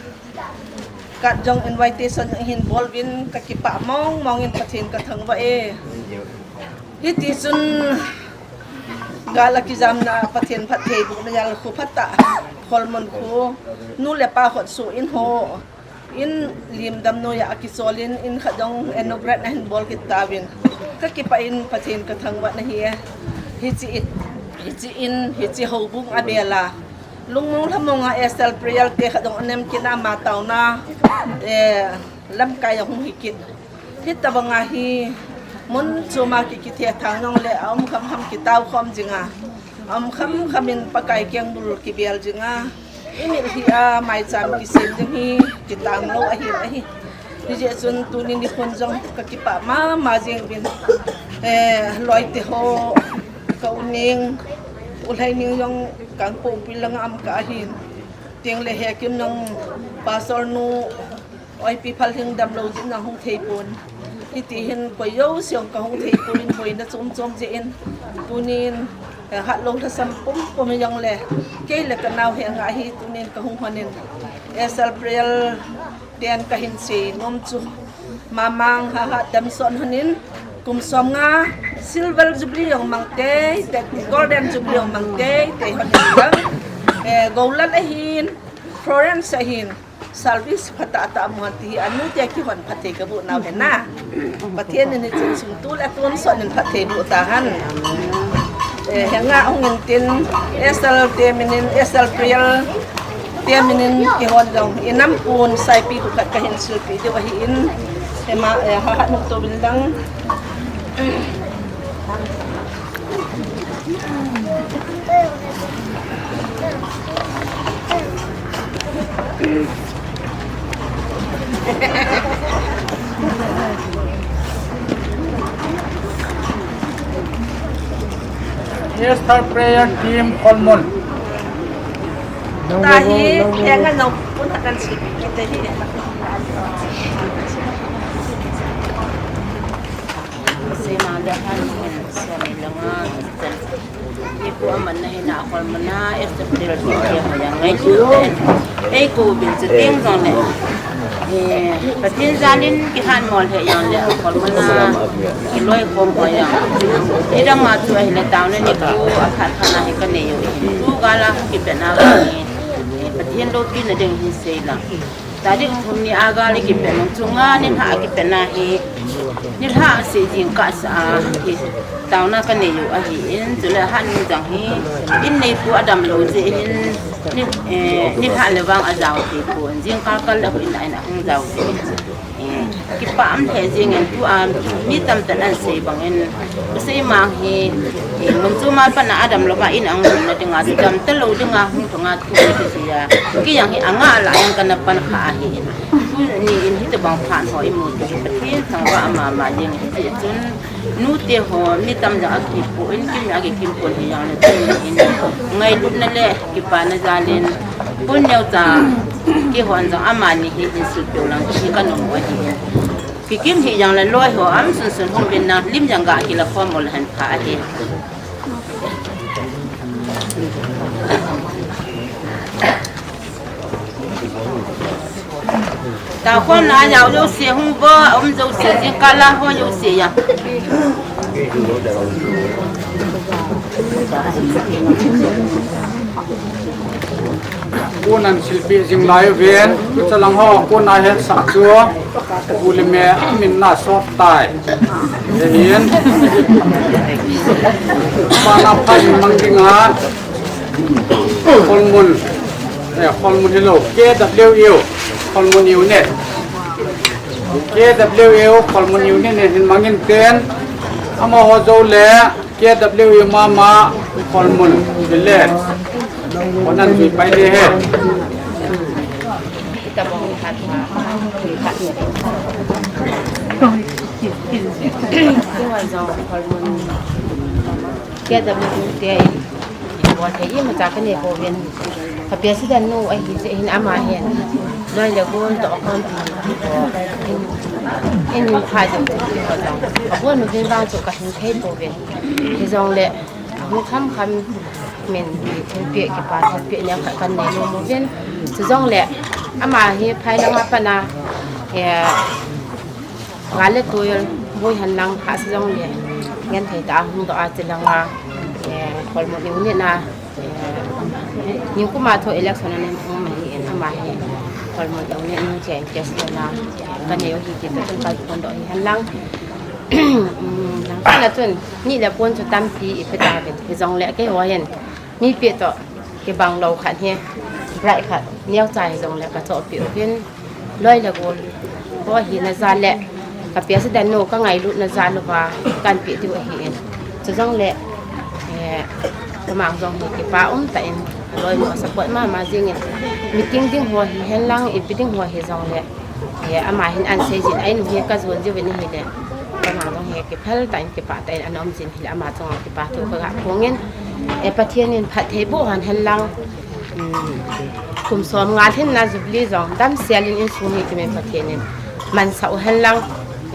Kat jong invitation ahin bol uvin, kakipah mong mong in Pathen kathangvah e. Hiti chun gal akijamna Pathen phattheibohna jal khu phatah, Kholmun khu, nu le pa khut soh in ho, in lim damnoi a akicholin, in khat jong inaugurate ahin bol kit tauvin. Kakipah in Pathen kathangvah nahi e. Hiche in, hiche in, hiche houbung abel a, lungmong lhamong a Esther Prayer te khat jong anem kit a, ama taona, eh, lamkai jong hung hi kit. Hitobang a hi, mun chom a ki, kithe thang jongle, aum kham kham kitao khom jing a, aum kham kham in Pakai kengbul kibel jing a, imit hi a maicham kisem jing hi, kitang lou ahin ahi. Hijeh chun tuni nikhon jong kakipah mama jing uvin, eh, loite ho, ka u Ning, u Lhaining jong Kangpokpi lang a um kah ahin. Tengle Hekim jong Pastor nu, Oipi Phalhing damlou jeh in ahung thei pon. Hiti hin koi jouse jong kahung thei pon, boina chom chom jeh in. Tunin, eh, hatlou lhasam pum pum hijongle, kei le kanao henga hi tunin kahung hon in, Esther Prayer ten kahin sei nom chu, mamang Hakha damsot hon in, kum som nga Silver Jubilee jong mang teitei, Golden Jubilee jong mang teitei hon in lang, eh, Goulal ahin, Florence ahin, service phatah tah amu hen ti hi, anu te kihon phatthei kaboh nau ahi na. Pathen in hiche sung tule tonsot in phatthei boh tahen. Eh, henga hung in tin, Esther te min in, Esther Prayer te min in kihon jong, inam pon saipi khu khat kahin silpeh diu ahin, hema, eh, Hakha nu touvin lang. Esther Prayer Team Kholmun. Tahi, tenga nau pun akan si, kita hi. Seima le han hin, semi langa, Nipu amanna hina Kholmun a, Esther Prayer Team te ho jong ngailutna in. Eikou uvin chuteng jongle, eh, Pathen jalin kihan mol he jongle Kholmun a, kiloi khom ho jong. Nidang a chu ahile taona nikho aphat phat na hi kanei u ahi. Tu gal a kipehna vang hi, eh, Pathen loupina ding hin sei lang. Tarik thum ni a gal i kipeh nung chunga nilhah a kipehna hi, nilhah seh jingkah sa a hi, taona kanei u ahin, chule hanung jong hi, in neipu adamlou jeh hin, ni, eh, nilhah le vang ajao thei pon, jingkah kal le hoi in a in ahung jao thei. Eh, kipah um lheh jingin tua mi tamtah in asei bangin, Seima hi, eh, mun chom a pat a adamlou va in ahung lhung na dinga, chu dam talou dinga hung thunga thu kisei a. Kei jong hi anga lah a jong kana pan kha ahi. Tuni in hitobang phat ho imu thei hi Pathen thangvah mama jeng ahi. Hijeh chun nute ho mi tam jong akipo in, kim jong akikim pon hijongle tuni in ngailutna le kipana jalin pon neocha kihon jong amani hi hin silpeh u lang ti hi kanom u ahi. Kikim hih jongle loi ho aum sunsun hung uvin lang, lim jong ga kila khom u le hen pha ahi. Taokhomna a jao jouse hung vo, aum jouse jingkah la ho jouse a. Kon ahin silpeh jing lai uvin, tucha lang ho kon ahetsah chu, bu le me amin na sot tai. Ahin, pana phan mang dinga, Kholmun, eh, Kholmun hilou, K W U, Kholmun Unit. K W U, Kholmun Unit in hin mangin ten, amaho jou le, K W U mama, Kholmun village. Kon ahin jui pai ding ahi. K W U te, imacha kanei pouvin. Ka president nu ahi jeh hin ama hin loi le gol toh akhompi in, in pha jong ti ho jong abon uvin vang chu ka hing thei pouvin. Hijongle ahung kham kham min thilpeh kipa thilpeh neo khat kan nei nom uvin. Chujongle ama hi phai langa pat a, eh, Gal le tol boi hen lang hahsa jongle genthei tah a hung doh a, chulanga, eh, Kholmun unit na, eh, nikum a thou election ahin um ahin, ama hi Kholmun unit nu cheng case na ka nei u ahi ti chun ka phondoh ahi hen lang. Um, nang sana chun ni le pon chu tampi ipi ta uvin, hijongle keiho hin mipi toh kibang lou khat hi, bright khat, neocha hijongle ka chohpeh uvin, loi le gol ho hina jal le ka president nu ka ngailutna jal uva kan peh diu ahin. Chujongle, eh, keiman jong hi kipa umtah in, loi nu a support mama jingin, meeting ding ho hihen lang, ipi ding ho hijongle, eh, ama hin ahin sei jin, a in hi ka jon jiuvin ahile, keiman jong hi kiphal tah in, kipah tah in ana um jin ahile, ama chunga kipa thu ka ga phongin, eh, Pathen in phatthei boh hen lang, um, kum som nga lhinna Jubilee jong damsel in insung mi kimin Pathen in mansah u hen lang,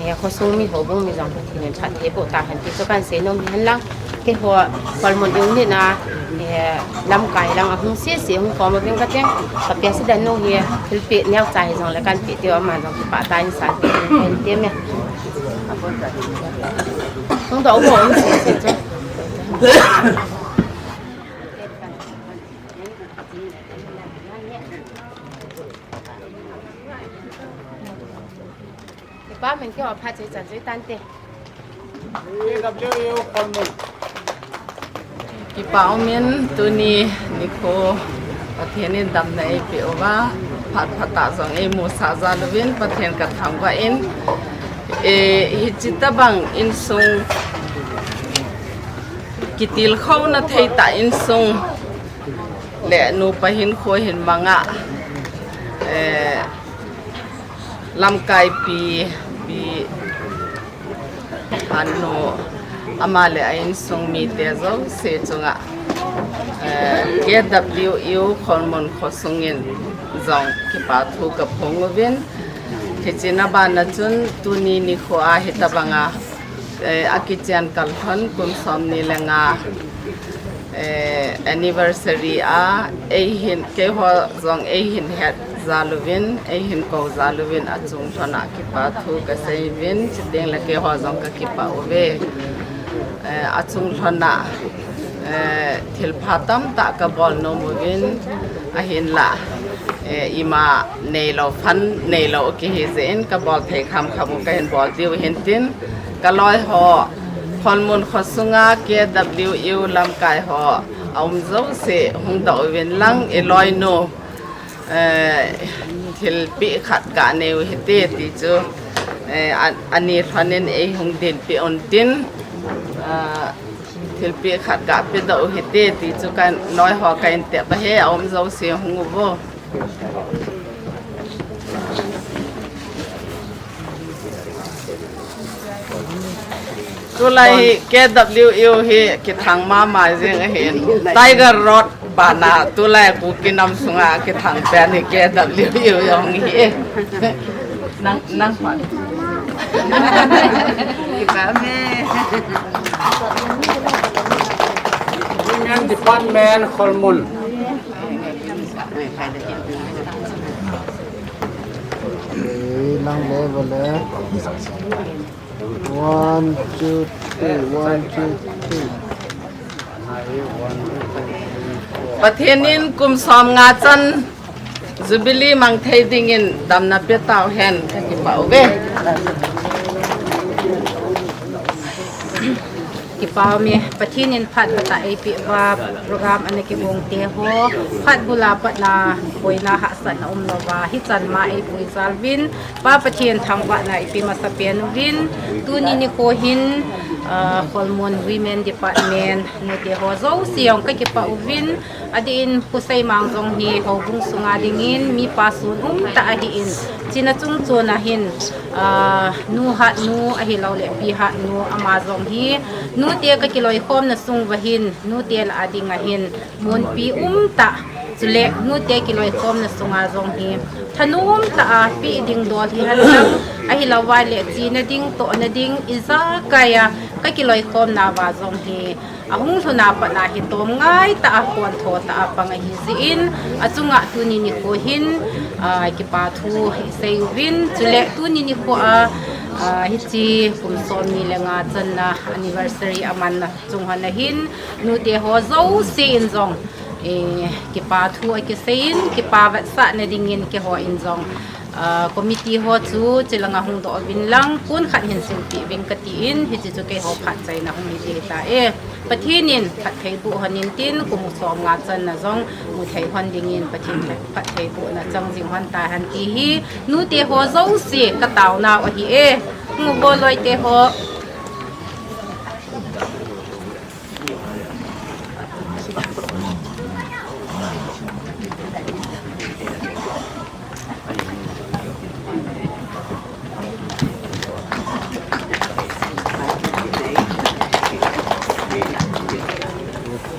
eh, khosung mi houbung mi jong Pathen in phatthei boh tahen ti chu kan sei nom ahi hen lang. Keiho Kholmun unit na, eh, lamkai lang ahung sese hung khom uvin ka ting, ka president nu hi thilpeh neocha hijongle kan peh diu, ama jong kipah tah in san peh in kan ti me. Hung doh u um sese chu. Kipa umin, keiho phat chu ichan chu itan te. Kipa umin, tuni nikho Pathen in damna eipeh uva, phat phatah jong eimusah jal uvin Pathen ka thangvah in, eh, hiche tobang insung kitilkhouna thei tah insung le nupa hinkho hin manga, eh, lamkaipi, pi Hannu, ama le a insung mite jouse chunga, eh, K W U Kholmun khosung in jong kipa thu ka phong uvin. Hiche na bana chun tuni nikho a hitobanga, eh, akichen kal lhon kum somni le nga, eh, anniversary a eihin, keiho jong eihin het jal uvin, eihin kou jal uvin, achung lhon a kipa thu ka sei uvin, chuteng le keiho jong ka kipah uve. Eh, achung lhon a, eh, thilpha tamtah ka bol nom uvin, ahinla, eh, ima neilou, fund neilou kihi jeh in ka bol thei kham kham u ka hin bol diu hin tin, ka loi ho, Kholmun khosunga K W U lamkai ho aum jouse hung doh uvin lang, i loinu, eh, thilpeh khat ka nei u hite ti chu, eh, a, ani lhon in ei hung dinpeh un tin, ah, thilpeh khat ka pedoh u hite ti chu ka loi ho ka hin tep ahi, aum jouse hung uvo. Tulai hi K W U hi kithang mama jing ahin. Tiger Road bana tulai Kuki nam sunga kithang pen hi K W U jong hi. Nang, nang hon. Women Department Kholmun. Eh, nang le, vale. One, two, three, one, two, three. Pathen in kum som nga chan Jubilee mang thei dingin damna pe tau hen, ka kipah uve. Kipah ume, Pathen in phat khat a eipeh uva, program ana kigong te ho, phat bula pat na, boina hahsatna umlouva, hichan ma eipui jal uvin, Pa Pathen thangvahna ipe masa pen uvin, tuni nikho hin, ah, Kholmun Women Department, nute ho jouse jong ka kipah uvin, adeh in Pu Seimang jong hi houbung sunga dingin mipa sun umtah ahin, china chung chon a hin, ah, nu hatnu ahilouleh pi hatnu ama jong hi, nute ka kiloikhomna sung uva hin, nute lah a ding ahin, munpi umtah, Chule nute kiloikhomna sunga jong hi thanom tah a pe ding dol hi henlang, ahilouva le chena ding, tohna ding, ijakai a ka kiloikhomna uva jong hi ahung lhun a pat a hi tomngai tah a, pontho tah a pang ahi jeh in, achunga tuni nikho hin, ah, kipa thu hi sei uvin, chule tuni nikho a, ah, hiche kum somni le nga channa anniversary amanna chung hon a hin, nute ho jouse in jong, eh, kipa thu akisei in, kipa vetsahna dingin keiho in jong, ah, committee ho chu chulanga hung doh uvin lang, pon khat hin silpeh uvin kati in, hiche chu keiho phatchaina hung hi ding ahitai. Pathen in phattheiboh hon in tin, kum somnga channa jong mu thei hon dingin Pathen phattheibohna chang jing hon tahen ti hi, nute ho jouse ka taonau ahi e. Hung uvo loite ho.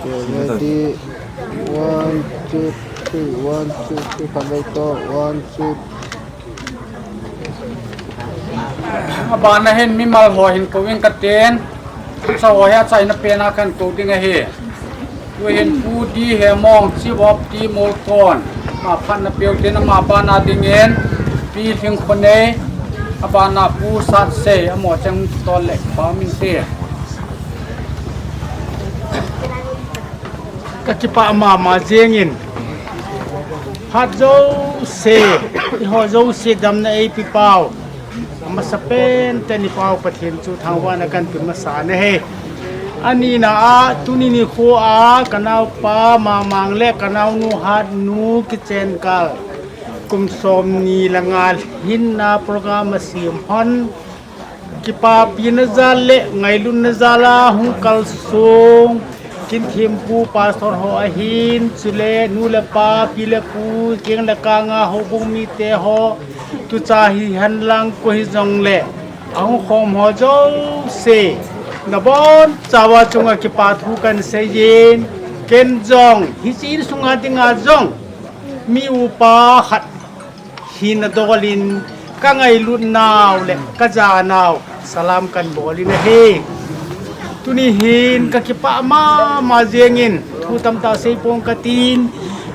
Okay, ready. One, two, three. One, two, three. One, two, three. Abana hin mimal ho hin kou ing katin, cha ho hi achaina pen a kahin kou ding ahi. Tuhin Pu D. Hemong, Chief of Team Molkon, ama phatna peu tin, ama bana dingin Pi Lhingkhonei, abana Pu Satsei, amaho cheng tol le pa min te. Ka kipah mama jengin, phat jouse, eiho jouse damna eipe pau, amasapen tah in i Pau Pathen chu thangvahna kahin pe masa nahi. Anina a, tuni nikho a, ka naopa Mamang le ka naonu Hatnu kichen kal kum somni le nga hinna program asem hon, kipapina jal le ngailutna jal a hung kalsong, Kinthempu Pastor ho ahin, chule nu le pa, pi le pu, keng le kang a houbung mite ho, tucha hihen lang koi hijongle, ahung khom ho jouse, nabonchauva chunga kipa thu kahin seiyin, ken jong hiche insunga dinga jong mi upa khat hina dol in, ka ngailut nau le ka ja nau salam kahin bol in ahi. Tuni hin ka kipah mama jengin, thu tamtah sei pong katin,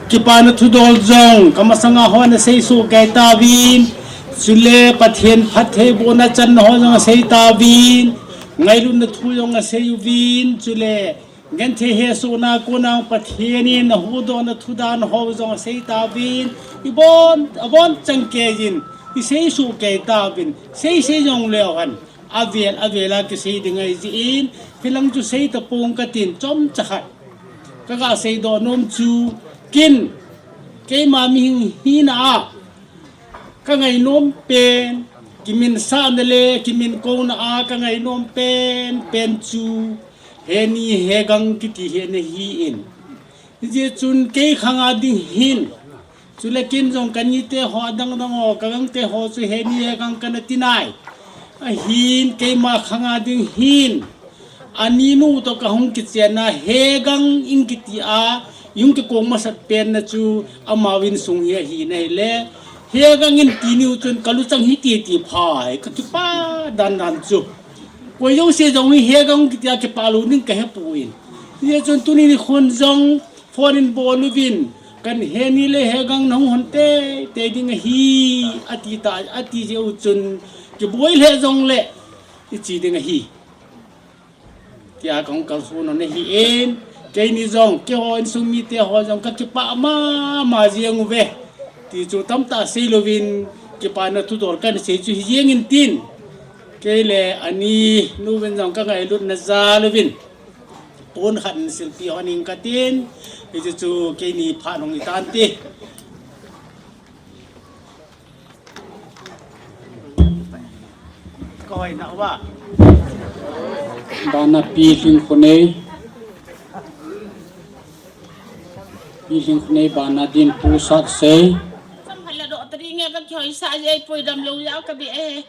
kipana thudol jong ka masanga hon asei soh kei tauvin, chule Pathen phattheibohna channa ho jong asei tauvin, ngailutna thu jong asei uvin, chule genthei hesohna kona Pathen in ahuhdohna thudan ho jong asei tauvin, ibon, abonchan keiyin, isei soh kei tauvin, sei sei jong leu hen, avel avel a kisei ding ahi jeh in, hilang chu sei tapong katin, chomcha khat kaga seidoh nom chu, ken, keima mihem hina a ka ngainom pen, kiminsahna le kiminkouna a ka ngainom pen pen chu, Heni Hegang kiti hi ana hi in. Hijeh chun kei khanga ding hin, chule ken jong kanite ho, adang dang ho, ka gangte ho chu Heni Hegang kana ti nai. Ahin keima khanga ding hin, aninu toh kahung kichenna Hegang in kiti a, ihung kikong masat penna chu amau insung hi ahi nahile, Hegang in tiniu chun kaluchang hiti ti phai, kakipah dan dan chu. Koi jouse jong hi Hegang kiti a kipah lou ding kahepoi. Hijeh chun tuni nikhon jong phone in bol uvin, ka Heni le Hegang nahung hon teitei ding ahi, ati ta, ati jeh u chun, kiboi lheh jongle iche ding ahi, tia kahung kalson u ahi in, keini jong, keiho insung mite ho jong kakipah mama jeng uve, ti chu tamtah seilouvin, kipana thudol kahin sei chu hijeng in tin, kei le ani nuvin jong ka ngailutna jal uvin, pon khat in silpeh hon ing katin, hichu chu keini phat hung hitante. Bana Pi Lhingkhonei, Pi Lhingkhonei bana din Pu Satsei. Sam hala doh tadi nge ka kihoisah jeh poi, damlou jeh ka beh e.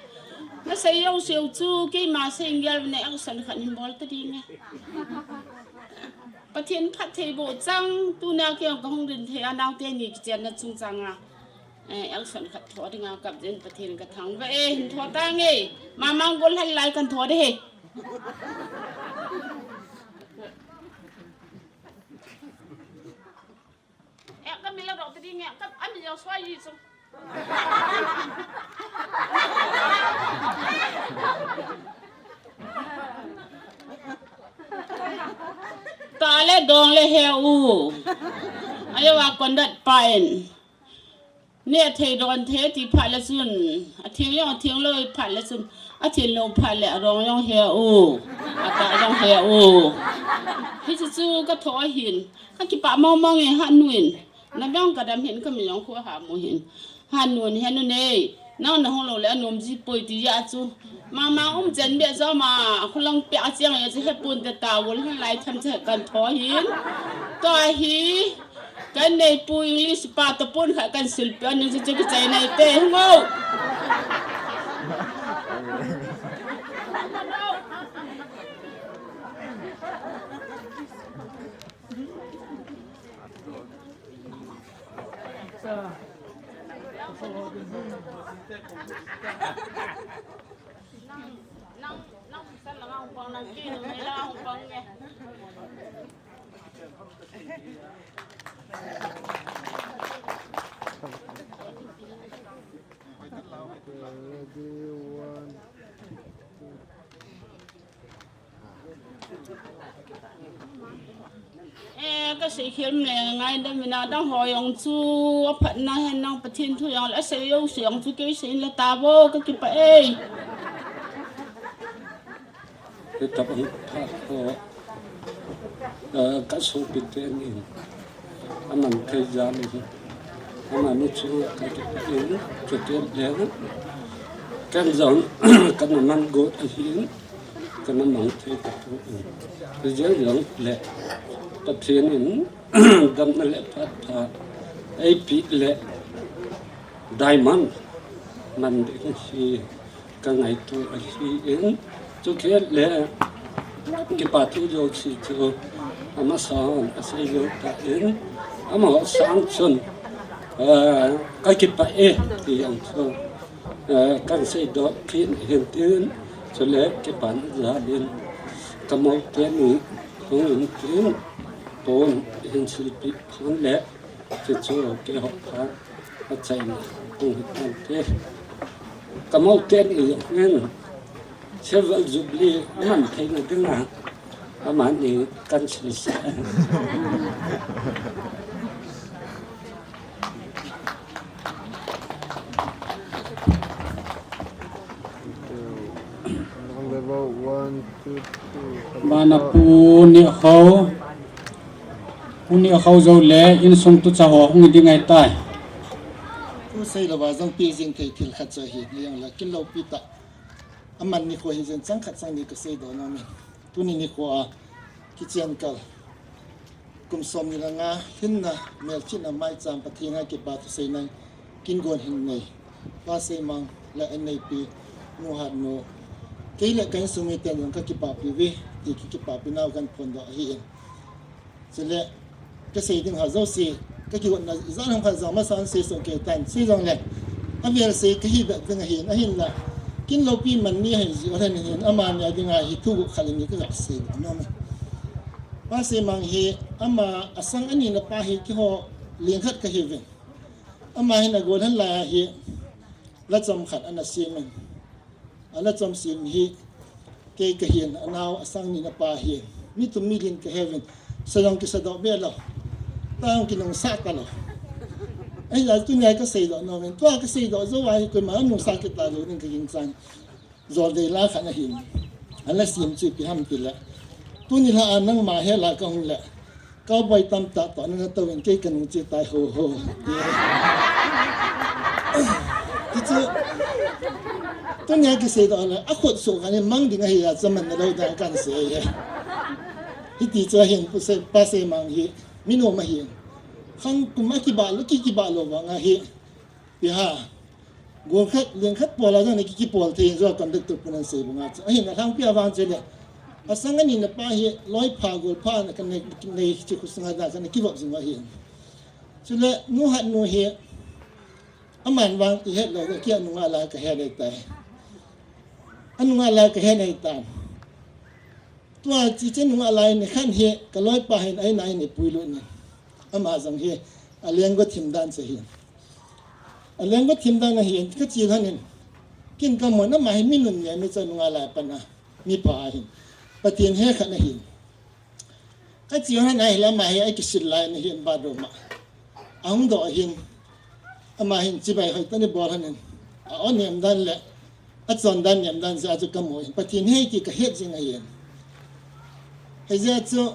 Nasei jouse u chu keima sei gel ne, action khat in bol tadi nge. Pathen phattheiboh chang, tuna kei jong kahung ding thei a, naote ni kichenna chungchang a. Eh, election khat tho dinga kap jeng Pathen kathangvah e, hin tho tange. Mamang gol hal lai kan tho de he. Eh, kami la dok tadi nge, kami jong suai ji chu. Ta le dong le he u. Ayo a kondat pa in. Ne thei don thei ti phat le chun. A theng jong a theng lou phat le chun. A theng lou phat le a dong jong he u. A ta jong he u. Hichu chu ka tho ahin. Ka kipah mong mong e ha nu in. Na bang ka dam hin ka mi jong khu ha mu hin. Ha nu ni ha nu nei. Nang na hung lou le a nom ji poi ti ja chu. Mama um chen be jo ma. Khu lang pe a chiang ya chu he pun te ta wol han lai tham che kan tho hin. To hi. Kan nei pu English pa to pun kha kan sil pe ni chu chu ki chai nai te hung o. Eh, ka sei khel le ngaidam in a dang ho jong chu a phatna hen nang Pathen thu jong le a sei jouse jong chu kei sei in la ta vo ka kipah e. Ka kipah e. Ka tap ang phat ho. Eh, ka sopi te ni. Aman thei jal in. Amani chu ka kipah in, chuti le. Kan jong, kan man got ahin, kan mang thei ka pu in. Ka jal jong le. Pathen in, damna le phat pha. Ei pe le. Diamond. Man ding hi. Ka ngaito ahin, chu khel le, kipa thu jouse chu, amasa hon, a sei jou ta in, amaho sang chun, eh, ka kipah e, ti jong chu, eh, kan seidoh kit hin tin, chule kipana jal in, ka mou teni, hung in tin, pon hin silpeh hon le, Chuchu keiho phat achaina hung hitante. Ka mou teni jong hin Silver Jubilee aman theina dinga amani kan silsa. One, two, three. Bana pu ni ho. Pu ni ho jou le insung tucha ho hung ding ahitai. Pu sei louva jong pe jing thei thil khat chu ahi, ni jong la kin loupi ta. Aman nikho hi jeng chang khat chang ni ka seidoh nom in. Tuni nikho a kichen kal. Kum som ni le nga hinna melchihna maicham Pathen a kipa thu seina kin gon hin nei. Pa Seimang le anneipi Nu Hatnu. Kei le ka insung miten jong ka kipapi uve, ti ki kipapi nau kan phondoh ahi in. Chule, ka sei ding ho jouse, ka kigotna ijat ham khat jong masa in sei soh kei tan, sei jongle, avel sei ka hi bep ding ahin, ahinla, kin loupi man ni ahin jeh u ahin, amani a dinga hi thu gup khat le ni ka ga seidoh nom e. Pa Seimang hi, ama asang anina pa hi keiho lengkhat ka hiuvin. Ama hin agol hen lai a hi, lachom khat ana sem in. Ana chomsem hi kei kahin, anao asang nina pa hi. Mi tum mi lien ka hiuvin. Sa jong kisadoh be lou. Ta jong kinungsah talou. Ahinla tunia ka seidoh nom in. Tua ka seidoh jou a hi koima nungsah kit talou ding ka ginchat. Joldei la khat ahin. Ana sem chu ipi ham tile. Tuni lha a nangma hel a ka hung le. Cowboy tamtah toh nana touvin kei ka nung che tai ho ho. Ti chu, tunia kiseidoh le, akhut soh kani mang ding ahi a, chaman na lou dan kan sei e. Hiti chu ahin pu sei, Pa Seimang hi, mi nom ahin. Khang kum a kibah lou, ki kibah lou vang ahi. Ipi ham. Gol khat, leng khat pol a jong ni ki, kipol thei in jo conductor pun an sei banga chu. Ahin alhangpi a vang chule. Asang ani na pa hi loi pha gol pha na ka nei, nei chi khu sanga da ka na kivop jing ahi. Chule nu Hatnu hi aman vang ihet lou, kei a nunga lai ka he nei tai. A nunga lai ka he nei tai. Tua chi chen nunga lai ni khan hi ka loi pa hin ai nai ni pui lu ni. Ama jong hi a leng go thim dan che hi. A leng go thim dan ahi, ka chi lhan in. Kin ka mon ama hi mi nun ni mi cha nunga lai pa na. Mi pa ahi. Pathen he khan ahi. Ka chi lhan ahi le ama hi ai kisil lai ni hin ba do ma. Ahung do ahin. Ama hin chibai hoi tani bol hanin. A o nem dan le. A chon dan nem dan jeh chu ka mu hin. Pathen he ti ka het jing ahin. Hijeh chu,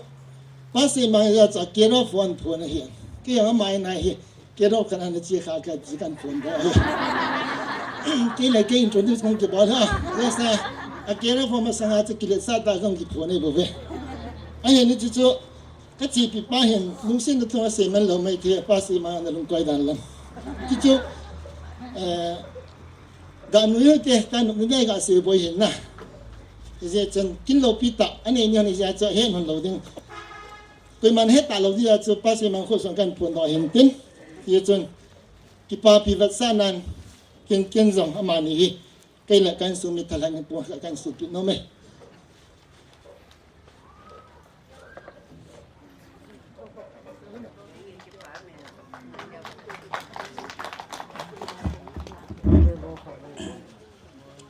Pastor Mang jeh chu a care of one phone ahin. Kei jong ama in ahi, care of kan ana chi kha ka chi kan phone da ahi. Kei le kei introduce kong kibol ha. Yes, a, a care of one masanga chu kile sa ta jong ki phone ahi bou ve. Ahin ni chu chu, ka chipi pa hin, lungset na thua sei man lou mai thei, Pastor Mang na lungkoi dan lam. Chu chu, eh, Ga nu yo te, ta nu ni ga se boi hin na. Hijeh chun, kin loupi ta, anei ni hon hijeh chun, he non lou ding. Koiman he ta lou ding a chu, Pastor Mang khu son kan phone do hin tin. Hijeh chun, kipapi vat sa nan, kin kin jong ama ni hi. Kei le kan sum mi thalang ni pu kan supi nom e.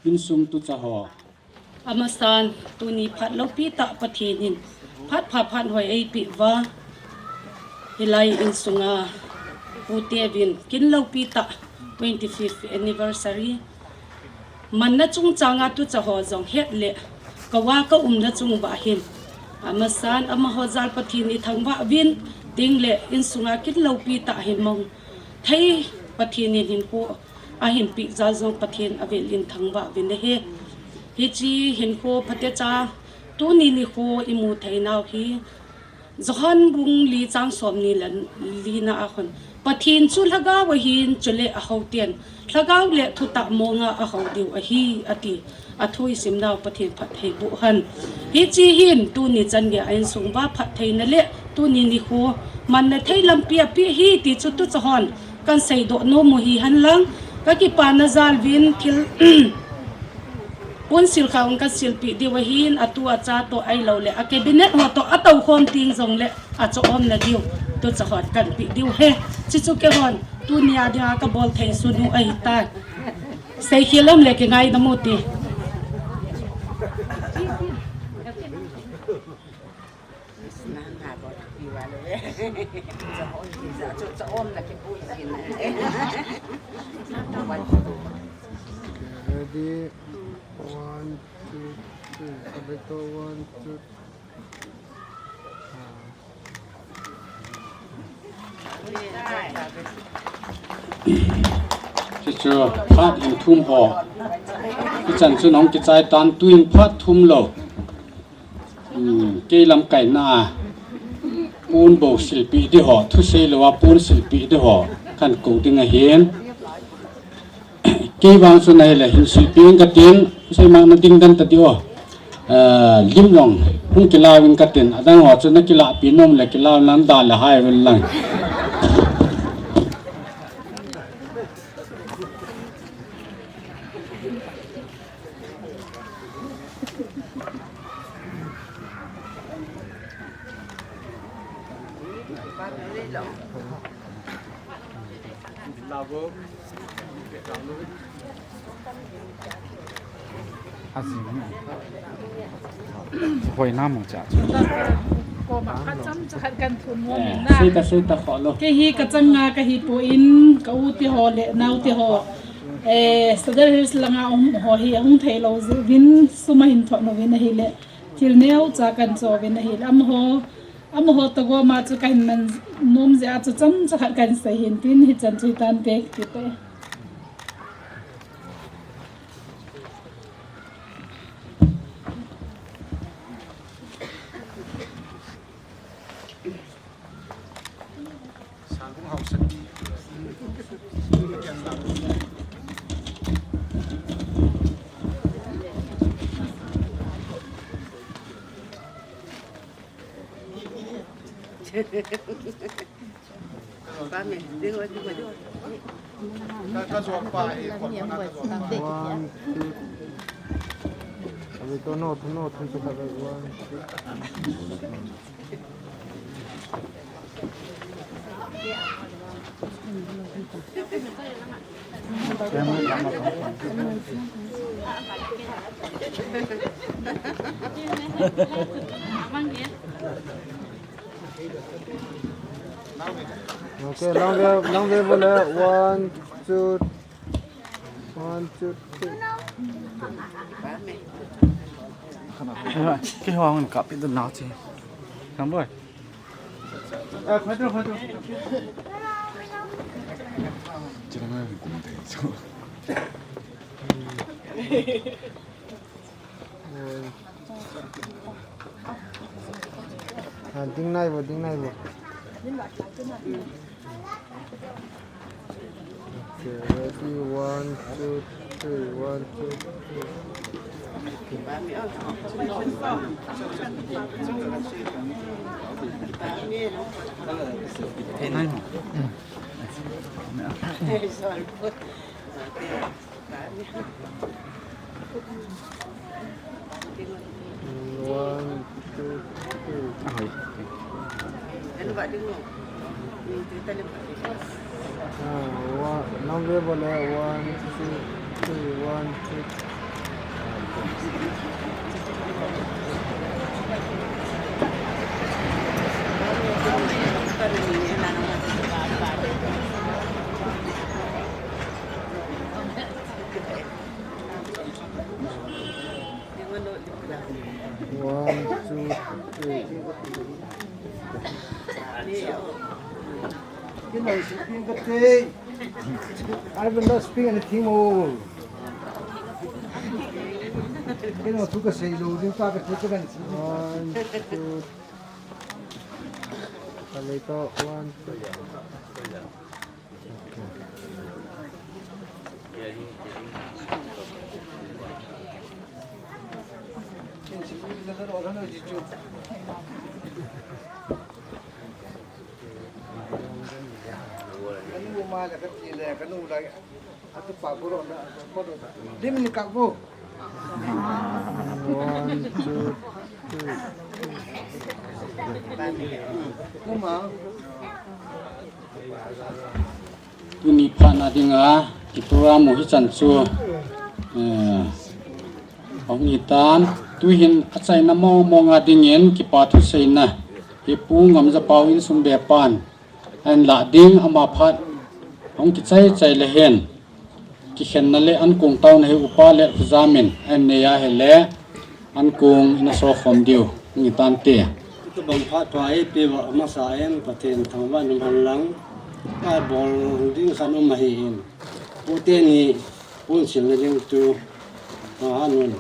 Insung tucha ho. Amasan, tuni phat loupi tah Pathen in phat pha phat hoi eipeh uva. Hilai insunga pute uvin kin loupi tah twenty-fifth anniversary. Manna chungchanga tucha ho jong het le, ka va ka umna chung uva hin. Amasan, amaho jal Pathen in thangvah uvin, ding le insunga kin loupi tah hin mong thei Pathen in hinkho ahin peh jal jong Pathen avel in thangvah uvin ahi. Hiche hinkho phatecha, tuni nikho imu thei nau hi. Johan bung li chang som ni le li na a khun. Pathen chu lhagao ahin, chule ahou ten lhagao le thutah monga ahou diu ahi, ati. Athu isim nau Pathen phatthei boh hen. Hiche hin tuni chan geiya insung uva phattheina le tuni nikho manna thei lampi apeh hi ti chu tucha hon kan seidoh nom u hihen lang. Ka kipana jal uvin thil Pon sil kha ung kan silpeh diu ahin, atu acha toh ahilou le, a cabinet ho toh atou khom teng jong le, acha omna diu, tucha hon kan peh diu ahi. Chuchu keihon, tunia dinga ka bol thei sun u ahitai. Seikhel um le kingaidam u te. Ready? One, two, three. Alberto, one, two, three. Chuchu, phat in thum ho. Hichan chu nong kichai tan, tuin phat thum lou. Hmm, kei lamkaina a, pon bou silpeh di ho, thusei lou a pon silpeh di ho, kan kou ding ahin. Kei vang chu nahile hin silpeh ing katin, thusei mang na ding dan ta di o. Eh, lim long, hung kilau ing katin, adang ho chu na kilahpeh nom le kilau lang da le hai vel lang. Azing. Hoi na mong cha. Koma khat chomcha khat kan thum nom in na. Sei ta, sei ta kho lo. Kei hi ka changa ka hi poi, ka u te ho le nao te ho. Eh, Sadar Hills langa um ho hi hung thei lou jeh uvin sum ahin thot nom uvin ahile. Thil neocha kan cho uvin ahile. Amaho, amaho toh goma chu ka hin man nom jeh a chu chomcha khat kan sei hin tin hichan chu hitante kiti te. One, two. Abi to no, to no, to to ka one. Okay, long way, long way bole. One, two, one, two, three. Kihong ka pi dun nau chi. Come boy. Ah, ding nai bo, ding nai bo. Okay, ready, one, two, three, one, two, three. One, two, three. Ah, one, number bole, one, two, three, one, two. One, two, three. I will not speak anything more. Kei no thu kasei lou ding pa ka thu ka kan si. One, two. Ka lei to, one, two. Lim ni kak bo. One, two, three. Tuni phat na dinga, ki program u hichan chu, eh, hung hitan, tuhin achaina mong mong a dingin, kipa thuseina, hi Pu Ngamjapau insung bepan, ahin lah ding ama phat, hung kichai chai le hen. Kikhenna le ankong taona hi upa le khujam in ahin nei a hile ankong in aso khom diu ngi tante. Tubang phat pha eipeuva amasa in Pathen thangvah in um hen lang. Ka bol ding khat um ahi in. Pu teni, pu silna ding tu. Ha, nun.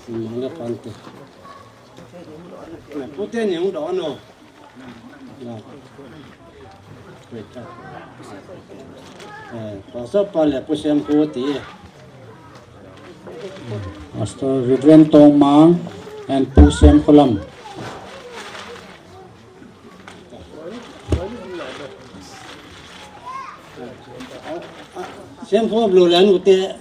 Mang le pante. Pu teni hung doh ano. Eh, Pastor pa le Pu Semkhu ti. Pastor Reverend Tongmang and Pu Semkhulam. Semkhu lo le anu te.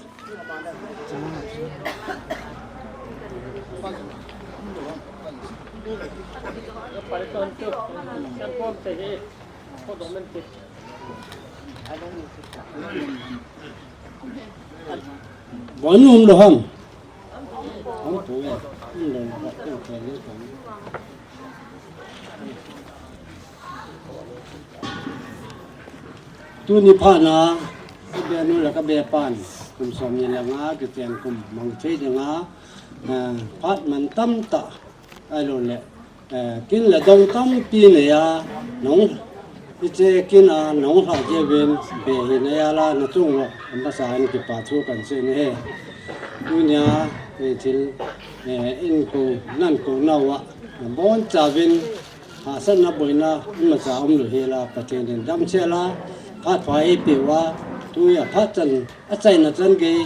Bonu um lo ham. Tuni phat na, ka benu le ka bepan, kum som ni le nga, kichen kum mang thei dinga, eh, phat man tam tah, ahilou le, eh, kin le dong tampi nei a, nahung, hiche kin a, nahung lha jeh uvin, be hi nei a la, na chung uva, amasa in kipa thu kan sei na hi. Tunia, eh, thil, eh, in ko, nan ko nauva, na bonchauvin, hahsatna boina imacha umlou hela, Pathen in damsel a, phat pha eipeuva, tunia phat chan, achaina chan gei,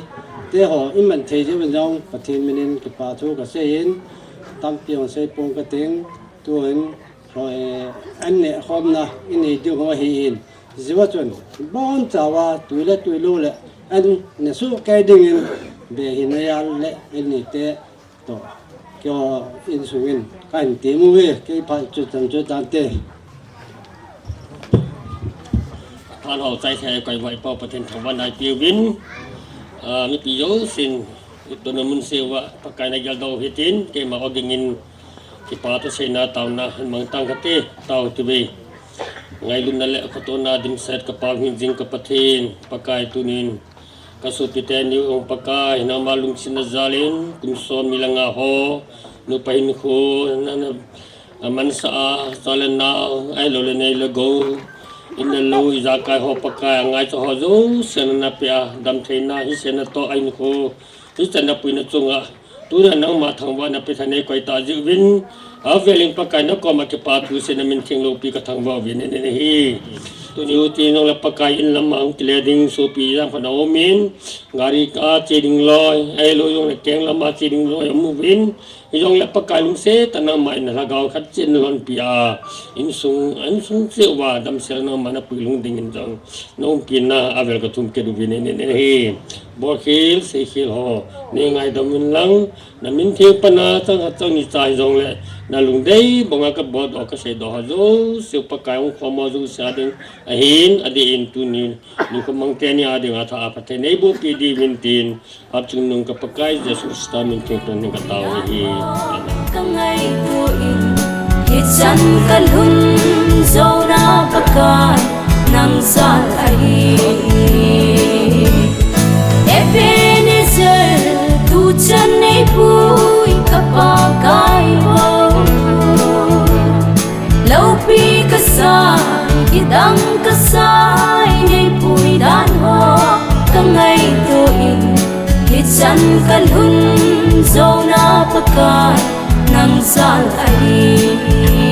te ho iman thei jeh uvin jong, Pathen minin kipa thu kasei in, tampi hung sei pong kating, tuin, Eh, an neh khomna i nei ding ho hi in, jeh a chun, bonchauva tui le tui lou le an ne soh kei dingin, be hin a jal le i nei te toh, keiho insung in kahin tem uve, kei phat chu chan chu tante. Phat hao chai thei koi vai pa Pathen thangvahna i peuvin, ah, mipi jousen i tuna mun seuva Pakai na geldoh hitin, keima ogin in kipa thu seina taona hin mang tang kate, tao ti ve. Ngailutna le khotohna dimset ka pang hing jing ka Pathen, Pakai tunin ka sopi teni ong Pakai, nangma lungsetna jalin kum som ni le nga ho, nupa hinkho, na, na, a mansa a, cha le nao, ahilou le nei le gou, in le lou, ijakai ho Pakai, angaicha ho jouse nana pe a, damtheina, hisetna toh a hinkho, hichan na puina chunga, tuna nangma thangvahna pe tha nei koi ta jeh uvin, avelin Pakai na koma kipa thu seina min theng loupi ka thangvah uvin, in, in, hi. Tuni u ti jong le Pakai in lama hung kile ding sopi jong pha na um in, gari a che ding loi, ahilou jong le keng lama che ding loi aum uvin, hijong le Pakai lungset tah nangma in lhagao khat cheh na lonpi a, insung, insung cheh uva damsel nangma na puilhung dingin jong na umpina avel ka thum kit uvin, in, in, in, hi. Bolkhel, seikhel ho, nei ngaidam un lang, na min theng pan a chang khat chang ni cha hijong le, na lungdei banga ka boldoh ka seidoh ho jouse Pakai hung khom ho jouse a ding, ahin, adeh in tuni, nikho mang teni a dinga tha a phatthei nei bohpi diuvin tin, Hatchungnung ka Pakai Jesu Christa min theng tah in ka tao ahi. Amen. Ka ngaito in, hichan ka lhun jouna Pakai nang jal ahi. Ebenezer, tuchan nei pui ka Pakai o. Loupi kasai, kidang kasai, nei pui dan ho ka ngaito in, hichan ka lhun jouna Pakai nang jal ahi.